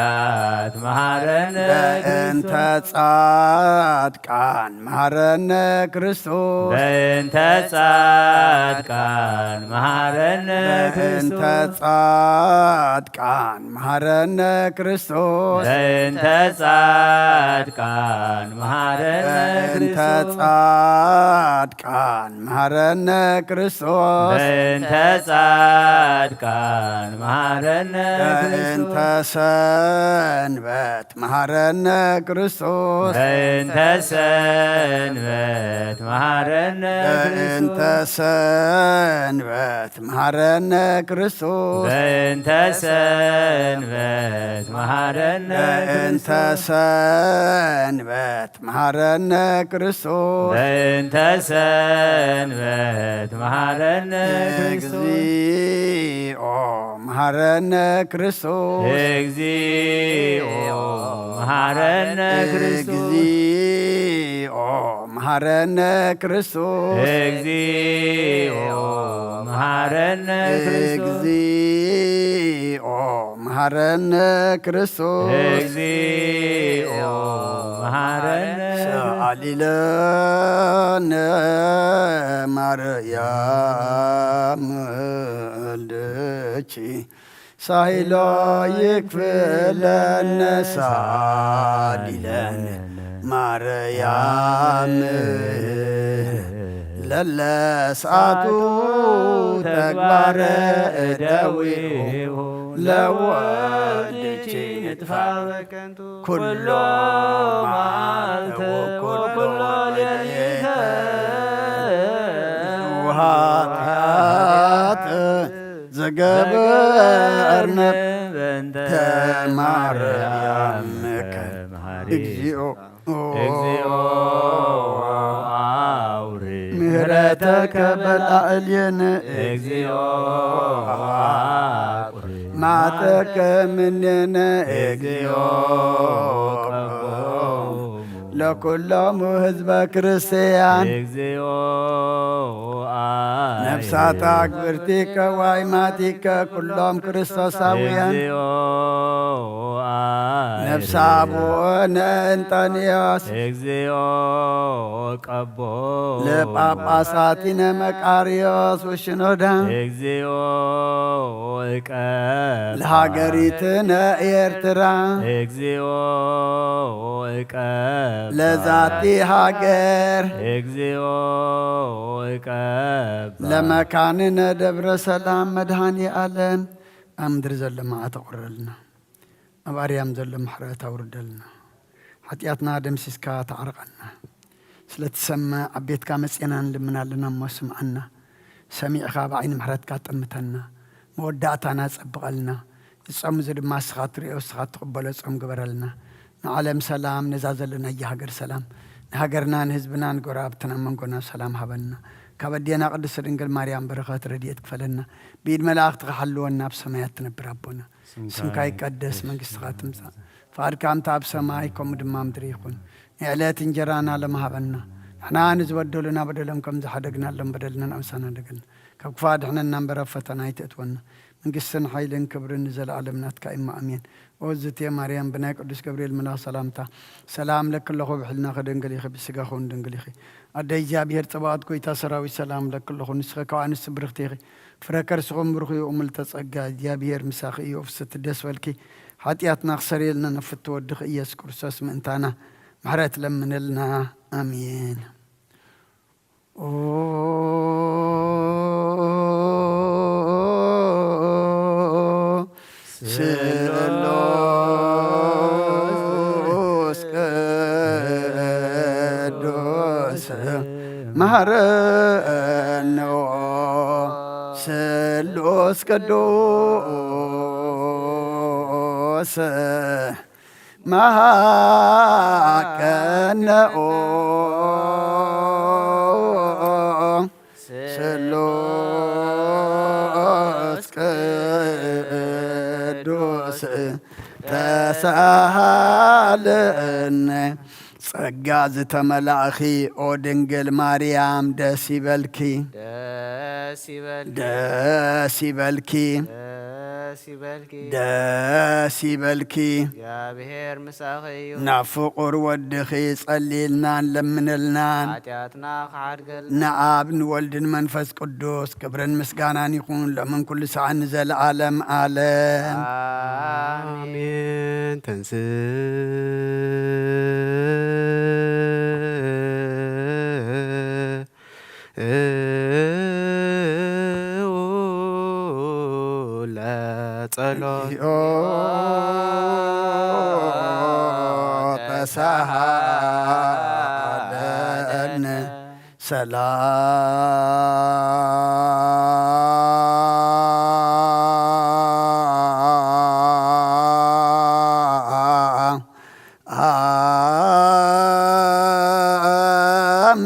መሃረነ በእንተ ክርስቶስ። ጻድቃን መሃረነ ክርስቶስ። በእንተ ጻድቃን መሃረነ በእንተ ክርስቶስ። ጻድቃን መሃረነ ክርስቶስ። በእንተ ጻድቃን መሃረነ በእንተ ክርስቶስ። ጻድቃን መሃረነ ክርስቶስ። በእንተ ጻድቃን መሃረነ በእንተ ክርስቶስ። ሰን ሰንበት መሃረነ ክርስቶስ። በእንተ ሰንበት መሃረነ በእንተ ክርስቶስ። ሰንበት መሃረነ ክርስቶስ። በእንተ ሰንበት መሃረነ በእንተ ክርስቶስ። ሰንበት መሃረነ ክርስቶስ። በእንተ ሰንበት መሃረነ ክርስቶስ። እግዚኦ መሃረነ ክርስቶስ። እግዚኦ መሃረነ ክርስቶስ። እግዚኦ መሃረነ ክርስቶስ። እግዚኦ መሃረነ ክርስቶስ። እግዚኦ መሃረነ ክርስቶስ። እግዚኦ መሃረነ ሰአሊ ለነ ማርያም ወልድኪ ሳይሎ ይክፍለነ ሳሊለን ማርያም ለለስኣቱ ተግባረ እደዊሁ ለወልድኪ ንጥፋ ኩሎ መዓልተ ወኩሎ ሌሊተ ኃጢአት ዘገበርነ በእንተ ማርያም መሐሪ እግዚኦ እግዚኦ አውሪ ምህረተከ በላዕሌነ እግዚኦ አቁሪ ማጠከ ምኔነ እግዚኦ ቀቦሙ ለኩሎሙ ህዝበ ክርስቲያን። እግዚኦ አይ ነፍሳት አግብርቲከ ዋይማቲከ ኩሎም ክርስቶሳውያን። እግዚኦ አይ ነፍሳ አቡነ እንጠንዮስ። እግዚኦ ቀቦ ለጳጳሳቲነ መቃርዮስ ወሽኖዳ። እግዚኦ እቀብ ለሃገሪትነ ኤርትራ። እግዚኦ እቀብ ለዛቲ ሃገር። እግዚኦ እቀብ ለመካንነ ደብረ ሰላም መድኃኔ ዓለም። ኣብ ምድሪ ዘሎ መዓት ኣቑርረልና፣ ኣብ ኣርያም ዘሎ ምሕረት ኣውርደልና። ሓጢኣትና ደምሲስካ ተዓርቐና። ስለትሰምዕ ኣብ ቤትካ መጺና ንልምን ኣለና እሞ ስምዓና። ሰሚዕኻ ብዓይኒ ምሕረትካ ጠምተና። መወዳእታና ጸብቐልና። እዚ ጾም እዚ ድማ እስኻ ትርእዮ፣ እስኻ ትቕበሎ ጾም ግበረልና። ንዓለም ሰላም፣ ነዛ ዘለናያ ሃገር ሰላም፣ ንሃገርና፣ ንህዝብና፣ ንጎረባብትና፣ ኣብ መንጎና ሰላም ሃበና። ካብ ኣዴና ቅድስት ድንግል ማርያም በረኸት ረድኤት ክፈለና። ብኢድ መላእኽትኻ ሓልወና፣ ኣብ ሰማያት ትነብር ኣቦና። ስምካ ይቀደስ፣ መንግስትኻ ትምጻእ፣ ፍቓድካ ከምቲ ኣብ ሰማይ ከምኡ ድማ ኣብ ምድሪ ይኹን። ንዕለት እንጀራና ሎም ሃበና። ንሕና ንዝበደሉና በደሎም ከም ዝሓደግናሎም በደልና ንኣምሳና ደገልና። ካብ ክፉእ ኣድሕነና እምበር ኣብ ፈተና ኣይተእትወና። መንግስትን ሓይልን ክብርን ንዘለኣለም ናትካ እማ ኣሜን። ኦ ዝቴ ማርያም ብናይ ቅዱስ ገብርኤል መልኣኽ ሰላምታ ሰላም ለኪ ኣለኹ፣ ብሕልናኺ ድንግል ኢኺ፣ ብስጋኺ እውን ድንግል ኢኺ። ኣደ እግዚኣብሔር ጸባኦት ጎይታ ሰራዊት ሰላም ለኪ ኣለኹ፣ ንስኺ ካብ ኣንስቲ ብርኽቲ ኢኺ። ፍረ ከርስኹም ብሩኽ እዩ፣ እሙልተ ጸጋ እግዚኣብሔር ምሳኺ እዩ። ፍስቲ ደስ በልኪ፣ ሓጢኣትና ክሰርየልና ንፍቲ ወድኺ ኢየሱስ ክርስቶስ ምእንታና ምሕረት ለምንልና። ኣሜን። ኦ ስሉስ ቅዱስ መሐረነ ኦ ስሉስ ቅዱስ መሐረነ ኦ ስሉስ ቅዱስ ተሳሃለነ። ጸጋ ዝተመላእኺ ኦ ድንግል ማርያም ደስ ይበልኪ። ደስ ይበልኪ። ደስ ይበልኪ። ደስ ይበልኪ። ደስ ይበልኪ። እግዚኣብሔር ምሳኺ እዩ። ናብ ፍቑር ወድኺ ጸልይልናን ለምንልናን። ሓጢኣትና ክሓድገልና። ንኣብ ንወልድን መንፈስ ቅዱስ ክብርን ምስጋናን ይኹን ሎምን ኩሉ ሰዓት ንዘለዓለም ዓለም። ኣሜን። ኣሜን። ተንስእ ለጸሎት። ሳሃለነ ሰላም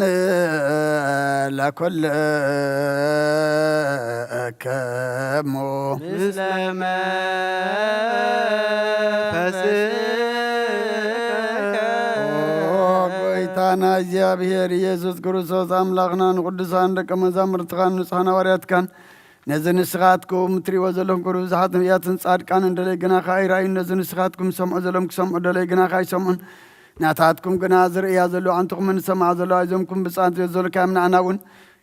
ለኩልክሙ። ምስለ መንፈስከ። ኦ ጎይታና እግዚኣብሔር ኢየሱስ ክርስቶስ ኣምላኽና ንቅዱሳን ደቀ መዛሙርትኻን ንጹሓን ሃዋርያትካን ነዚ ንስኻትኩም እትርእይዎ ዘለኹም ክብሪ ብዙሓት ነቢያትን ጻድቃንን ደለይ ግናኻ ኣይረኣዩን። ነዚ ንስኻትኩም ዝሰምዑ ዘለኹም ክሰምዑ ደለይ ግናኻ ኣይሰምዑን። ናታትኩም ግና ዝርእያ ዘለዋ ኣንትኹምን ዝሰምዓ ዘለዋ እዞምኩም ብጻት ዘዘልካዮም ንዓና እውን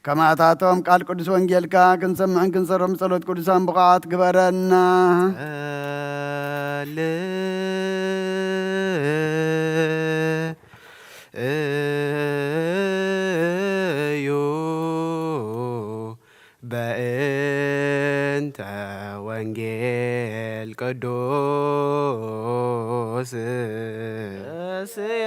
ከማታቶም ቃል ቅዱስ ወንጌልካ ክንሰምዕን ክንሰርሖም ጸሎት ቅዱሳን ብቑዓት ግበረና። ጸልእ እዩ በእንተ ወንጌል ቅዱስ። እስየ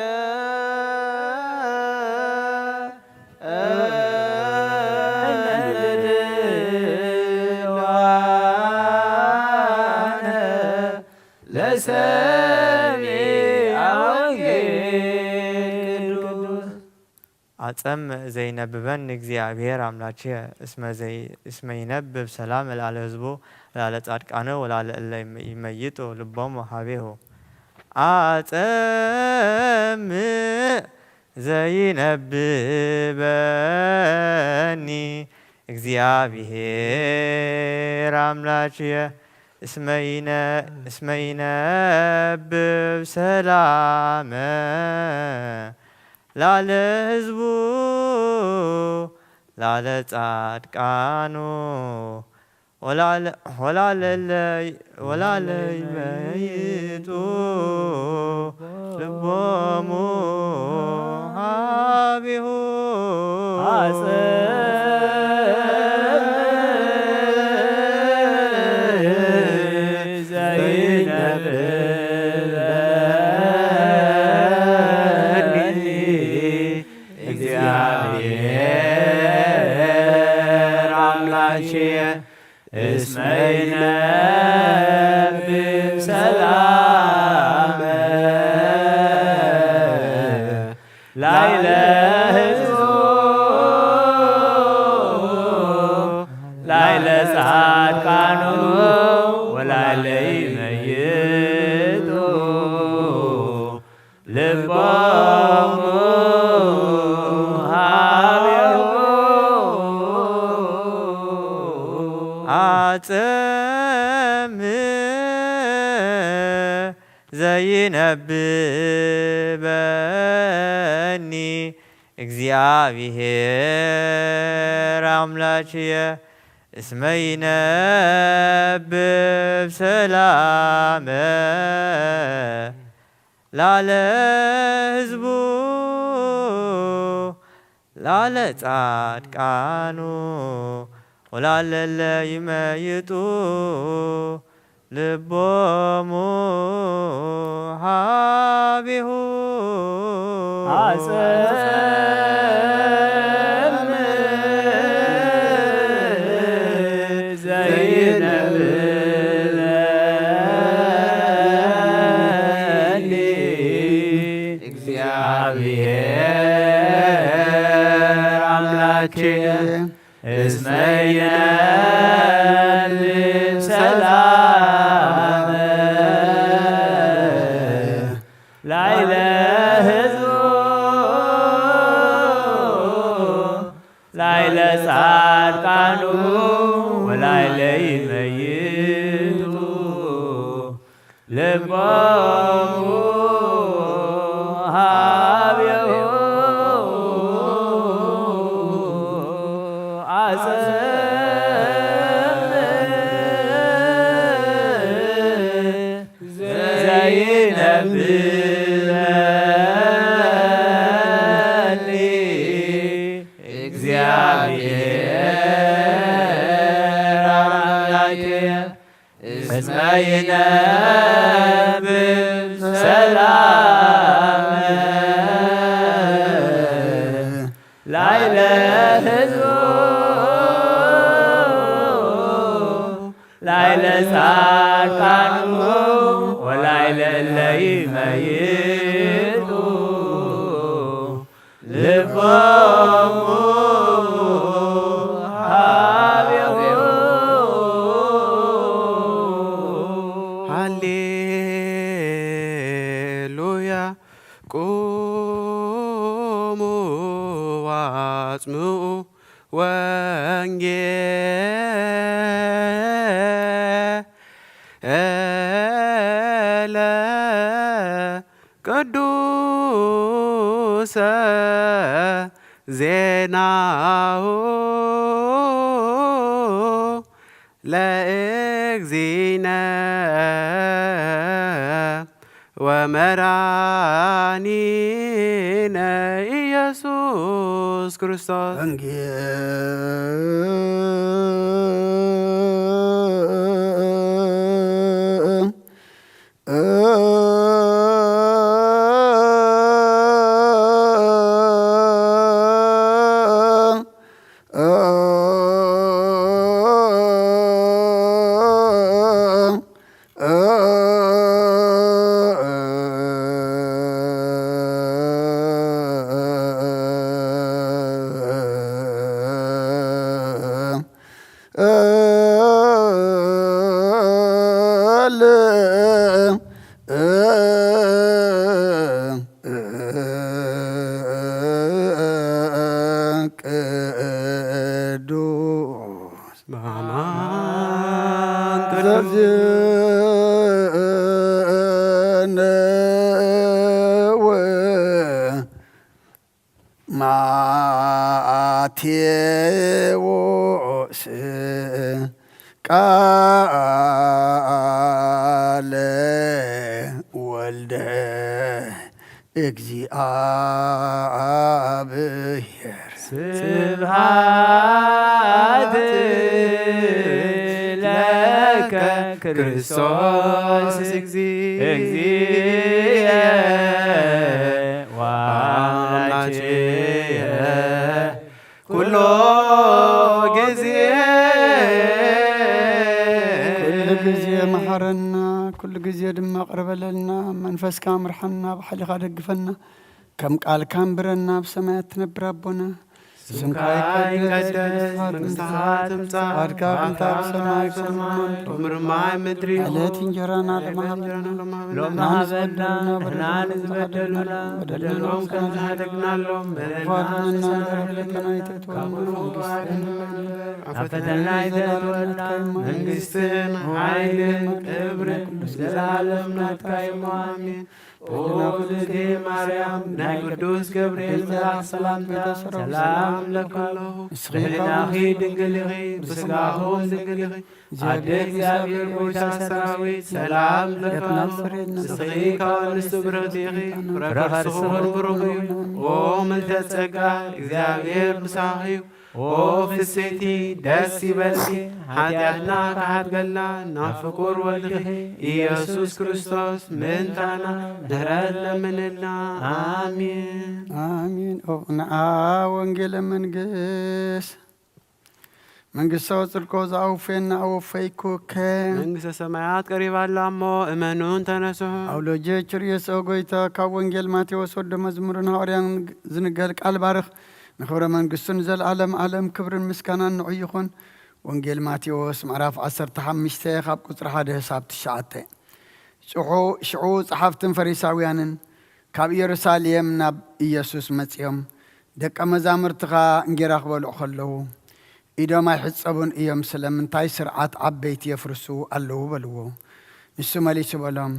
ድልዋነ ለሰሚዐ ወንጌል ቅዱስ። አጸምእ ዘይነብበኒ እግዚአብሔር አምላኬ እስመ ዘይ-፣ እስመ ይነብብ ሰላም ለዓለ ህዝቡ ወለዓለ ጻድቃኑ ወለዓለ እለ ይመይጡ ልቦሙ ሀቤሁ። አጸምእ ዘይነብበኒ እግዚአብሔር አምላኬ እስመ ይነ-፣ እስመ ይነብብ ሰላመ ላለ ህዝቡ ላለ ጻድቃኑ ወላለ-፣ ወላለ ለይ-፣ ወላለ ይመይጡ ልቦሙ ሀቤሁ። አጽም ዘይነብበኒ እግዚአብሔር አምላኬ እስመ ይነብብ ሰላመ ላዕለ ህዝቡ ላዕለ ጻድቃኑ ወላዕለ ይመይጡ ልቦሙ ሀቤሁ። አጽምእ ዘይነብበኒ እግዚአብሔር አምላክየ እስመ ይነብብ ሰላመ ላለ ህዝቡ ላለ ጻድቃኑ ወላለለ ይመይጡ ልቦሙ ሀቤሁ። አጸም ዘይነብበኒ እግዚአብሔር አምላኬ እስመ ይነብብ ሰላመ ላዕለ ህዝቡ ላዕለ ጻድቃኑ ወላዕለ ይመይጡ ልቦሙ ሀቤሁ። አጸም ዘይነብበኒ እግዚአብሔር አምላኬ እስመ ይነብብ ሰላም ቃሉ ወላይለ እለ ይመይጡ ልቦሙ ሃቤሁ። ሃሌሉያ። ቁሙ ወአጽምዑ ወንጌለ ቅዱሰ ዜናሁ ለእግዚእነ ወመድኃኒነ ኢየሱስ ክርስቶስ። ቅዱስ በአማን ቅዱስ ዘዜነው ማቴዎስ ቃለ ወልደ እግዚአብሔር። ስብሐት ለከ ክርስቶስ እግዚእ ወአምላኬ ኩሎ ጊዜ። ኩሉ ጊዜ መሓረና፣ ኩሉ ጊዜ ድማ ቅርበለልና። መንፈስካ ምርሓና፣ ብሓይልኻ ደግፈና። ከም ቃልካ እንብረና፣ ኣብ ሰማያት ትነብር ኣቦና፣ ስምካ ስምካ ይቀደስ፣ ይቀደስ፣ መንግስትኻ መንግስትኻ ትምጻእ፣ ትምጻእ፣ ፍቃድካ ፍቃድካ ከምታ ኣብ ሰማይ ከምታ ኣብ ሰማይ ከምታ ከምታ ኣብ ምድሪ። ዕለት እንጀራና ዕለት ለማሃበና፣ እንጀራና ለማሃበና፣ ሎሚ ንሕና ሃበና፣ ንዝበደሉና፣ ንሕና ንዝበደሉና፣ በደሎም በደሎም ከም ዝሓደግናሎም፣ በደልና ንስሓ ንበል፣ ፈተና ኣይተእትወና፣ ካብ ክፉ መንግስቲ ኣድነና፣ ኣብ ፈተና ኣይተእትወና፣ መንግስትን ሓይልን ክብርን ዘለዓለም ናትካ እዩ፣ ኣሜን። ኦዝእቴ ማርያም፣ ናይ ቅዱስ ገብርኤል መልኣክ ሰላምታ ሰላም ለኪ ኣለኹ። ንስኺ ብሕሊናኺ ድንግል ኢኺ፣ ብስጋኺ እውን ድንግል ኢኺ። ኣደ እግዚኣብሔር ጎይታ ሰራዊት፣ ሰላም ለኪ ኣለኹ። ንስኺ ካብ ኣንስቲ ብርኽቲ ኢኺ፣ ፍረ ከርስኺ እውን ብሩኽ እዩ። ኦ ምልዕተ ጸጋ፣ እግዚኣብሔር ምሳኺ እዩ። ኦ ፍስሕቲ፣ ደስ ይበልኪ፣ ሓጢኣትና ክሓድገልና ናብ ፍቁር ወልድኺ ኢየሱስ ክርስቶስ ምእንታና ምሕረት ለምንልና። ኣሜን። ኣሜን። ኦ ንዓ ወንጌለ መንግስት፣ መንግስተ ወጽድቆ ዘአውፌና አወፈይኩከ። መንግስተ ሰማያት ቀሪባ ኣላ እሞ እመኑን ተነስሑ። አውሎጀ ችርየስ ኦ ጎይታ፣ ካብ ወንጌል ማቴዎስ ወደ መዝሙርን ሃዋርያን ዝንገር ቃል ባርኽ። ንኽብረ መንግስቱ ንዘለዓለም ዓለም ክብርን ምስጋናን ንዑ ይኹን። ወንጌል ማቴዎስ ምዕራፍ ዓሰርተ ሓሙሽተ ካብ ቁጽሪ ሓደ ክሳብ ትሽዓተ። ሽዑ፣ ሽዑ ጸሓፍትን ፈሪሳውያንን ካብ ኢየሩሳሌም ናብ ኢየሱስ መጺኦም፣ "ደቀ መዛሙርትኻ እንጌራ ክበልዑ ከለዉ፣ ኢዶም ኣይሕጸቡን እዮም፣ ስለምንታይ ስርዓት ዓበይቲ የፍርሱ ኣለዉ?" በልዎ። ንሱ መሊሱ በሎም፣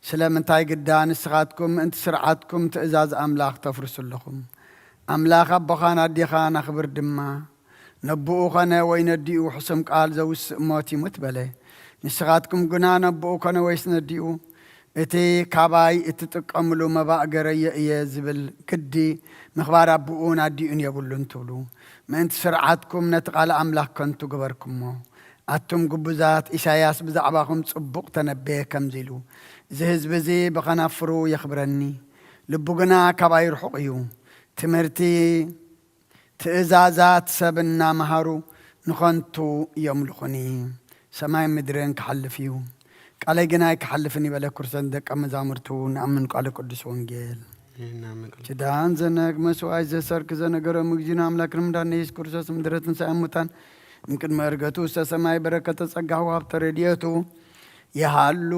"ስለምንታይ ግዳ ንስኻትኩም ምእንቲ ስርዓትኩም ትእዛዝ ኣምላኽ ተፍርሱ ኣለኹም? ኣምላኽ ኣቦኻን ኣዴኻን ኣኽብር ድማ፣ ነቦኡ ኸነ ወይ ነዲኡ ሕሱም ቃል ዘውስእ ሞት ይሙት በለ። ንስኻትኩም ግና ነቦኡ ኸነ ወይስ ነዲኡ፣ እቲ ካባይ እትጥቀምሉ መባእ ገረዮ እየ ዝብል ግዲ ምኽባር ኣቦኡን ኣዲኡን የብሉን ትብሉ። ምእንቲ ስርዓትኩም ነቲ ቃል ኣምላኽ ከንቱ ገበርኩሞ። ኣቱም ግቡዛት፣ ኢሳይያስ ብዛዕባኹም ጽቡቕ ተነበየ ከምዚ ኢሉ፣ እዚ ህዝቢ እዚ ብኸናፍሩ የኽብረኒ፣ ልቡ ግና ካባይ ርሑቕ እዩ። ትምህርቲ ትእዛዛት ሰብ እናመሃሩ ንኸንቱ የምልኹኒ። ሰማይ ምድርን ክሓልፍ እዩ፣ ቃለይ ግና ኣይክሓልፍን ይበለ ክርስቶስ ደቀ መዛሙርቱ ንኣምን ቃለ ቅዱስ ወንጌል። እናምን ቃል ኪዳን ዘነግ መስዋዕት ዘሰርክ ዘነገረ ምግዚን ኣምላክ ንምዳን ኢየሱስ ክርስቶስ ምድረ ትንሳኤ ሙታን እምቅድመ እርገቱ ውስተ ሰማይ በረከተ ጸጋ ወሃብተ ረድኤቱ ይሃሉ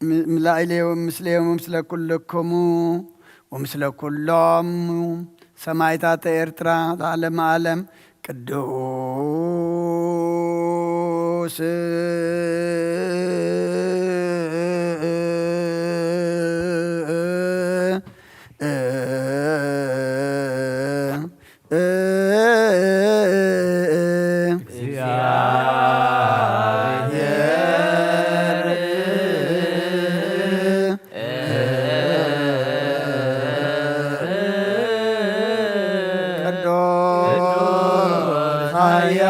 ም-፣ ምላእሌ ምስሌ ምስለ ኩልክሙ ወምስለ ኩሎም ሰማይታተ ኤርትራ ለዓለመ ዓለም። ቅዱስ ቅዱስ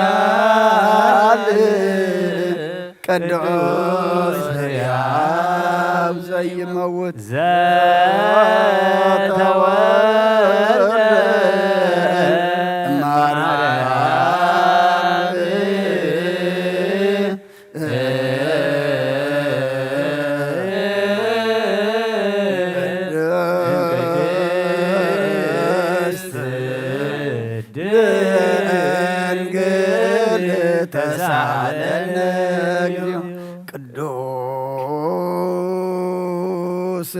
ኃያል ቅዱስ ሕያው ዘይመውት ዘተወልደ ማርያም ቅድስት ድንግል ተሳለነ እግዚኦ። ቅዱስ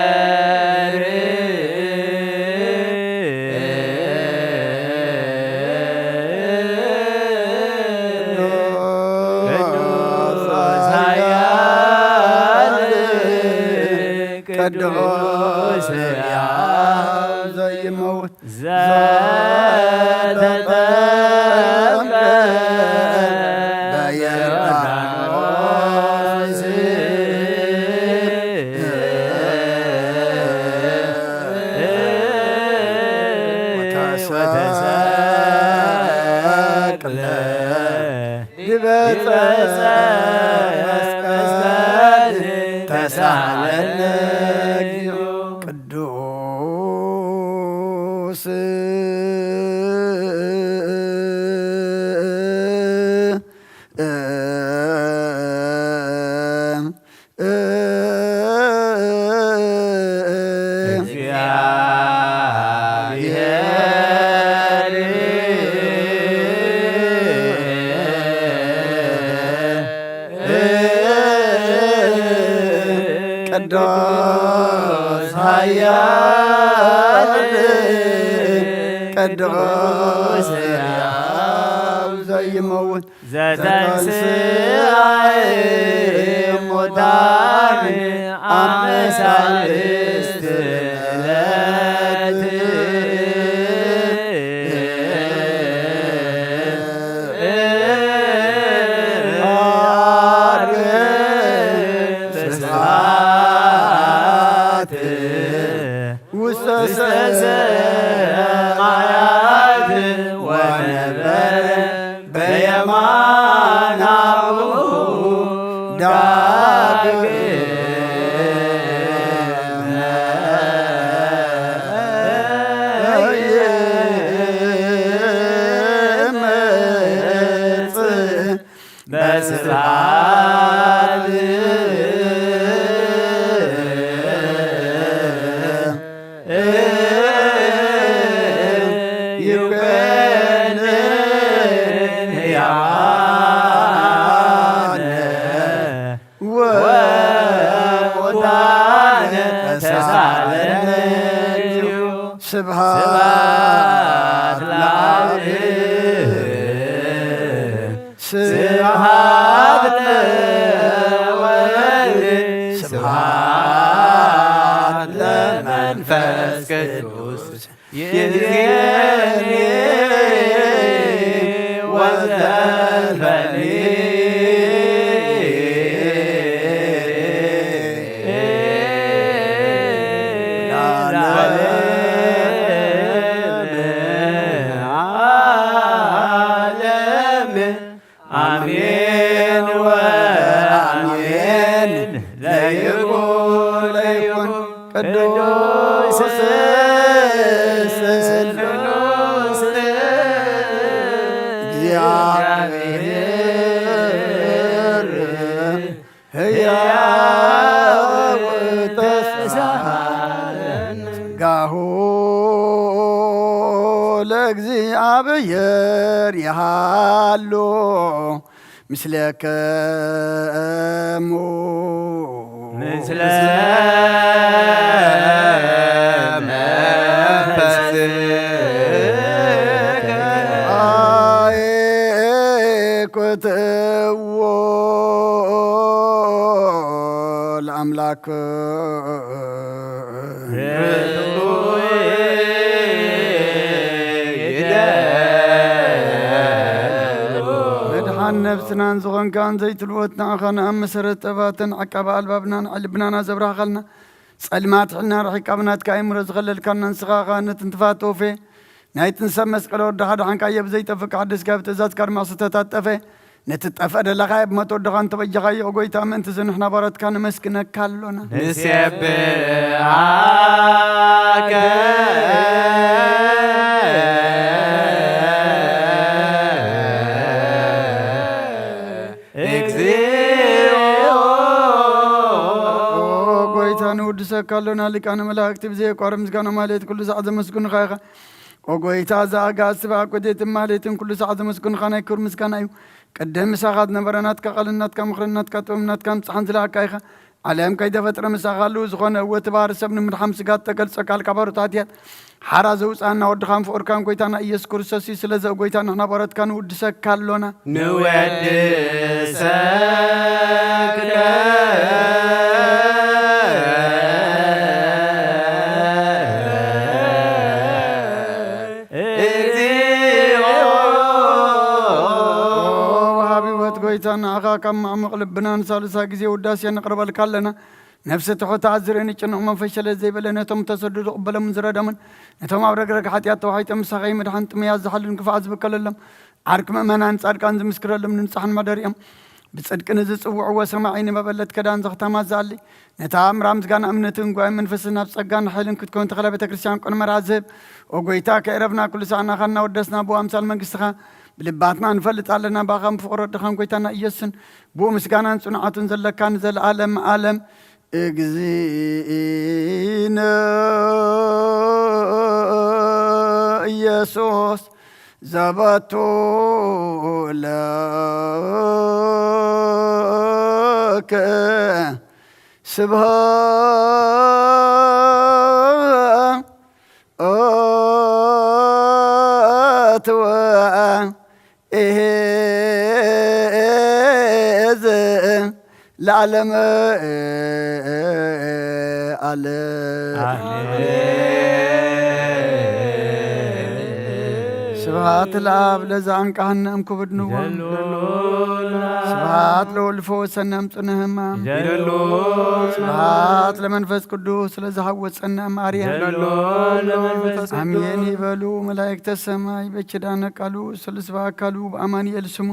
እግዚአብሔር ቅዱስ ኃያል ቅዱስ ሕያው ዘይመውት ዘተጠምቀ በዮርዳኖስ ወተሰቅለ ዲበ ዕፀ መስቀል ተሳለነ እግዚኦ። ቅዱስ እግዚአብሔር ቅዱስ ኃያል ቅዱስ ሕያው ዘይመውት ዘተንሥአ እሙታን አመ ሳልስት ዕለት ዐርገ በስብሐት ውስተ ሰማያት ወነበረ በየማነ አቡሁ ዳግመ ይመጽእ በስብሐት ይኩነን ሕያዋነ ወሙታነ ተሳለነ እግዚኦ። ስብሐት ለአብ። ስብሐት ለወልድ ስብሐት ለመንፈስ ቅዱስ ይእዜኒ ወዘልፈኒ ለዓለመ ዓለም። አሜን። ቅዱስ ስሉስ እግዚአብሔር ሕያው ተሳለን ጋሁ ለእግዚአብሔር ይሃሉ ምስሌከሙ ምስለ መንፈስከ። አይ ኩትዎ ለአምላክ መድሓን ነብስናን ዝኾንካን ዘይትልወጥ ንዓኻ ንኣብ መሰረት ጠባትን ዓቃቢ ኣልባብናን ዕልብናና ዘብራኸልና ጸልማት ሕልና ርሒቃ ብናትካ ኣይምሮ ዝኸለልካና ንስኻ ኻህነት እንትፋት ተወፌ ናይትን ሰብ መስቀል ወድኻ ድሓንካዮ ብዘይጠፍእ ሓድስ ጋብ ትእዛዝካ ድማ ዝተታጠፈ ነቲ ጠፍእ ደለኻ ብሞት ወድኻ እንተበጃኻዮ፣ ኦ ጎይታ፣ ምእንቲ እዚ ንሕና ባሮትካ ነመስግነካ ኣሎና። ንሴብሐከ እግዚኦ። ኦ ጎይታ፣ ንውድሰካ ኣሎና፣ ሊቃነ መላእክቲ ብዘየቋርብ ምስጋና ማለት ኩሉ ሰዓት ዘመስግኑኻ ኢኻ። ኦ ጎይታ፣ እዛ ኣጋእዝቲ ብኣኮቴትን ማህሌትን ኩሉ ሰዓት ዘመስግኑኻ ናይ ክብሪ ምስጋና እዩ። ቅድም ምሳኻ ዝነበረ ናትካ ቃልን ናትካ ምኽርን ናትካ ጥበብን ናትካ ምጽሓን ዝለኣካ ኢኻ። ዓለም ከይተፈጥረ ምሳኻ ኣለዉ ዝኾነ እወ፣ እቲ ባህሪ ሰብ ንምድሓን ስጋ እተገልጸ ካልካ ባሮታት እያ። ሓራ ዘውጽኣና ወድኻን ፍቑርካን ጎይታና ኢየሱስ ክርስቶስ እዩ። ስለዚ ኦ ጎይታ፣ ንሕና ባሮትካ ንውድሰካ ኣሎና። ንወድሰከ እግዚኦ። ወሃቢ ህይወት ጎይታ፣ ንዓኻ ካብ ማዕሙቕ ልብና ንሳልሳ ግዜ ውዳሴ ነቕርበልካ ኣለና። ነፍሲ ትሑት ኣዝርእን ጭኑቕ መንፈስ ሸለል ዘይበለ፣ ነቶም ተሰደዱ ቅበሎምን ዝረደሙን፣ ነቶም ኣብ ረግረግ ሓጢኣት ተዋሒጦም ምሳኻ ምድሓን ጥሙያት ዝሓሉን ክፍኣት ዝብከለሎም፣ ዓርኪ ምእመናን ጻድቃን ዝምስክረሎም ንንጹሓን መደሪኦም፣ ብጽድቂ ንዝጽውዕዎ ሰማዒ ንመበለት ከዳን ዘኽታማት ዝኣሊ፣ ነታ ኣምራ ምስጋና እምነትን ጉባኤ መንፈስን ኣብ ጸጋን ሓይልን ክትከውን ተኽለ ቤተ ክርስቲያን ቆንመራ ዝህብ፣ ኦ ጎይታ፣ ከይረፍና ኩሉ ሳዕ ንዓኻ እናወደስና ብኡ ኣምሳል መንግስትኻ ብልባትና ንፈልጥ ኣለና። ብኣኻን ብፍቕሪ ወድኻን ጎይታና ኢየሱስን ብኡ ምስጋናን ጽንዓቱን ዘለካ ንዘለዓለም ዓለም። እግዚእነ ኢየሱስ ዘበቱ ለከ ስብሐት ወ እዝ ለዓለም ዓለም። አሜን። ስብሐት ለአብ ለዘአንቀሐነ እምክቡድ ንዋም። ስብሐት ለወልድ ፈወሰነ እምጽኑ ህማም። ስብሐት ለመንፈስ ቅዱስ ለዘሐወጸነ እምአርያም። አሜን ይበሉ መላእክተ ሰማይ በኪዳነ ቃሉ ስሉስ በአካሉ በአማኑኤል ስሙ።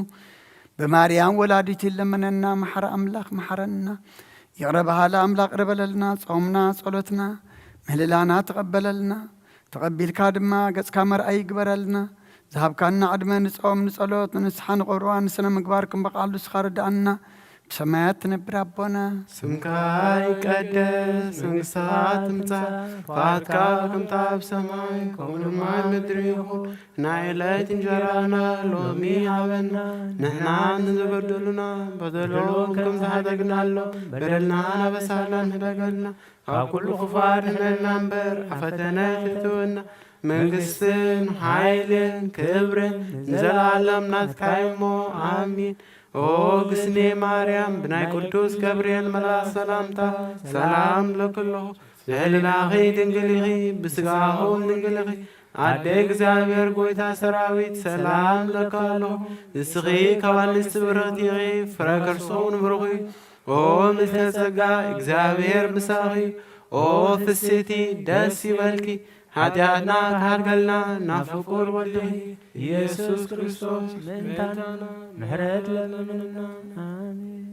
በማርያም ወላዲት ይለመነና፣ መሓረ ኣምላኽ መሓረና። ይቕረ በሃሊ ኣምላኽ ይቕረ በለልና፣ ጾምና፣ ጸሎትና፣ ምህልላና ተቐበለልና። ተቐቢልካ ድማ ገጽካ መርኣይ ይግበረልና። ዝሃብካና ዕድመ ንጾም፣ ንጸሎት፣ ንንስሓ፣ ንቑርባን፣ ንስነ ምግባር ክንበቕዓሉ ንስኻ ርድኣና። ብሰማያት ትነብር ኣቦና። ስምካ ይቀደስ፣ መንግስትኻ ትምጻእ፣ ፍቓድካ ከምታ ኣብ ሰማይ ከምኡ ድማ ኣብ ምድሪ ይኹን። ናይ ዕለት እንጀራና ሎሚ ሃበና፣ ንሕና ንዝበደሉና በደሎም ከም ዝሓደግናሎም በደልና ኣበሳና ንሕደገልና፣ ካብ ኩሉ ክፉእ ኣድሕነና እምበር፣ ኣብ ፈተነ ኣይተእትወና፣ መንግስትን ሓይልን ክብርን ንዘለኣለም ናትካ እዩ እሞ፣ ኣሚን። ኦ ግስኔ ማርያም፣ ብናይ ቅዱስ ገብርኤል መልኣክ ሰላምታ ሰላም እብለኪ ኣለኹ። ብህሊናኺ ድንግል ኢኺ፣ ብስጋኺ እውን ድንግል ኢኺ። ኣደ እግዚኣብሔር ጎይታ ሰራዊት፣ ሰላም እብለኪ ኣለኹ። ንስኺ ካብ ኣንስቲ ብርኽቲ ኢኺ፣ ፍረ ከርስኺ እውን ብሩኽ እዩ። ኦ ምልዕተ ጸጋ፣ እግዚኣብሔር ምሳኺ እዩ። ኦ ፍስሕቲ፣ ደስ ይበልኪ፣ ሓጢኣትና ክሓድገልና ናብ ፍቁር ወድኺ ኢየሱስ ክርስቶስ ምእንታና ምሕረት ለምንና። ኣሜን።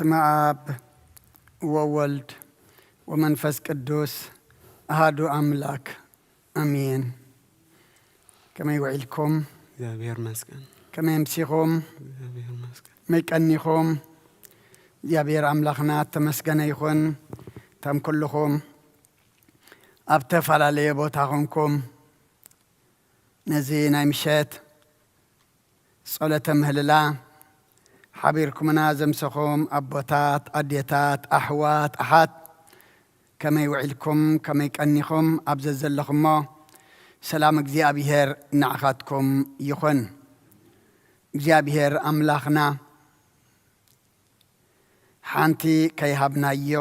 በስመ አብ ወወልድ ወመንፈስ ቅዱስ አሃዱ አምላክ አሜን። ከመይ ውዒልኩም? እግዚኣብሔር ይመስገን። ከመይ ኣምሲኹም? እግዚኣብሔር ይመስገን። ከመይ ቀኒኹም? እግዚኣብሔር ኣምላኽና እተመስገነ ይኹን። እቶም ኩልኹም ኣብ ተፈላለየ ቦታ ኾንኩም ነዚ ናይ ምሸት ጸሎተ ምህልላ ሓቢርኩምና ዘምሰኹም ኣቦታት፣ ኣዴታት፣ ኣሕዋት፣ ኣሓት፣ ከመይ ውዒልኩም? ከመይ ቀኒኹም? ኣብ ዘዘለኹሞ ሰላም እግዚኣብሔር ንዓኻትኩም ይኹን። እግዚኣብሔር ኣምላኽና ሓንቲ ከይሃብናዮ፣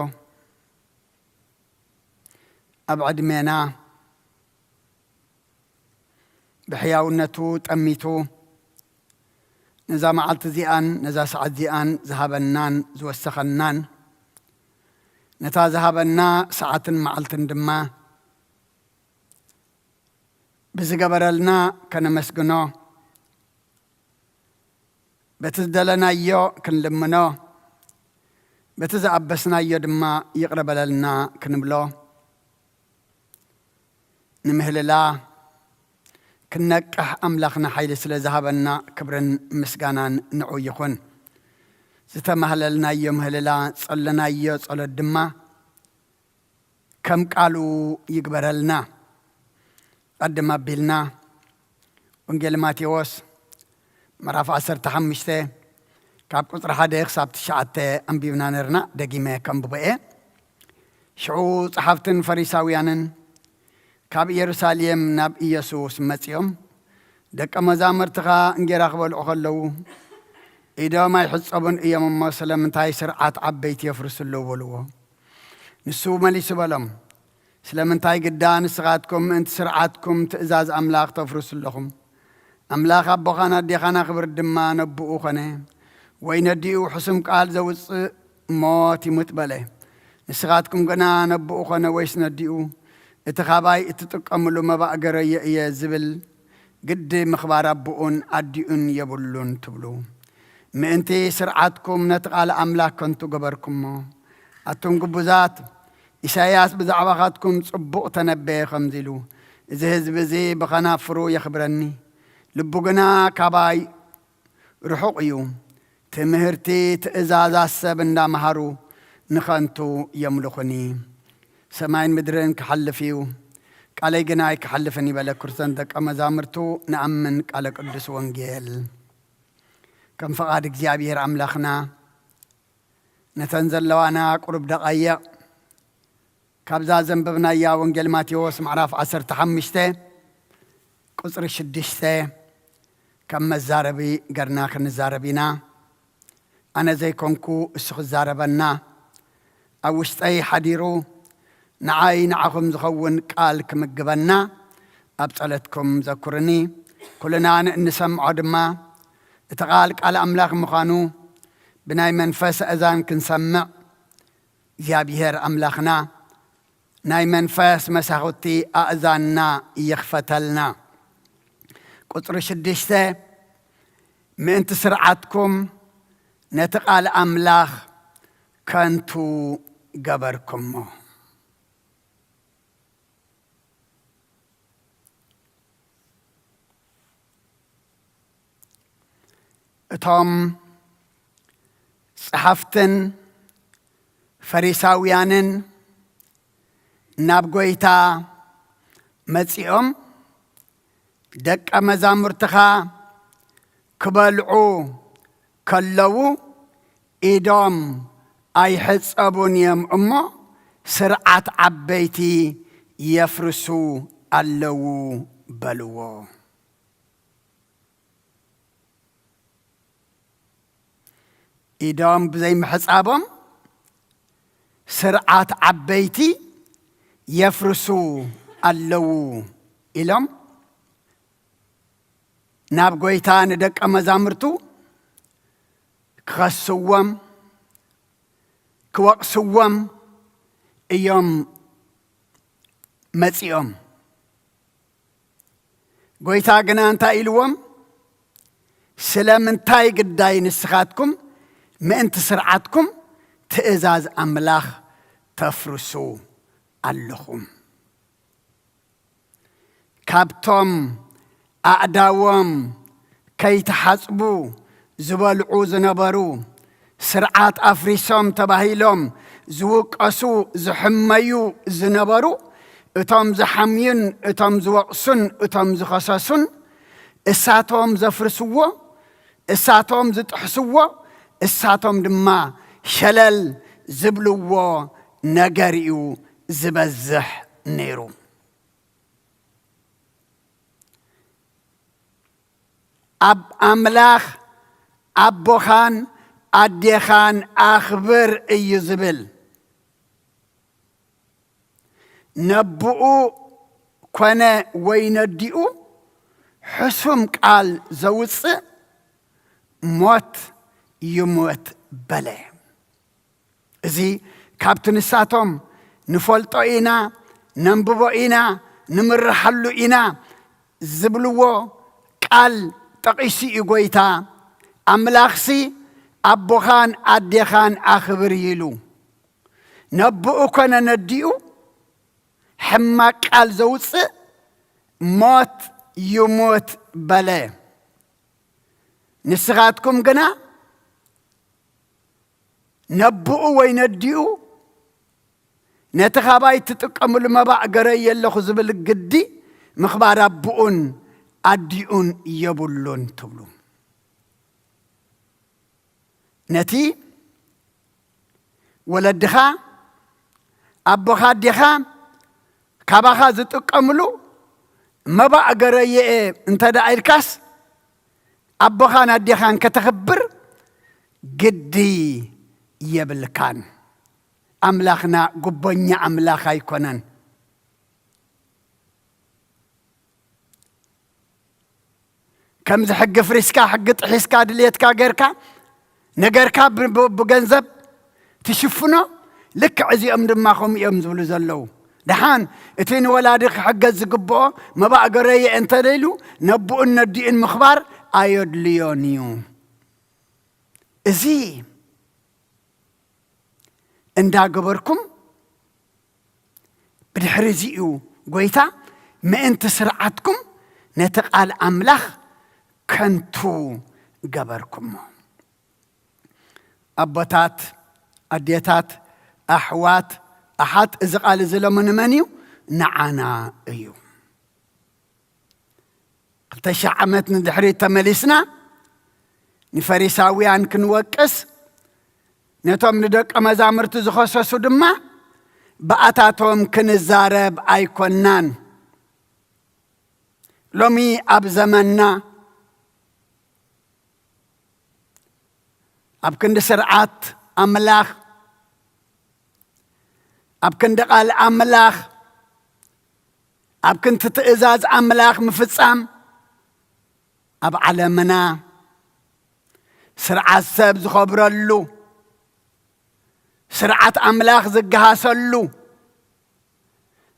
ኣብ ዕድሜና ብሕያውነቱ ጠሚቱ ነዛ መዓልቲ እዚኣን ነዛ ሰዓት እዚኣን ዝሃበናን ዝወሰኸናን፣ ነታ ዝሃበና ሰዓትን መዓልትን ድማ ብዝገበረልና ከነመስግኖ፣ በቲ ዝደለናዮ ክንልምኖ፣ በቲ ዝኣበስናዮ ድማ ይቕረ በለልና ክንብሎ ንምህልላ ክንነቅሕ ኣምላኽና ሓይሊ ስለ ዝሃበና ክብርን ምስጋናን ንዑ ይኹን። ዝተማህለልናዮ ምህልላ፣ ጸለናዮ ጸሎት ድማ ከም ቃሉ ይግበረልና። ቀድም ኣቢልና ወንጌል ማቴዎስ ምዕራፍ ዓሰርተ ሓሙሽተ ካብ ቁጽሪ ሓደ ክሳብ ትሽዓተ ኣንቢብና ነርና። ደጊመ ከንብቦ እየ። ሽዑ ጸሓፍትን ፈሪሳውያንን ካብ ኢየሩሳሌም ናብ ኢየሱስ መጺኦም፣ "ደቀ መዛሙርትኻ እንጌራ ክበልዑ ከለዉ ኢዶም ኣይሕጸቡን እዮም እሞ ስለምንታይ ስርዓት ዓበይቲ የፍርሱ ኣለዉ?" በልዎ። ንሱ መሊሱ በሎም፣ "ስለምንታይ ግዳ ንስኻትኩም ምእንቲ ስርዓትኩም ትእዛዝ ኣምላኽ ተፍርሱ ኣለኹም? ኣምላኽ ኣቦኻን ኣዴኻን ኣኽብር ድማ ነብኡ ኾነ፣ ወይ ነዲኡ ሕሱም ቃል ዘውጽእ ሞት ይሙት በለ። ንስኻትኩም ግና ነብኡ ኾነ ወይስ ነዲኡ እቲ ኻባይ እትጥቀምሉ መባእ ገረዮ እየ ዝብል ግዲ ምኽባር ኣቦኡን ኣዲኡን የብሉን ትብሉ። ምእንቲ ስርዓትኩም ነቲ ቃል ኣምላኽ ከንቱ ገበርኩሞ። ኣቱም ግቡዛት፣ ኢሳይያስ ብዛዕባኻትኩም ጽቡቕ ተነበየ ከምዚ ኢሉ፣ እዚ ህዝቢ እዚ ብኸናፍሩ የኽብረኒ፣ ልቡ ግና ካባይ ርሑቕ እዩ። ትምህርቲ ትእዛዛት ሰብ እንዳመሃሩ ንኸንቱ የምልኹኒ። ሰማይን ምድርን ክሓልፍ እዩ፣ ቃለይ ግና ኣይክሓልፍን" ይበለ። ክርስቶን ደቀ መዛሙርቱ ንኣምን ቃለ ቅዱስ ወንጌል። ከም ፈቓድ እግዚኣብሔር ኣምላኽና ነተን ዘለዋና ቁሩብ ደቓይቕ ካብዛ ዘንበብናያ ወንጌል ማቴዎስ ምዕራፍ ዓሰርተ ሓሙሽተ ቁጽሪ ሽዱሽተ ከም መዛረቢ ገርና ክንዛረብ ኢና። ኣነ ዘይኮንኩ እሱ ክዛረበና፣ ኣብ ውሽጠይ ሓዲሩ ንዓይ ንዓኹም ዝኸውን ቃል ክምግበና ኣብ ጸሎትኩም ዘኩርኒ። ኩልና ንእንሰምዖ ድማ እቲ ቃል ቃል ኣምላኽ ምዃኑ ብናይ መንፈስ ኣእዛን ክንሰምዕ እግዚኣብሔር ኣምላኽና ናይ መንፈስ መሳኹቲ ኣእዛንና ይኽፈተልና። ቁጽሪ ሽዱሽተ፣ ምእንቲ ስርዓትኩም ነቲ ቃል ኣምላኽ ከንቱ ገበርኩሞ። እቶም ጸሓፍትን ፈሪሳውያንን ናብ ጐይታ መጺኦም፣ "ደቀ መዛሙርትኻ ክበልዑ ከለዉ ኢዶም ኣይሕጸቡን እዮም እሞ፣ ስርዓት ዓበይቲ የፍርሱ ኣለዉ" በልዎ። ኢዶም ብዘይምሕጻቦም ስርዓት ዓበይቲ የፍርሱ ኣለዉ ኢሎም ናብ ጐይታ ንደቀ መዛሙርቱ ክኸስዎም፣ ክወቕስዎም እዮም መጺኦም። ጐይታ ግና እንታይ ኢልዎም? "ስለምንታይ ግዳይ ንስኻትኩም ምእንቲ ስርዓትኩም ትእዛዝ ኣምላኽ ተፍርሱ ኣለኹም። ካብቶም ኣእዳዎም ከይተሓጽቡ ዝበልዑ ዝነበሩ፣ ስርዓት ኣፍሪሶም ተባሂሎም ዝውቀሱ፣ ዝሕመዩ ዝነበሩ፣ እቶም ዝሓምዩን እቶም ዝወቕሱን እቶም ዝኸሰሱን፣ እሳቶም ዘፍርስዎ፣ እሳቶም ዝጥሕስዎ፣ እሳቶም ድማ ሸለል ዝብልዎ ነገር እዩ ዝበዝሕ ነይሩ። ኣብ ኣምላኽ ኣቦኻን ኣዴኻን ኣኽብር እዩ ዝብል። ነብኡ ኮነ ወይ ነዲኡ ሕሱም ቃል ዘውፅእ ሞት ይሙት በለ። እዚ ካብቲ ንሳቶም ንፈልጦ ኢና፣ ነንብቦ ኢና፣ ንምርሓሉ ኢና ዝብልዎ ቃል ጠቒሱ እዩ ጎይታ። ኣምላኽሲ ኣቦኻን ኣዴኻን ኣኽብር ኢሉ። ነብኡ ኮነ ነዲኡ ሕማቕ ቃል ዘውፅእ ሞት ይሙት በለ። ንስኻትኩም ግና ነብኡ ወይ ነዲኡ ነቲ ካባይ ትጥቀምሉ መባእ ገረየ ኣለኹ ዝብል ግዲ ምኽባር ኣቦኡን ኣዲኡን የብሉን ትብሉ። ነቲ ወለድኻ፣ ኣቦኻ፣ ኣዴኻ ካባኻ ዝጥቀምሉ መባእ ገረየ እየ እንተ ደኣ ኢልካስ፣ ኣቦኻን ኣዴኻን ከተኽብር ግዲ የብልካን። ኣምላኽና ጉቦኛ ኣምላኽ ኣይኮነን። ከምዚ ሕጊ ፍሪስካ፣ ሕጊ ጥሒስካ፣ ድልየትካ ጌርካ፣ ነገርካ ብ-፣ ብ-፣ ብገንዘብ ትሽፍኖ፣ ልክዕ እዚኦም ድማ ከምኡ እዮም ዝብሉ ዘለዉ። ደሓን እቲ ንወላዲ ክሕገዝ ዝግብኦ መባእ ገረየ እንተ ኢሉ፣ ነብኡን ነዲኡን ምኽባር ኣየድልዮን እዩ። እዚ እንዳገበርኩም፣ ብድሕሪ እዚ እዩ ጎይታ፣ ምእንቲ ስርዓትኩም ነቲ ቃል ኣምላኽ ከንቱ ገበርኩሞ። ኣቦታት፣ ኣዴታት፣ ኣሕዋት፣ ኣሓት፣ እዚ ቃል እዚ ሎሚ ንመን እዩ? ንዓና እዩ። ክልተ ሺሕ ዓመት ንድሕሪት ተመሊስና፣ ንፈሪሳውያን ክንወቅስ፣ ነቶም ንደቀ መዛሙርቲ ዝኸሰሱ ድማ ብኣታቶም ክንዛረብ ኣይኮናን። ሎሚ ኣብ ዘመንና፣ ኣብ ክንዲ ስርዓት ኣምላኽ፣ ኣብ ክንዲ ቃል ኣምላኽ፣ ኣብ ክንዲ ትእዛዝ ኣምላኽ ምፍጻም፣ ኣብ ዓለምና ስርዓት ሰብ ዝኸብረሉ፣ ስርዓት ኣምላኽ ዝገሃሰሉ፣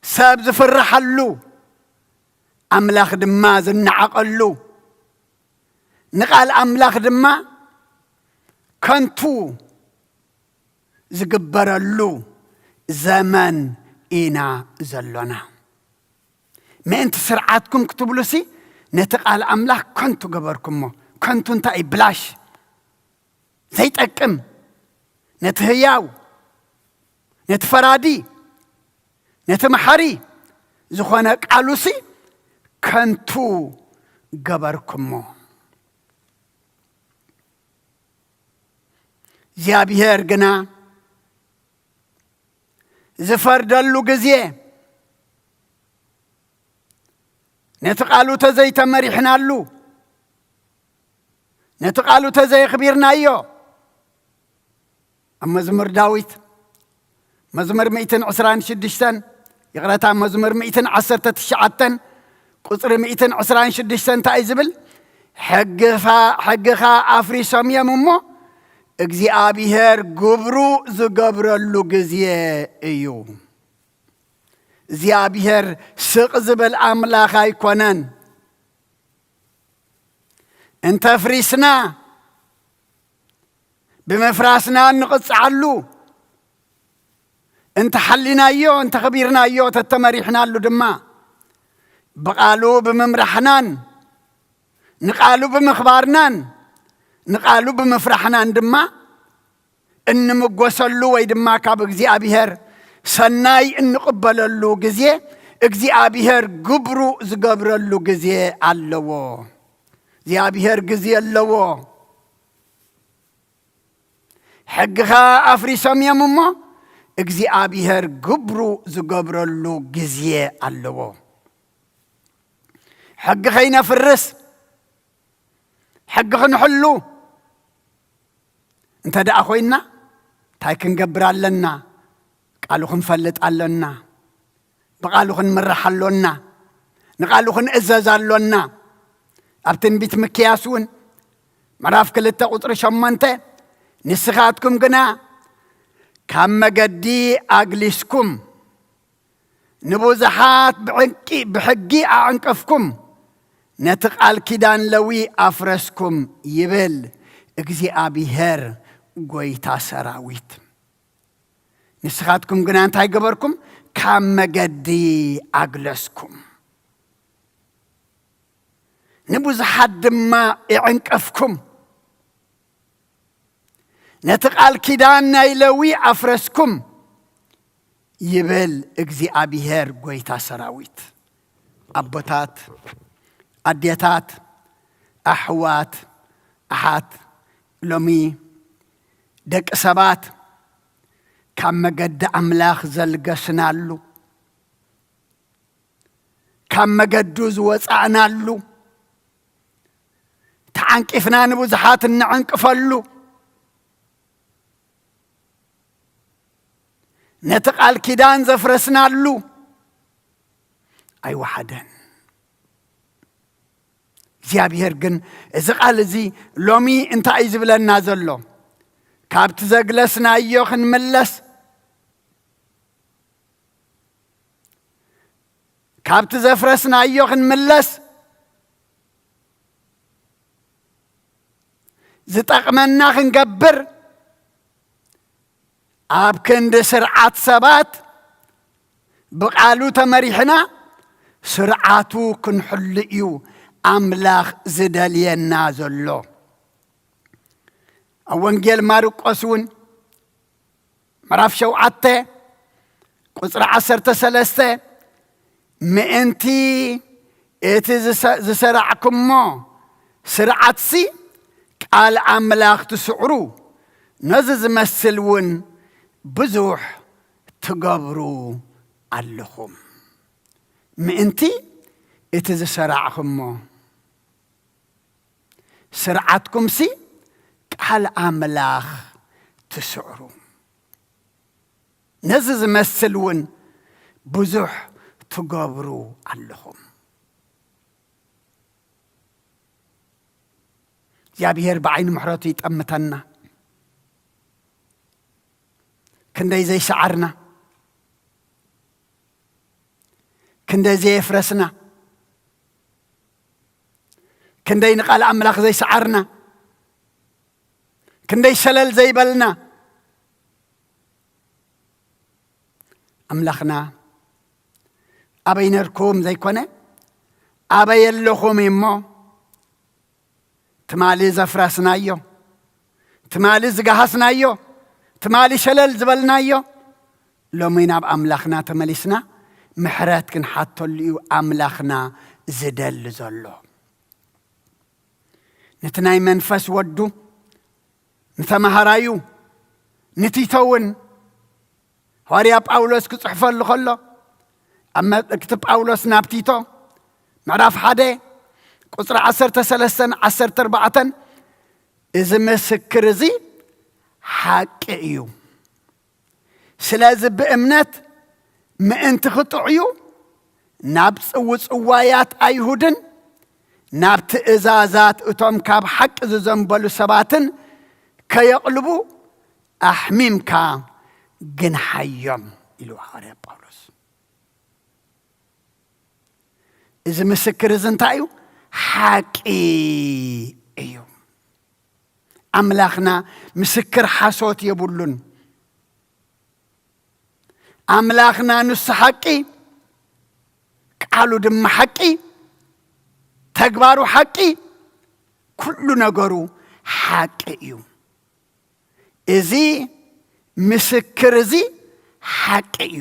ሰብ ዝፍርሓሉ፣ ኣምላኽ ድማ ዝነዓቐሉ፣ ንቓል ኣምላኽ ድማ ከንቱ ዝግበረሉ ዘመን ኢና ዘሎና። ምእንቲ ስርዓትኩም ክትብሉሲ ነቲ ቃል ኣምላኽ ከንቱ ገበርኩሞ። ከንቱ እንታይ እዩ? ብላሽ፣ ዘይጠቅም፣ ነቲ ህያው፣ ነቲ ፈራዲ፣ ነቲ መሓሪ ዝኾነ ቃሉሲ ከንቱ ገበርኩሞ። እግዚኣብሔር ግና ዝፈርደሉ ግዜ፣ ነቲ ቃሉ ተዘይተመሪሕናሉ፣ ነቲ ቃሉ ተዘየኽቢርናዮ፣ ኣብ መዝሙር ዳዊት፣ መዝሙር ሚእትን ዕስራን ሽዱሽተን፣ ይቕረታ፣ መዝሙር ሚእትን ዓሰርተ ትሽዓተን፣ ቁጽሪ ሚእትን ዕስራን ሽዱሽተን እንታይ እዩ ዝብል? "ሕግኻ፣ ሕግኻ ኣፍሪሶም እዮም እሞ፣ እግዚኣብሔር ግብሩ ዝገብረሉ ግዜ እዩ።" እግዚኣብሔር ስቕ ዝብል ኣምላኽ ኣይኮነን። እንተፍሪስና፣ ብምፍራስና እንቕጽዓሉ፣ እንተሓሊናዮ፣ እንተኸቢርናዮ፣ ተተመሪሕናሉ ድማ፣ ብቓሉ ብምምራሕናን ንቓሉ ብምኽባርናን ንቓሉ ብምፍራሕናን ድማ እንምጎሰሉ ወይ ድማ ካብ እግዚኣብሔር ሰናይ እንቕበለሉ ግዜ፣ እግዚኣብሔር ግብሩ ዝገብረሉ ግዜ ኣለዎ። እግዚኣብሔር ግዜ ኣለዎ። ሕግኻ ኣፍሪሶም እዮም እሞ፣ እግዚኣብሔር ግብሩ ዝገብረሉ ግዜ ኣለዎ። ሕጊ ኸይነፍርስ፣ ሕጊ ኽንሕሉ እንተ ደኣ ኾይንና፣ እንታይ ክንገብር ኣለና? ቃሉ ክንፈልጥ ኣለና። ብቓሉ ክንምራሕ ኣሎና። ንቓሉ ክንእዘዝ ኣሎና። ኣብ ትንቢት ምክያስ እውን ምዕራፍ ክልተ ቁጽሪ ሸሞንተ፣ "ንስኻትኩም ግና ካብ መገዲ ኣግሊስኩም፣ ንብዙሓት ብዕንቂ-፣ ብሕጊ ኣዕንቀፍኩም፣ ነቲ ቃል ኪዳን ለዊ ኣፍረስኩም" ይብል እግዚኣብሔር ጐይታ ሰራዊት። ንስኻትኩም ግና እንታይ ገበርኩም? ካብ መገዲ ኣግለስኩም፣ ንብዙሓት ድማ የዕንቀፍኩም፣ ነቲ ቃል ኪዳን ናይ ለዊ ኣፍረስኩም ይብል እግዚኣብሔር ጐይታ ሰራዊት። ኣቦታት፣ ኣዴታት፣ ኣሕዋት፣ ኣሓት፣ ሎሚ ደቂ ሰባት ካብ መገዲ ኣምላኽ ዘልገስናሉ፣ ካብ መገዱ ዝወጻእናሉ፣ ተዓንቂፍና ንብዙሓት እንዕንቅፈሉ፣ ነቲ ቃል ኪዳን ዘፍረስናሉ ኣይወሓደን። እግዚኣብሔር ግን እዚ ቃል እዚ ሎሚ እንታይ እዩ ዝብለና ዘሎ? ካብቲ ዘግለስናዮ ክንምለስ፣ ካብቲ ዘፍረስናዮ ክንምለስ፣ ዝጠቕመና ክንገብር፣ ኣብ ክንዲ ስርዓት ሰባት ብቓሉ ተመሪሕና ስርዓቱ ክንሕሉ እዩ ኣምላኽ ዝደልየና ዘሎ። ኣብ ወንጌል ማርቆስ እውን ምዕራፍ ሸውዓተ ቁጽሪ ዓሰርተ ሰለስተ፣ "ምእንቲ እቲ ዝሰ-፣ ዝሰራዕኩሞ ስርዓትሲ ቃል ኣምላኽ ትስዕሩ፣ ነዚ ዝመስል እውን ብዙሕ ትገብሩ ኣለኹም።" ምእንቲ እቲ ዝሰራዕኹሞ ስርዓትኩምሲ ቃል ኣምላኽ ትስዕሩ፣ ነዚ ዝመስል እውን ብዙሕ ትገብሩ ኣለኹም። እግዚኣብሔር ብዓይኒ ምሕረቱ ይጠምተና። ክንደይ ዘይሰዓርና፣ ክንደይ ዘየፍረስና፣ ክንደይ ንቃል ኣምላኽ ዘይሰዓርና፣ ክንደይ ሸለል ዘይበልና። ኣምላኽና ኣበይ ነርኩም ዘይኮነ፣ ኣበይ ኣለኹም እሞ፣ ትማሊ ዘፍረስናዮ፣ ትማሊ ዝገሃስናዮ፣ ትማሊ ሸለል ዝበልናዮ፣ ሎሚ ናብ ኣምላኽና ተመሊስና ምሕረት ክንሓተሉ እዩ ኣምላኽና ዝደሊ ዘሎ። ነቲ ናይ መንፈስ ወዱ፣ ንተማሃራዩ፣ ንቲቶ እውን፣ ሃዋርያ ጳውሎስ ክጽሕፈሉ ከሎ፣ ኣብ መልእክቲ ጳውሎስ ናብ ቲቶ ምዕራፍ ሓደ ቁጽሪ ዓሰርተ ሰለስተን ዓሰርተ ኣርባዕተን፣ "እዚ ምስክር እዚ ሓቂ እዩ። ስለዚ ብእምነት ምእንቲ ክጥዕዩ ናብ ጽውጽዋያት ኣይሁድን ናብ ትእዛዛት እቶም ካብ ሓቂ ዝዘንበሉ ሰባትን ከየቕልቡ ኣሕሚምካ ግንሓዮም" ኢሉ ሃዋርያ ጳውሎስ። እዚ ምስክር እዚ እንታይ እዩ? ሓቂ እዩ። ኣምላኽና ምስክር ሓሶት የብሉን። ኣምላኽና ንሱ ሓቂ፣ ቃሉ ድማ ሓቂ፣ ተግባሩ ሓቂ፣ ኩሉ ነገሩ ሓቂ እዩ። እዚ ምስክር እዚ ሓቂ እዩ።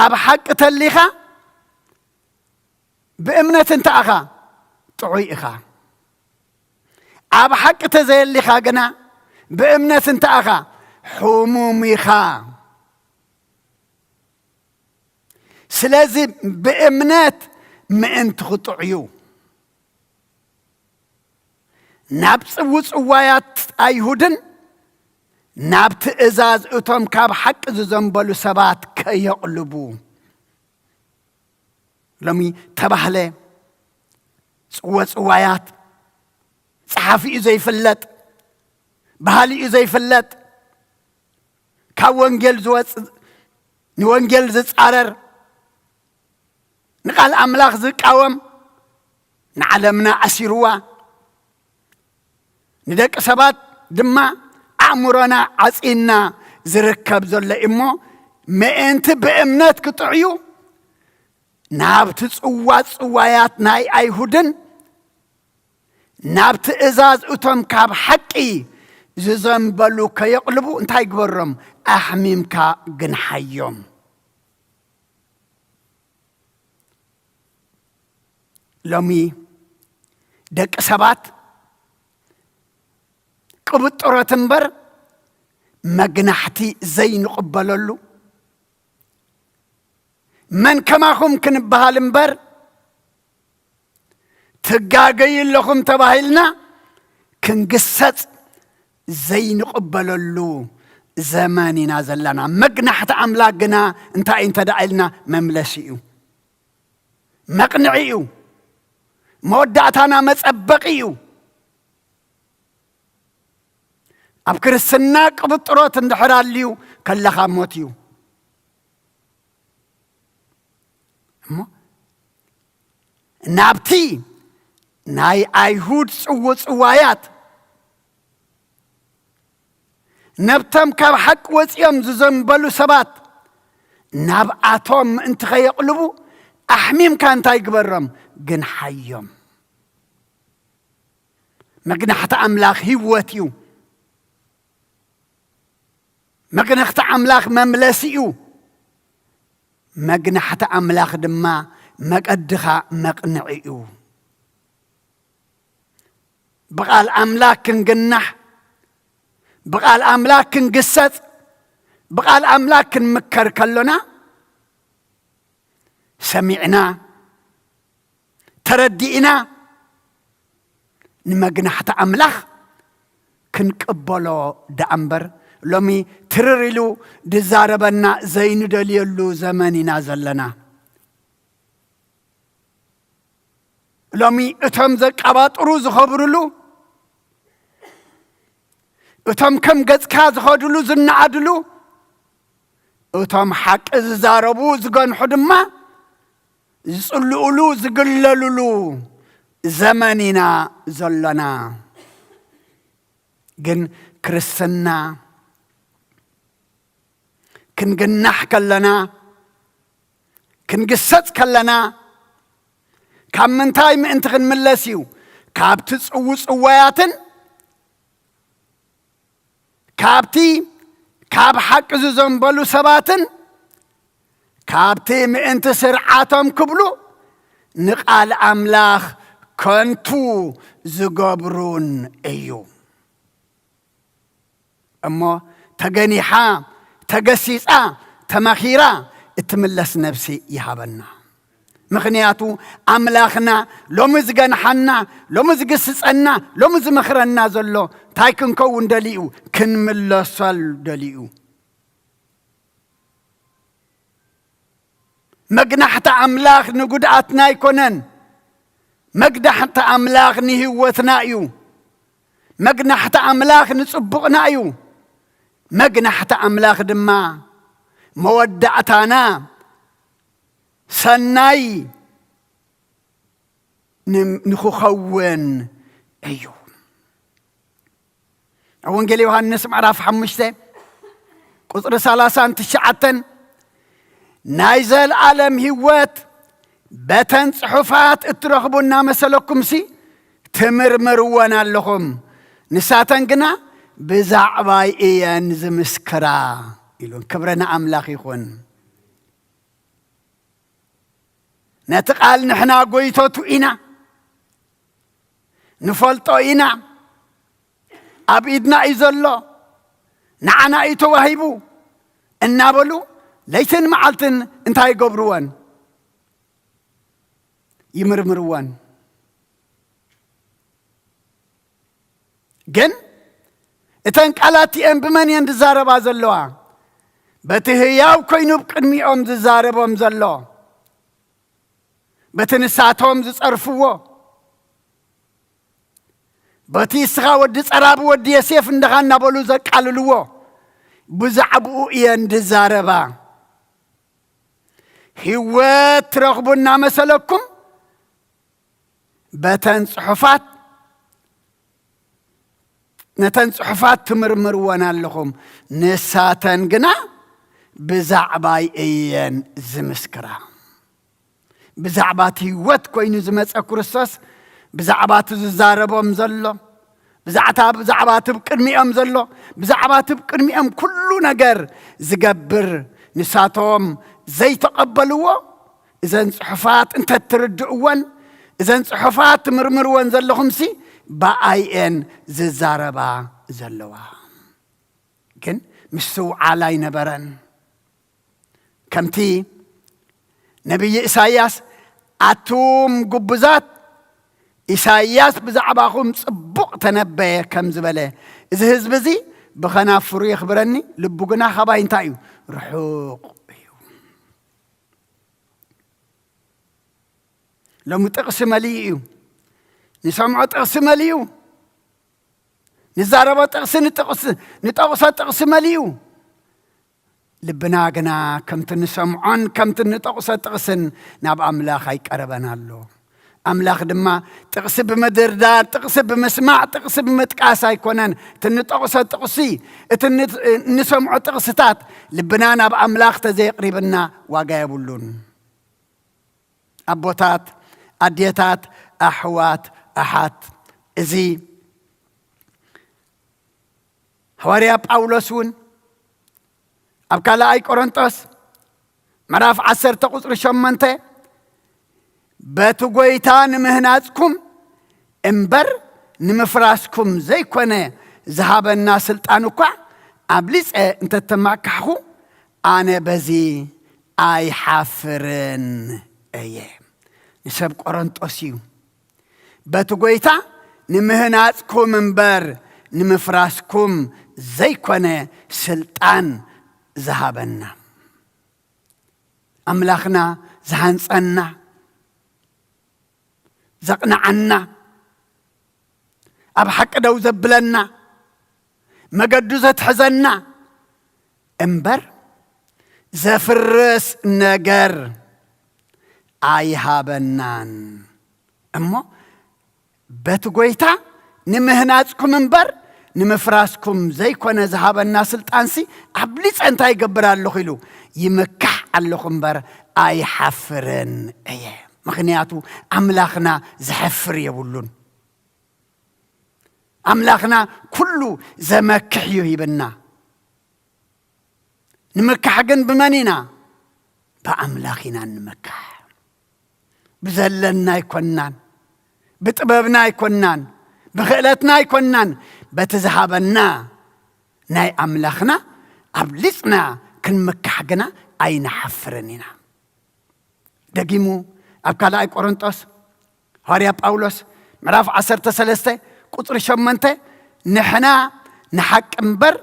ኣብ ሓቂ ተሊኻ ብእምነት እንተኣኻ ጥዑይ ኢኻ። ኣብ ሓቂ ተዘየሊኻ ግና ብእምነት እንተኣኻ ሕሙም ኢኻ። ስለዚ ብእምነት ምእንቲ ክጥዑዩ ናብ ጽውጽዋያት ኣይሁድን ናብ ትእዛዝ እቶም ካብ ሓቂ ዝዘንበሉ ሰባት ከየቕልቡ። ሎሚ ተባህለ ጽወጽዋያት፣ ጸሓፊኡ ዘይፍለጥ፣ ባህሊኡ ዘይፍለጥ፣ ካብ ወንጌል ዝወጽእ፣ ንወንጌል ዝጻረር፣ ንቓል ኣምላኽ ዝቃወም፣ ንዓለምና ኣሲርዋ፣ ንደቂ ሰባት ድማ ኣእምሮና ዓጺና ዝርከብ ዘሎ እሞ፣ ምእንቲ ብእምነት ክጥዕዩ ናብቲ ጽዋ ጽዋያት ናይ ኣይሁድን ናብ ትእዛዝ እቶም ካብ ሓቂ ዝዘንበሉ ከየቕልቡ እንታይ ግበሮም? ኣሕሚምካ ግንሓዮም። ሎሚ ደቂ ሰባት ቅብጥሮት እምበር መግናሕቲ ዘይንቕበለሉ፣ መን ከማኹም ክንበሃል እምበር ትጋገዩ ኣለኹም ተባሂልና ክንግሰጽ ዘይንቕበለሉ ዘመን ኢና ዘለና። መግናሕቲ ኣምላኽ ግና እንታይ እዩ እንተ ደኣ ኢልና፣ መምለሲ እዩ፣ መቕንዒ እዩ፣ መወዳእታና መጸበቒ እዩ። ኣብ ክርስትና ቅብጥሮት እንድሕር ኣልዩ ከለኻ ሞት እዩ። እሞ ናብቲ ናይ ኣይሁድ ጽውጽዋያት ነብቶም ካብ ሓቂ ወጺኦም ዝዘንበሉ ሰባት ናብኣቶም ምእንቲ ከየቕልቡ ኣሕሚምካ እንታይ ግበሮም? ግንሓዮም። መግናሕቲ ኣምላኽ ህይወት እዩ። መግናሕቲ ኣምላኽ መምለሲ እዩ። መግናሕቲ ኣምላኽ ድማ መቀድኻ መቕንዒ እዩ። ብቓል ኣምላኽ ክንግናሕ፣ ብቓል ኣምላኽ ክንግሰጽ፣ ብቓል ኣምላኽ ክንምከር ከሎና ሰሚዕና፣ ተረዲእና ንመግናሕቲ ኣምላኽ ክንቅበሎ ደኣ እምበር፣ ሎሚ ትርር ኢሉ ድዛረበና ዘይንደልየሉ ዘመን ኢና ዘለና። ሎሚ እቶም ዘቃባጥሩ ዝኸብርሉ፣ እቶም ከም ገጽካ ዝኸድሉ ዝነኣድሉ፣ እቶም ሓቂ ዝዛረቡ ዝገንሑ ድማ ዝጽልኡሉ ዝግለሉሉ ዘመን ኢና ዘሎና። ግን ክርስትና ክንግናሕ ከለና፣ ክንግሰጽ ከለና ካብ ምንታይ ምእንቲ ክንምለስ እዩ? ካብቲ ጽውጽዋያትን ካብቲ ካብ ሓቂ ዝዘንበሉ ሰባትን ካብቲ ምእንቲ ስርዓቶም ክብሉ ንቓል ኣምላኽ ከንቱ ዝገብሩን እዩ። እሞ ተገኒሓ፣ ተገሲጻ፣ ተመኺራ እትምለስ ነብሲ ይሃበና። ምኽንያቱ ኣምላኽና ሎሚ ዝገንሓና፣ ሎሚ ዝግስጸና፣ ሎሚ ዝመኽረና ዘሎ እንታይ ክንከውን ደሊዩ? ክንምለሰሉ ደሊዩ። መግናሕቲ ኣምላኽ ንጉድኣትና ኣይኮነን። መግናሕቲ ኣምላኽ ንህይወትና እዩ። መግናሕቲ ኣምላኽ ንጽቡቕና እዩ። መግናሕቲ ኣምላኽ ድማ መወዳእታና ሰናይ ን-፣ ንኽኸውን እዩ። ኣብ ወንጌል ዮሃንስ ምዕራፍ ሓሙሽተ ቁጽሪ ሰላሳን ትሽዓተን፣ ናይ ዘልኣለም ህይወት በተን ጽሑፋት እትረኽቡ እናመሰለኩምሲ ትምርምርወን ኣለኹም፣ ንሳተን ግና ብዛዕባይ እየን ዝምስክራ ኢሉን። ክብረ ንኣምላኽ ይኹን። ነቲ ቃል ንሕና ጎይቶቱ ኢና፣ ንፈልጦ ኢና፣ ኣብ ኢድና እዩ ዘሎ፣ ንዓና እዩ ተዋሂቡ እናበሉ ለይትን መዓልትን እንታይ ይገብርወን? ይምርምርወን። ግን እተን ቃላት እቲኤን ብመን እየን ዝዛረባ ዘለዋ? በቲ ህያው ኮይኑ ብቅድሚኦም ዝዛረቦም ዘሎ፣ በቲ ንሳቶም ዝጸርፍዎ፣ በቲ እስኻ ወዲ ጸራቢ ወዲ የሴፍ እንደኻ እናበሉ ዘቃልልዎ፣ ብዛዕባኡ እየን ዝዛረባ። ህይወት ትረኽቡ እናመሰለኩም በተን ጽሑፋት፣ ነተን ጽሑፋት ትምርምርወን ኣለኹም፣ ንሳተን ግና ብዛዕባይ እየን ዝምስክራ። ብዛዕባ እቲ ህይወት ኮይኑ ዝመጸ ክርስቶስ፣ ብዛዕባ እቲ ዝዛረቦም ዘሎ፣ ብዛዕታ-፣ ብዛዕባ እቲ ብቅድሚኦም ዘሎ፣ ብዛዕባ እቲ ብቅድሚኦም ኩሉ ነገር ዝገብር፣ ንሳቶም ዘይተቐበልዎ፣ እዘን ጽሑፋት እንተትርድእወን፣ እዘን ጽሑፋት ትምርምርወን ዘለኹምሲ፣ ብኣይ እየን ዝዛረባ ዘለዋ። ግን ምስትውዓል ኣይነበረን። ከምቲ ነቢይ ኢሳይያስ፣ ኣቱም ግቡዛት፣ ኢሳይያስ ብዛዕባኹም ጽቡቕ ተነበየ ከም ዝበለ፣ እዚ ህዝቢ እዚ ብኸናፍሩ የኽብረኒ፣ ልቡ ግና ካባይ እንታይ እዩ? ርሑቕ እዩ። ሎሚ ጥቕሲ መሊኡ እዩ። ንሰምዖ ጥቕሲ መሊኡ፣ ንዛረቦ ጥቕሲ፣ ንጥቕስ-፣ ንጠቕሶ ጥቕሲ መሊኡ። ልብና ግና ከምቲ ንሰምዖን ከምቲ ንጠቕሶ ጥቕስን ናብ ኣምላኽ ኣይቀረበን ኣሎ። ኣምላኽ ድማ ጥቕሲ ብምድርዳር፣ ጥቕሲ ብምስማዕ፣ ጥቕሲ ብምጥቃስ ኣይኮነን። እቲ ንጠቕሶ ጥቕሲ፣ እቲ ን-፣ ንሰምዖ ጥቕስታት ልብና ናብ ኣምላኽ ተዘየቕሪብና ዋጋ የብሉን። ኣቦታት፣ ኣዴታት፣ ኣሕዋት፣ ኣሓት፣ እዚ ሃዋርያ ጳውሎስ እውን ኣብ ካልኣይ ቆሮንጦስ ምዕራፍ ዓሰርተ ቁጽሪ ሸሞንተ፣ በቲ ጐይታ ንምህናጽኩም እምበር ንምፍራስኩም ዘይኮነ ዝሃበና ስልጣን እኳ ኣብሊጸ እንተተማካሕኹ ኣነ በዚ ኣይሓፍርን እየ። ንሰብ ቆሮንጦስ እዩ። በቲ ጐይታ ንምህናጽኩም እምበር ንምፍራስኩም ዘይኮነ ስልጣን ዝሃበና። ኣምላኽና ዝሃንጸና፣ ዘቕንዓና፣ ኣብ ሓቂ ደው ዘብለና፣ መገዱ ዘትሕዘና እምበር ዘፍርስ ነገር ኣይሃበናን። እሞ በቲ ጐይታ ንምህናጽኩም እምበር ንምፍራስኩም ዘይኮነ ዝሃበና ስልጣንሲ ኣብሊጸ እንታይ ይገብር ኣለኹ ኢሉ ይምካሕ ኣለኹ እምበር ኣይሓፍርን እየ። ምኽንያቱ ኣምላኽና ዝሐፍር የብሉን። ኣምላኽና ኩሉ ዘመክሕ እዩ ሂብና። ንምካሕ ግን ብመን ኢና? ብኣምላኽ ኢና ንምካሕ። ብዘለና ኣይኮናን፣ ብጥበብና ኣይኮናን፣ ብኽእለትና ኣይኮናን፣ በቲ ዝሃበና ናይ ኣምላኽና ኣብሊጽና ክንምካሕ ግና ኣይንሓፍርን ኢና። ደጊሙ ኣብ ካልኣይ ቆሮንጦስ ሃዋርያ ጳውሎስ ምዕራፍ ዓሰርተ ሰለስተ ቁጽሪ ሸሞንተ፣ ንሕና ንሓቂ እምበር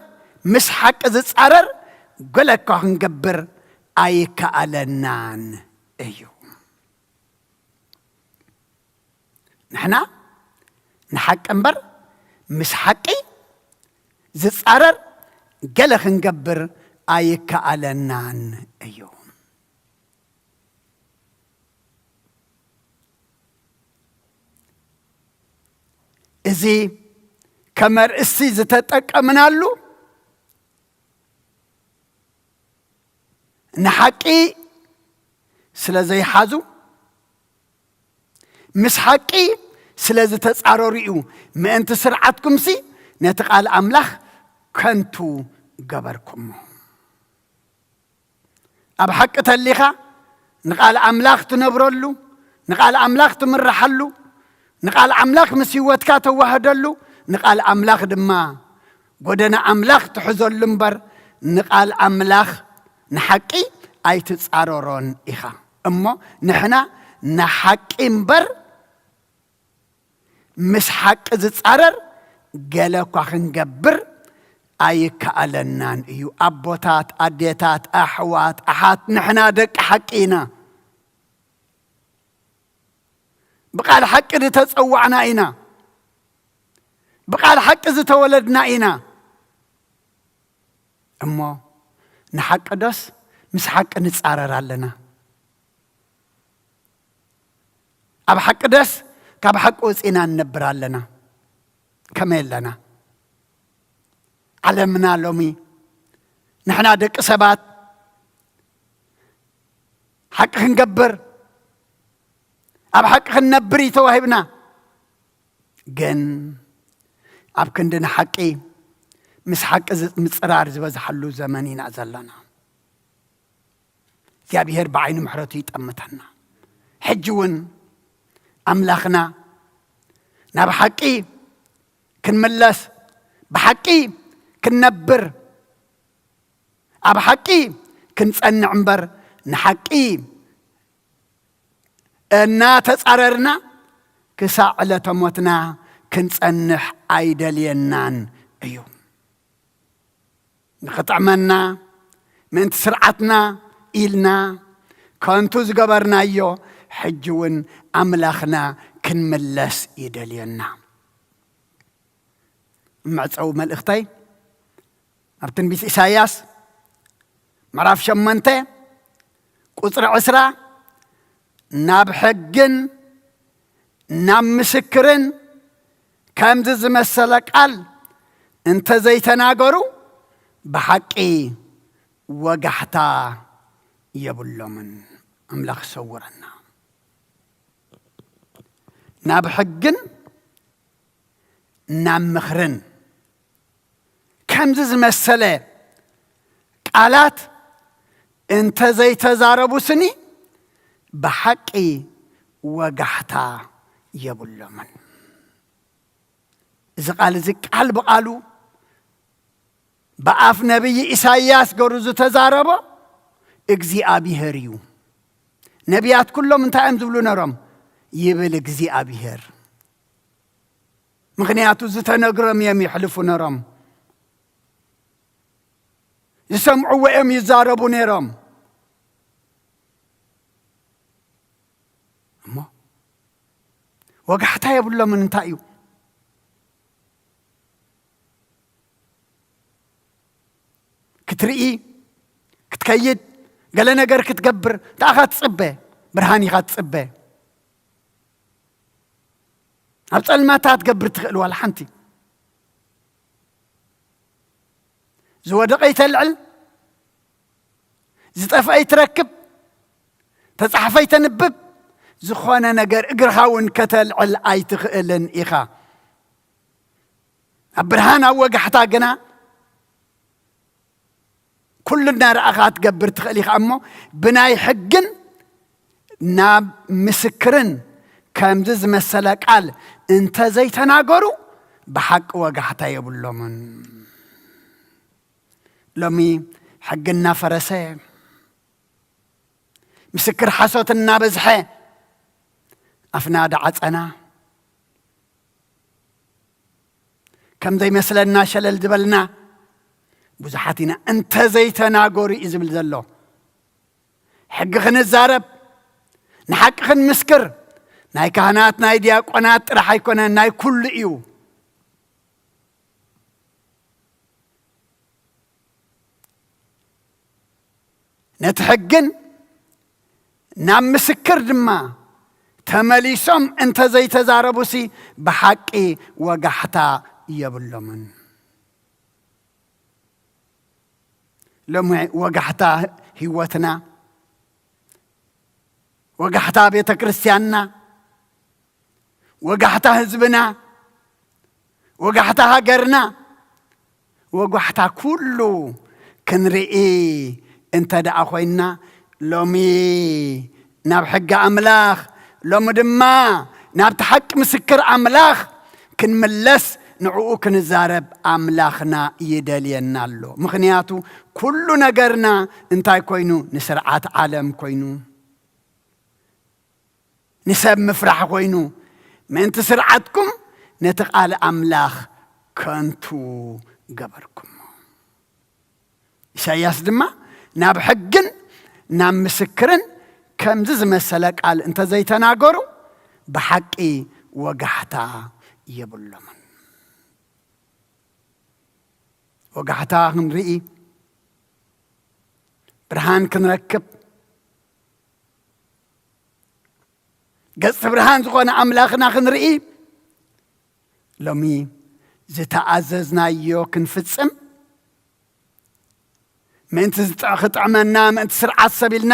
ምስ ሓቂ ዝጻረር ገለ እኳ ክንገብር ኣይከኣለናን እዩ። ንሕና ንሓቂ እምበር ምስ ሓቂ ዝጻረር ገለ ክንገብር ኣይከኣለናን እዩ። እዚ ከም ኣርእስቲ ዝተጠቀምናሉ ንሓቂ ስለ ዘይሓዙ፣ ምስ ሓቂ ስለ ዝተጻረሩ እዩ። ምእንቲ ስርዓትኩምሲ ነቲ ቃል ኣምላኽ ከንቱ ገበርኩሞ። ኣብ ሓቂ ተሊኻ ንቓል ኣምላኽ ትነብረሉ፣ ንቓል ኣምላኽ ትምርሓሉ፣ ንቓል ኣምላኽ ምስ ህይወትካ ተዋህደሉ፣ ንቓል ኣምላኽ ድማ ጎደና ኣምላኽ ትሕዘሉ እምበር፣ ንቓል ኣምላኽ ንሓቂ ኣይትጻረሮን ኢኻ። እሞ ንሕና ንሓቂ እምበር ምስ ሓቂ ዝጻረር ገለ እኳ ክንገብር ኣይከኣለናን እዩ። ኣቦታት፣ ኣዴታት፣ ኣሕዋት፣ ኣሓት፣ ንሕና ደቂ ሓቂ ኢና። ብቓል ሓቂ ዝተጸዋዕና ኢና። ብቓል ሓቂ ዝተወለድና ኢና። እሞ ንሓቂ ዶስ ምስ ሓቂ ንጻረር ኣለና? ኣብ ሓቂ ደስ ካብ ሓቂ ወፂና ንነብር ኣለና? ከመይ ኣለና? ዓለምና ሎሚ ንሕና ደቂ ሰባት ሓቂ ክንገብር፣ ኣብ ሓቂ ክንነብር እዩ ተዋሂብና። ግን ኣብ ክንዲ ንሓቂ ምስ ሓቂ ዝ-፣ ምጽራር ዝበዝሓሉ ዘመን ኢና ዘለና። እግዚኣብሔር ብዓይኒ ምሕረቱ ይጠምተና። ሕጂ እውን ኣምላኽና ናብ ሓቂ ክንምለስ፣ ብሓቂ ክንነብር፣ ኣብ ሓቂ ክንጸንዕ እምበር ንሓቂ እናተጻረርና ክሳዕ ዕለተ ሞትና ክንጸንሕ ኣይደልየናን እዩ። ንኽጥዕመና፣ ምእንቲ ስርዓትና ኢልና ከንቱ ዝገበርናዮ፣ ሕጂ እውን ኣምላኽና ክንምለስ ይደልየና። መዕጸዊ መልእኽተይ ኣብ ትንቢት ኢሳይያስ ምዕራፍ ሸሞንተ ቁጽሪ ዕስራ፣ ናብ ሕግን ናብ ምስክርን ከምዚ ዝመሰለ ቃል እንተ ዘይተናገሩ፣ ብሓቂ ወጋሕታ የብሎምን። ኣምላኽ ይሰውረና። ናብ ሕግን ናብ ምኽርን ከምዚ ዝመሰለ ቃላት እንተ ዘይተዛረቡ ስኒ፣ ብሓቂ ወጋሕታ የብሎምን። እዚ ቃል እዚ ቃል ብቓሉ ብኣፍ ነቢይ ኢሳይያስ ገሩ ዝተዛረቦ እግዚኣብሄር እዩ። ነቢያት ኩሎም እንታይ እዮም ዝብሉ ነሮም? ይብል እግዚኣብሄር። ምኽንያቱ ዝተነግሮም እዮም ይሕልፉ ነሮም። ዝሰምዕዎ እዮም ይዛረቡ ነሮም። እሞ ወጋሕታ የብሎምን። እንታይ እዩ? ክትርኢ፣ ክትከይድ፣ ገለ ነገር ክትገብር እንታይ ኢኻ ትጽበ? ብርሃን ኢኻ ትጽበ። ኣብ ጸልማታ ትገብር ትኽእል ዋላ ሓንቲ። ዝወደቐ ይተልዕል፣ ዝጠፍአ ይትረክብ፣ ተጻሕፈ ይተንብብ፣ ዝኾነ ነገር እግርኻ እውን ከተልዕል ኣይትኽእልን ኢኻ። ኣብ ብርሃን ኣብ ወጋሕታ ግና ኩሉ እናረኣኻ ትገብር ትኽእል ኢኻ እሞ፣ ብናይ ሕግን ናብ ምስክርን ከምዚ ዝመሰለ ቃል እንተ ዘይተናገሩ፣ ብሓቂ ወጋሕታ የብሎምን። ሎሚ ሕጊ እናፈረሰ፣ ምስክር ሓሶት እናበዝሐ፣ ኣፍና ዳዓጸና፣ ከም ዘይመስለና ሸለል ዝበልና ብዙሓት ኢና። እንተ ዘይተናገሩ እዩ ዝብል ዘሎ። ሕጊ ክንዛረብ፣ ንሓቂ ክንምስክር፣ ናይ ካህናት፣ ናይ ዲያቆናት ጥራሕ ኣይኮነን፣ ናይ ኩሉ እዩ። ነቲ ሕግን ናብ ምስክር ድማ ተመሊሶም እንተ ዘይተዛረቡሲ፣ ብሓቂ ወጋሕታ የብሎምን። ሎሚ ወጋሕታ ህይወትና፣ ወጋሕታ ቤተ ክርስቲያንና፣ ወጋሕታ ህዝብና፣ ወጋሕታ ሃገርና፣ ወጋሕታ ኩሉ ክንርኢ እንተ ደኣ ኮይንና፣ ሎሚ ናብ ሕጊ ኣምላኽ፣ ሎሚ ድማ ናብቲ ሓቂ ምስክር ኣምላኽ ክንምለስ፣ ንዕኡ ክንዛረብ ኣምላኽና ይደልየና ኣሎ። ምኽንያቱ ኩሉ ነገርና እንታይ ኮይኑ? ንስርዓት ዓለም ኮይኑ፣ ንሰብ ምፍራሕ ኮይኑ፣ ምእንቲ ስርዓትኩም ነቲ ቃል ኣምላኽ ከንቱ ገበርኩሞ። ኢሳይያስ ድማ ናብ ሕግን ናብ ምስክርን ከምዚ ዝመሰለ ቃል እንተ ዘይተናገሩ፣ ብሓቂ ወጋሕታ የብሎምን። ወጋሕታ ክንርኢ፣ ብርሃን ክንረክብ፣ ገጽ ብርሃን ዝኾነ ኣምላኽና ክንርኢ፣ ሎሚ ዝተኣዘዝናዮ ክንፍጽም፣ ምእንቲ ዝጥዕ-፣ ክጥዕመና፣ ምእንቲ ስርዓት ሰብ ኢልና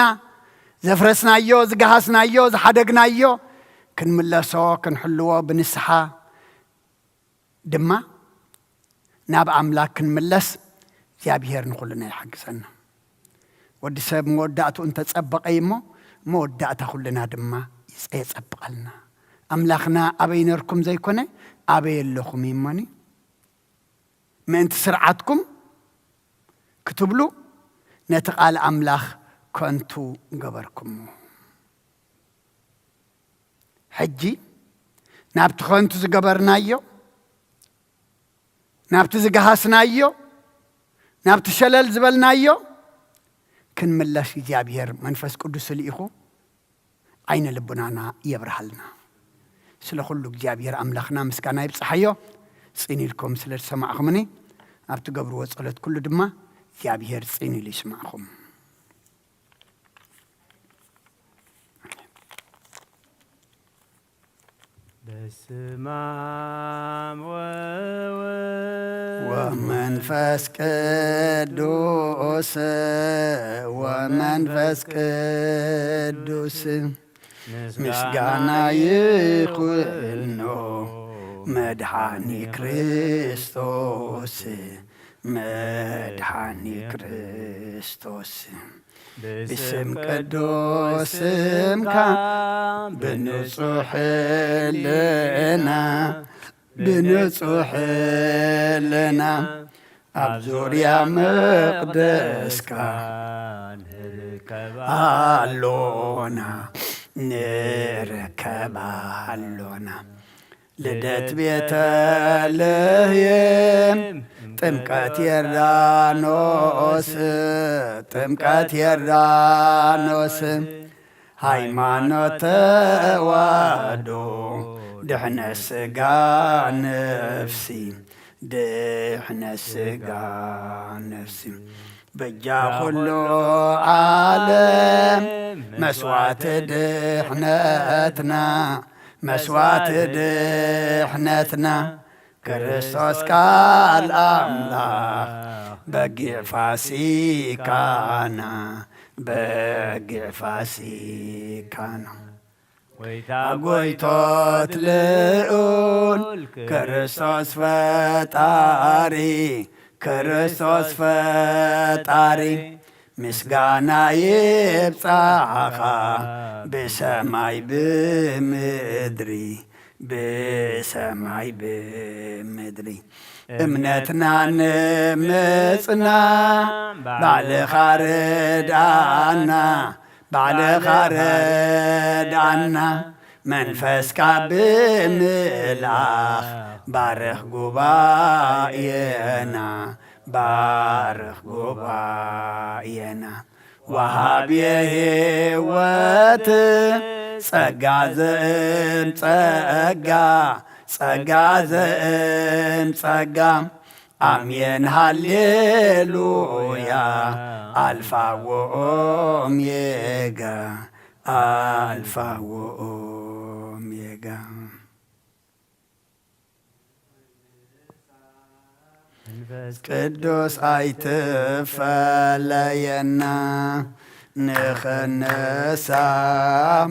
ዘፍረስናዮ፣ ዝገሃስናዮ፣ ዝሓደግናዮ ክንምለሶ፣ ክንሕልዎ ብንስሓ ድማ ናብ ኣምላኽ ክንምለስ እግዚኣብሄር ንኹልና ይሓግዘና። ወዲ ሰብ መወዳእትኡ እንተጸበቐ እዩ እሞ፣ መወዳእታ ኩልና ድማ ይጸ-፣ የጸብቐልና። ኣምላኽና ኣበይ ነርኩም ዘይኮነ፣ ኣበይ ኣለኹም እዩ እሞኒ። ምእንቲ ስርዓትኩም ክትብሉ ነቲ ቃል ኣምላኽ ከንቱ ገበርኩሞ። ሕጂ ናብቲ ከንቱ ዝገበርናዮ፣ ናብቲ ዝገሃስናዮ፣ ናብቲ ሸለል ዝበልናዮ ክንምለስ እግዚኣብሄር መንፈስ ቅዱስ ልኢኹ ዓይነ ልቡናና የብርሃልና። ስለ ኩሉ እግዚኣብሄር ኣምላኽና ምስጋና ይብጽሓዮ። ጽን ኢልኩም ስለ ዝሰማዕኹምኒ፣ ኣብ ትገብርዎ ጸሎት ኩሉ ድማ እግዚኣብሄር ጽን ኢሉ ይስማዕኹም። በስመ አብ ወወልድ ወመንፈስ ቅዱስ ወመንፈስ ቅዱስ ምስጋና ይኹኖ መድኃኒ ክርስቶስ፣ መድኃኒ ክርስቶስ። ብስም ቅዱስ ስምካ ብንጹሕ ሕልና፣ ብንጹሕ ሕልና ኣብ ዙርያ መቕደስካ ንርከብ ኣሎና፣ ንርከብ ኣሎና። ልደት ቤተልሔም፣ ጥምቀት ዮርዳኖስ፣ ጥምቀት ዮርዳኖስ፣ ሃይማኖት ተዋህዶ፣ ድሕነት ስጋ ነፍሲ፣ ድሕነት ስጋ ነፍሲ። በጃ ኩሉ ዓለም መስዋዕቲ ድሕነትና፣ መስዋዕቲ ድሕነትና፣ ክርስቶስ ቃል ኣምላኽ በጊዕ ፋሲካና፣ በጊዕ ፋሲካና። ጎይታ ጎይቶት ልዑል ክርስቶስ ፈጣሪ፣ ክርስቶስ ፈጣሪ፣ ምስጋና ይብጻኻ ብሰማይ ብምድሪ፣ ብሰማይ ብምድሪ። እምነትና ንምጽና ባዕልኻ ርድኣና፣ ባዕልኻ ርድኣና። መንፈስካ ብምልኣኽ ባርኽ ጉባኤና፣ ባርኽ ጉባኤና። ወሃብየ ህይወት ጸጋ ዘእም ጸጋ፣ ጸጋ ዘእም ጸጋ። ኣሜን ሃሌሉያ። ኣልፋ ወኦሜጋ፣ ኣልፋ ወኦሜጋ። መንፈስ ቅዱስ ኣይትፈለየና፣ ንኽንሳሕ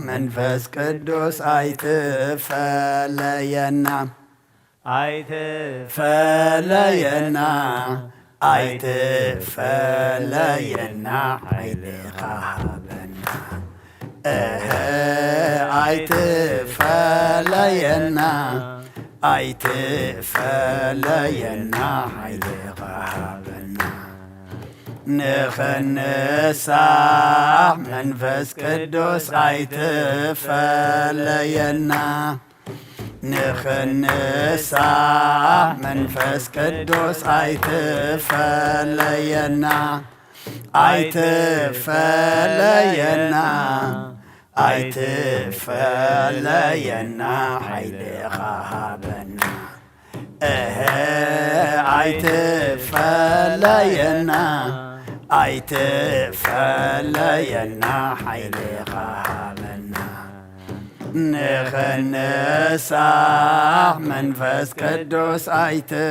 መንፈስ ቅዱስ ኣይትፈለየና። ኣይትፈለየና፣ ኣይትፈለየና፣ ሓይልኻ ሃበና። እህ፣ ኣይትፈለየና፣ ኣይትፈለየና፣ ሓይልኻ ሃበና። ንኽንሳሕ መንፈስ ቅዱስ ኣይትፈለየና። ንኽንሳሕ መንፈስ ቅዱስ ኣይትፈለየና፣ ኣይትፈለየና፣ ኣይትፈለየና፣ ሓይልኻ ሃበና። እህ፣ ኣይትፈለየና፣ ኣይትፈለየና፣ ሓይልኻ ሃበና። ንኽንሳሕ መንፈስ ቅዱስ ኣይትፈለየና።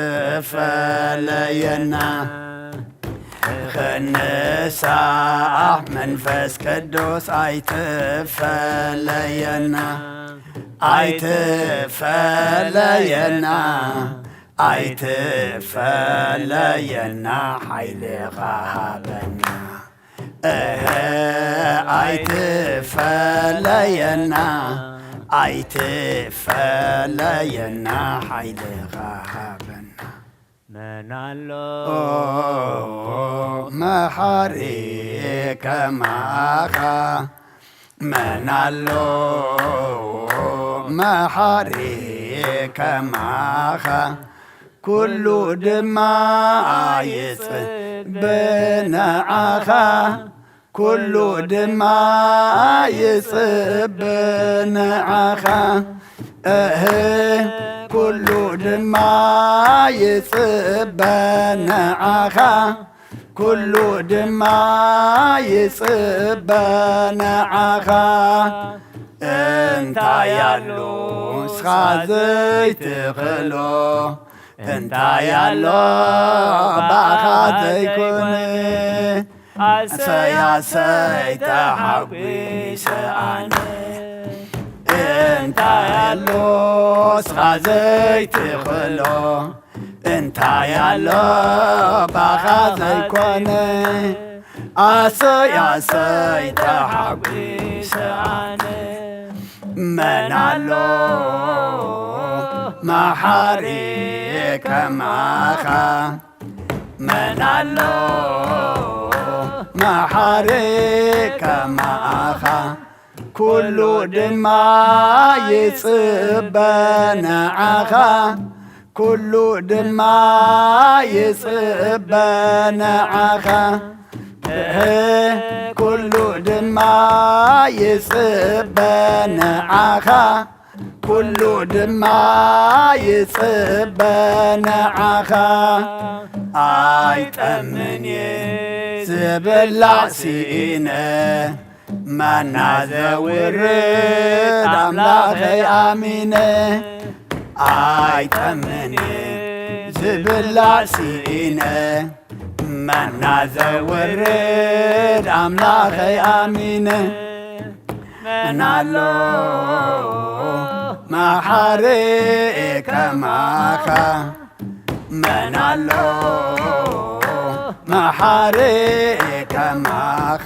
ንኽንሳሕ መንፈስ ቅዱስ ኣይትፈለየና። ኣይትፈለየና፣ ኣይትፈለየና፣ ሓይልኻ ሃበና። እህ፣ ኣይትፈለየና፣ ኣይትፈለየና፣ ሓይልኻ ሃበና። መን ኣሎ መሓሪ ከማኻ? መን ኣሎ መሓሪ ከማኻ? ኩሉ ድማ ይጽበ ንዓኻ፣ ኩሉ ድማ ይጽበ ንዓኻ። እህ፣ ኩሉ ድማ ይጽበ ንዓኻ፣ ኩሉ ድማ ይጽበ ንዓኻ። እንታይ ኣሎ ንስኻ ዘይትኽእሎ? እንታይ ኣሎ ብኣኻ ዘይኮነ? ኣሰይ ኣሰይ ተሓጒሰ ኣነ። እንታይ ኣሎ ንስኻ ዘይትኽእሎ? እንታይ ኣሎ ብኣኻ ዘይኮነ? ኣሰይ ኣሰይ ተሓጒሰ ኣነ። መን ኣሎ መሓሪ ከማኻ? መን ኣሎ መሓሪ ከማኻ? ኩሉ ድማ ይጽበ ንዓኻ፣ ኩሉ ድማ ይጽበ ንዓኻ። እህ፣ ኩሉ ድማ ይጽበ ንዓኻ፣ ኩሉ ድማ ይጽበ ንዓኻ። ኣይጠምን እየ ዝብላዕ ስኢነ፣ መና ዘውርድ ኣምላኸይ ኣሚነ። ኣይጠምን እየ ዝብላዕ ስኢነ፣ መና ዘውርድ ኣምላኸይ ኣሚነ። መን ኣሎ መሓሪ ከማኻ? መን ኣሎ መሓሪ ከማኻ?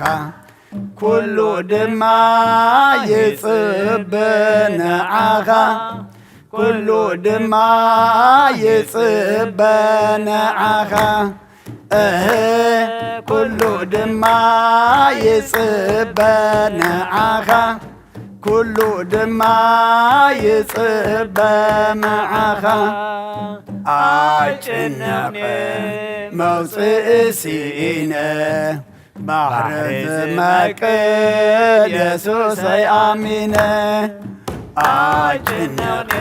ኩሉ ድማ ይጽበ ንዓኻ፣ ኩሉ ድማ ይጽበ ንዓኻ። እህ፣ ኩሉ ድማ ይጽበ ንዓኻ፣ ኩሉ ድማ ይጽበ ንዓኻ። ኣይጭነቕ መውጽኢ ስኢነ፣ ባሕሪ ዝመቅል የሱሰይ ኣሚነ። ኣይጭነቕ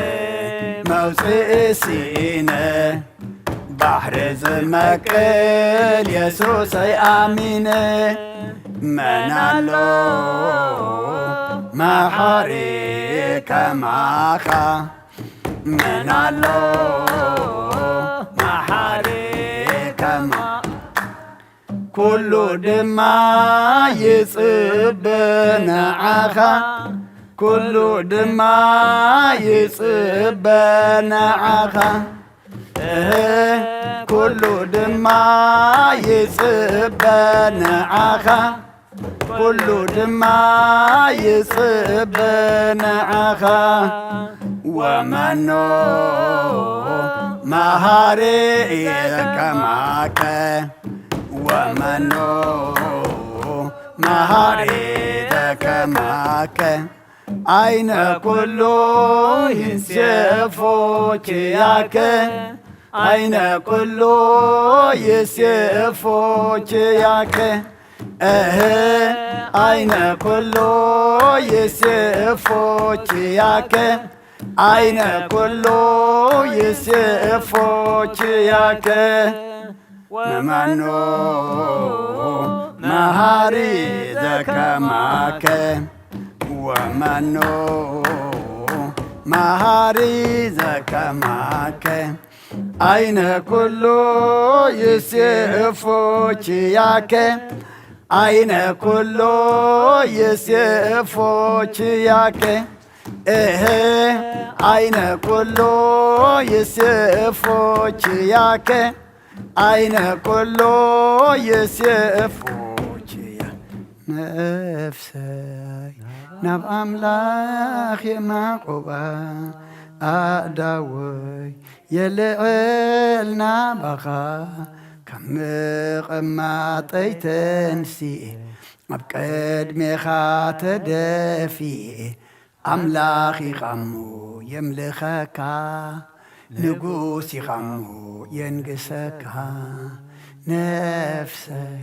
መውጽኢ ስኢነ፣ ባሕሪ ዝመቅል የሱሰይ ኣሚነ። መን ኣሎ መሓሪ ከማኻ? መን ኣሎ መሓሪ ኩሉ ድማ ይጽበ ንዓኻ፣ ኩሉ ድማ ይጽበ ንዓኻ። እህ፣ ኩሉ ድማ ይጽበ ንዓኻ፣ ኩሉ ድማ ይጽበ ንዓኻ። ወመኖ መሃሪ ከማከ፣ ወመኖ መሃሪ ከማከ። አይነ ኩሉ ይንሴፎ ኪያከ፣ አይነ ኩሉ ይንሴፎ ኪያከ። እህ፣ አይነ ኩሉ ይንሴፎ ኪያከ፣ አይነ ኩሉ ይንሴፎ ኪያከ። ወመኖ መሃሪ ዘከማከ፣ ወመኖ መሃሪ ዘከማከ። አይነ ኩሉ ይንሴፎ ኪያከ፣ አይነ ኩሉ ይንሴፎ ኪያከ። እህ፣ አይነ ኩሉ ይንሴፎ ኪያከ፣ አይነ ኩሉ ይንሴፎ ኪያ። ነፍሰይ ናብ ኣምላኽ የማቑባ፣ ኣእዳወይ የልዕል ናባኻ። ካብ ምቕማጠይ ተንሲኤ ኣብ ቅድሜኻ ተደፊኤ፣ ኣምላኽ ኢኻሞ የምልኸካ፣ ንጉስ ኢኻሞ የንግሰካ። ነፍሰይ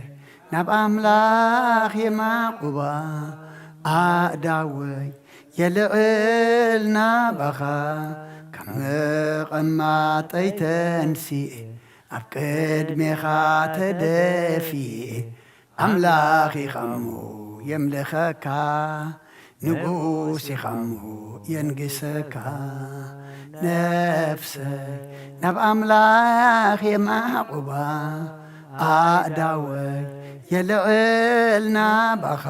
ናብ ኣምላኽ የማቑባ፣ ኣእዳወይ የልዕል ናባኻ። ካብ ምቕማጠይ ተንሲኤ ኣብ ቅድሜኻ ተደፊኤ፣ ኣምላኽ ኢኻሞ የምልኸካ፣ ንጉስ ኢኻሞ የንግሰካ። ነፍሰይ ናብ ኣምላኽ የማቑባ፣ ኣእዳወይ የልዕል ናባኻ።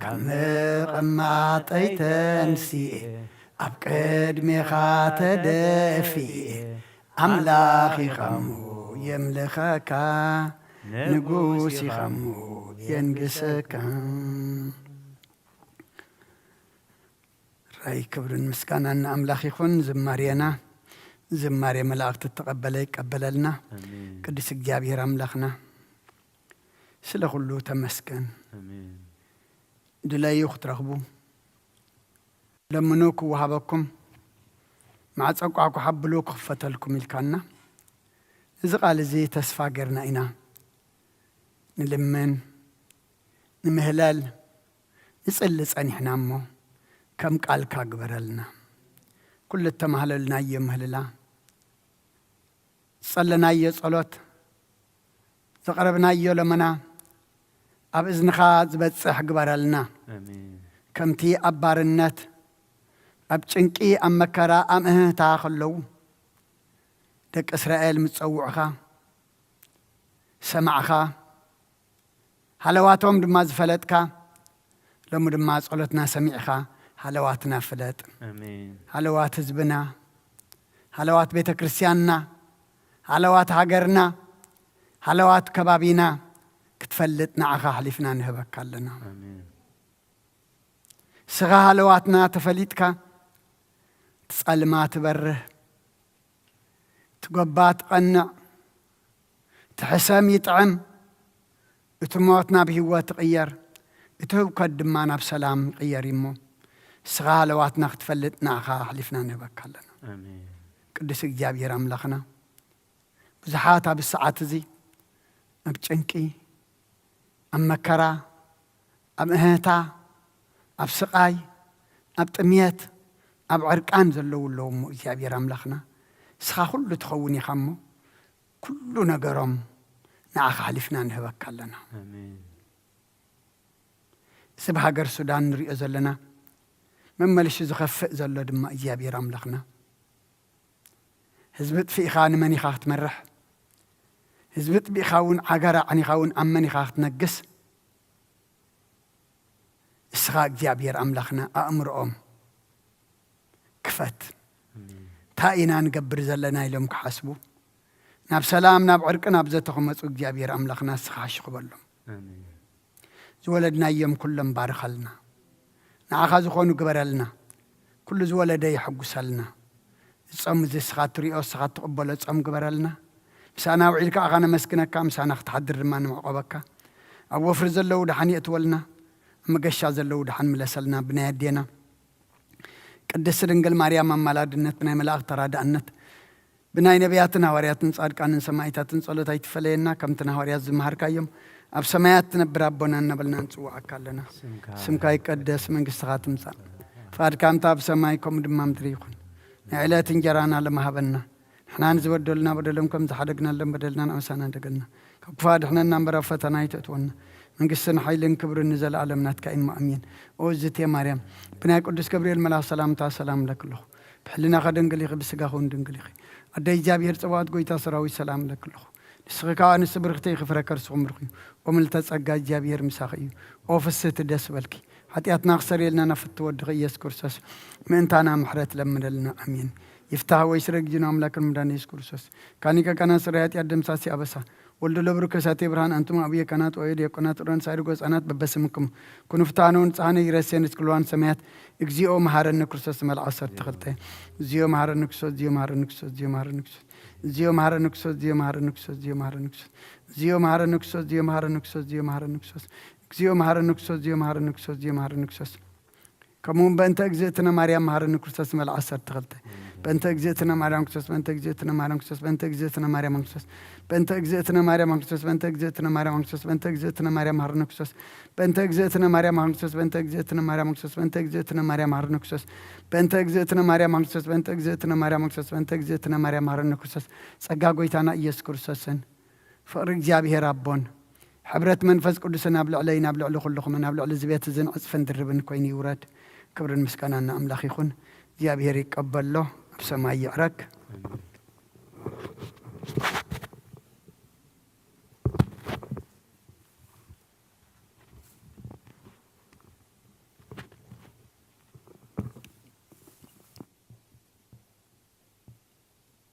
ካብ ምቕማጠይ ተንሲኤ ኣብ ቅድሜኻ ተደፊኤ፣ ኣምላኽ ኢኻሞ የምልኸካ፣ ንጉስ ኢኻሞ የንግሰካ። ራይ ክብርን ምስጋናን ንኣምላኽ ይኹን። ዝማሬና ዝማሬ መላእክቲ እተቐበለ ይቀበለልና። ኣሜን። ቅዱስ እግዚኣብሔር ኣምላኽና ስለ ኩሉ ተመስገን። ኣሜን። ድለዩ ክትረኽቡ፣ ለምኑ ክወሃበኩም፣ ማዕጾ ቋቋ ሓብሉ ክኽፈተልኩም ኢልካና። እዚ ቃል እዚ ተስፋ ጌርና ኢና ንልምን፣ ንምህለል፣ ንጽሊ ጸኒሕና እሞ፣ ከም ቃልካ ግበረልና። ኩሉ እተማህለልናዮ ምህልላ፣ ዝጸለናዮ ጸሎት፣ ዘቕረብናዮ ለመና ኣብ እዝንኻ ዝበጽሕ ግበረልና። ኣሜን። ከምቲ ኣብ ባርነት፣ ኣብ ጭንቂ፣ ኣብ መከራ፣ ኣብ እህህታ ከለዉ ደቂ እስራኤል ምስ ጸውዑኻ ሰማዕኻ፣ ሃለዋቶም ድማ ዝፈለጥካ፣ ሎሚ ድማ ጸሎትና ሰሚዕኻ ሃለዋትና ፍለጥ። ኣሜን። ሃለዋት ህዝብና፣ ሃለዋት ቤተ ክርስቲያንና፣ ሃለዋት ሃገርና፣ ሃለዋት ከባቢና ክትፈልጥ ንዓኻ ኣሕሊፍና ንህበካ ኣለና። ኣሜን። ስኻ ሃለዋትና ተፈሊጥካ፣ እቲ ጸልማ ትበርህ፣ እቲ ጎባ ትቐንዕ፣ እቲ ሕሰም ይጥዕም፣ እቲ ሞት ናብ ህይወት ይቕየር፣ እቲ ህውከት ድማ ናብ ሰላም ይቕየር እዩ እሞ፣ ንስኻ ሃለዋትና ክትፈልጥ ንዓኻ ኣሕሊፍና ንህበካ ኣለና። ኣሜን። ቅዱስ እግዚኣብሔር ኣምላኽና፣ ብዙሓት ኣብ ሰዓት እዚ ኣብ ጭንቂ፣ ኣብ መከራ፣ ኣብ እህህታ፣ ኣብ ስቓይ፣ ኣብ ጥምየት፣ ኣብ ዕርቃን ዘለዉ ኣለዉ እሞ እግዚኣብሔር ኣምላኽና፣ ንስኻ ኩሉ ትኸውን ኢኻ እሞ፣ ኩሉ ነገሮም ንዓኻ ኣሕሊፍና ንህበካ ኣለና። ኣሜን። እዚ ብሃገር ሱዳን ንሪኦ ዘለና መመሊሱ ዝኸፍእ ዘሎ ድማ እግዚኣብሔር ኣምላኽና፣ ህዝቢ ጥፊእኻ ንመን ኢኻ ክትመርሕ? ህዝቢ ጥቢኻ እውን ዓጋር ኣዕኒኻ እውን ኣብ መን ኢኻ ክትነግስ? እስኻ እግዚኣብሔር ኣምላኽና ኣእምሮኦም ክፈት። እንታይ ኢና ንገብር ዘለና ኢሎም ክሓስቡ፣ ናብ ሰላም ናብ ዕርቂ ናብ ዘተ ክመፁ እግዚኣብሔር ኣምላኽና እስኻ ሽኽበሎም። ዝወለድናዮም ኩሎም ባርኸልና። ንዓኻ ዝኾኑ ግበረልና። ኩሉ ዝወለደ የሐጉሰልና። ዝጸሙ እዚ እስኻ ትሪኦ፣ እስኻ ትቕበሎ ጾም ግበረልና። ምሳና ውዒልካ ኣኻ ነመስግነካ፣ ምሳና ክትሓድር ድማ ንምዕቆበካ። ኣብ ወፍሪ ዘለዉ ደሓን የእትወልና፣ ኣብ መገሻ ዘለዉ ደሓን ምለሰልና። ብናይ ኣዴና ቅድስቲ ድንግል ማርያም ኣማላድነት፣ ብናይ መላእኽቲ ተራዳእነት፣ ብናይ ነቢያትን ሃዋርያትን ጻድቃንን ሰማይታትን ጸሎት ኣይትፈለየና። ከምቲ ንሃዋርያት ዝመሃርካዮም፣ ኣብ ሰማያት ትነብር ኣቦና እናበልና ንጽውዓካ ኣለና። ስምካ ይቀደስ፣ መንግስትኻ ትምጻእ፣ ፍቓድካ ከምታ ኣብ ሰማይ ከምኡ ድማ ምድሪ ይኹን። ናይ ዕለት እንጀራና ሎሚ ሃበና። ንሕና ንዝበደሉና በደሎም ከም ዝሓደግናሎም በደልና ንኣምሳና ደገልና። ካብ ክፉእ ኣድሕነና እምበር ኣብ ፈተና ኣይተእትወና። መንግስትን ሓይልን ክብርን ንዘለኣለም ናትካ እዩ፣ ኣሜን። ኦ እዝቴ ማርያም፣ ብናይ ቅዱስ ገብርኤል መልኣኽ ሰላምታ ሰላም እብለኪ ኣለኹ። ብሕልናኺ ድንግል ኢኺ፣ ብስጋኺ እውን ድንግል ኢኺ። ኣደ እግዚኣብሔር ጸባኦት፣ ጎይታ ሰራዊት፣ ሰላም እብለኪ ኣለኹ። ንስኺ ከኣ ኣንስቲ ብርኽቲ ኢኺ፣ ፍረ ከርስኹም ብሩኽ እዩ። ኦ ምልዕተ ጸጋ፣ እግዚኣብሔር ምሳኺ እዩ። ኦ ፍስህቲ፣ ደስ በልኪ። ሓጢኣትና ክሰርየልና ናብ ፍትው ወድኺ ኢየሱስ ክርስቶስ ምእንታና ምሕረት ለምነልና። ኣሜን። ይፍታህ ወይ ስረ ግዜና ኣምላክን መድኃኒት ኢየሱስ ክርስቶስ። ካኒቀ ካና ስረ ኃጢአት ደምሳሲ ኣበሳ። ወልድ ለብሩ ከሳቴ ብርሃን ኣንቱም ኣብየ ካናት ወዮ ዲያቆናት ሮን ሳይርጎ ህፃናት በበስምኩም ኩኑ ፍትሐነ ወንጽሐነ ይረሴን እስክልዋን ሰማያት። እግዚኦ መሐረነ ክርስቶስ መልዓ ዓሰርተ ክልተ። እግዚኦ መሐረነ ክርስቶስ፣ እግዚኦ መሐረነ ክርስቶስ፣ እግዚኦ መሐረነ ክርስቶስ። እግዚኦ መሐረነ ክርስቶስ፣ እግዚኦ መሐረነ ክርስቶስ፣ እግዚኦ መሐረነ ክርስቶስ። እግዚኦ መሐረነ ክርስቶስ፣ እግዚኦ መሐረነ ክርስቶስ፣ እግዚኦ መሐረነ ክርስቶስ። እግዚኦ መሐረነ ክርስቶስ፣ እግዚኦ መሐረነ ክርስቶስ፣ እግዚኦ መሐረነ ክርስቶስ። ከምኡ እውን በእንተ እግዝእትነ ማርያም መሐረነ ክርስቶስ መልዓ ዓሰርተ ክልተ። በእንተ እግዝእትነ ማርያም ክርስቶስ፣ በእንተ እግዝእትነ ማርያም ክርስቶስ፣ በእንተ እግዝእትነ ማርያም ክርስቶስ፣ በእንተ እግዝእትነ ማርያም ክርስቶስ፣ በእንተ እግዝእትነ ማርያም ክርስቶስ፣ በእንተ እግዝእትነ ማርያም መሐረነ ክርስቶስ፣ በእንተ እግዝእትነ ማርያም ክርስቶስ፣ በእንተ እግዝእትነ ማርያም ክርስቶስ፣ በእንተ እግዝእትነ ማርያም መሐረነ ክርስቶስ፣ በእንተ እግዝእትነ ማርያም ክርስቶስ፣ በእንተ እግዝእትነ ማርያም ክርስቶስ፣ በእንተ እግዝእትነ ማርያም መሐረነ ክርስቶስ። ጸጋ ጎይታና ኢየሱስ ክርስቶስን ፍቕሪ እግዚኣብሔር ኣቦን ሕብረት መንፈስ ቅዱስን ኣብ ልዕለይን ኣብ ልዕሊ ኩልኹምን ኣብ ልዕሊ እዚ ቤት እዝን ዕጽፍን ድርብን ኮይኑ ይውረድ። ክብርን ምስጋናን ንኣምላኽ ይኹን። እግዚኣብሔር ይቀበሎ፣ ኣብ ሰማይ ይዕረግ።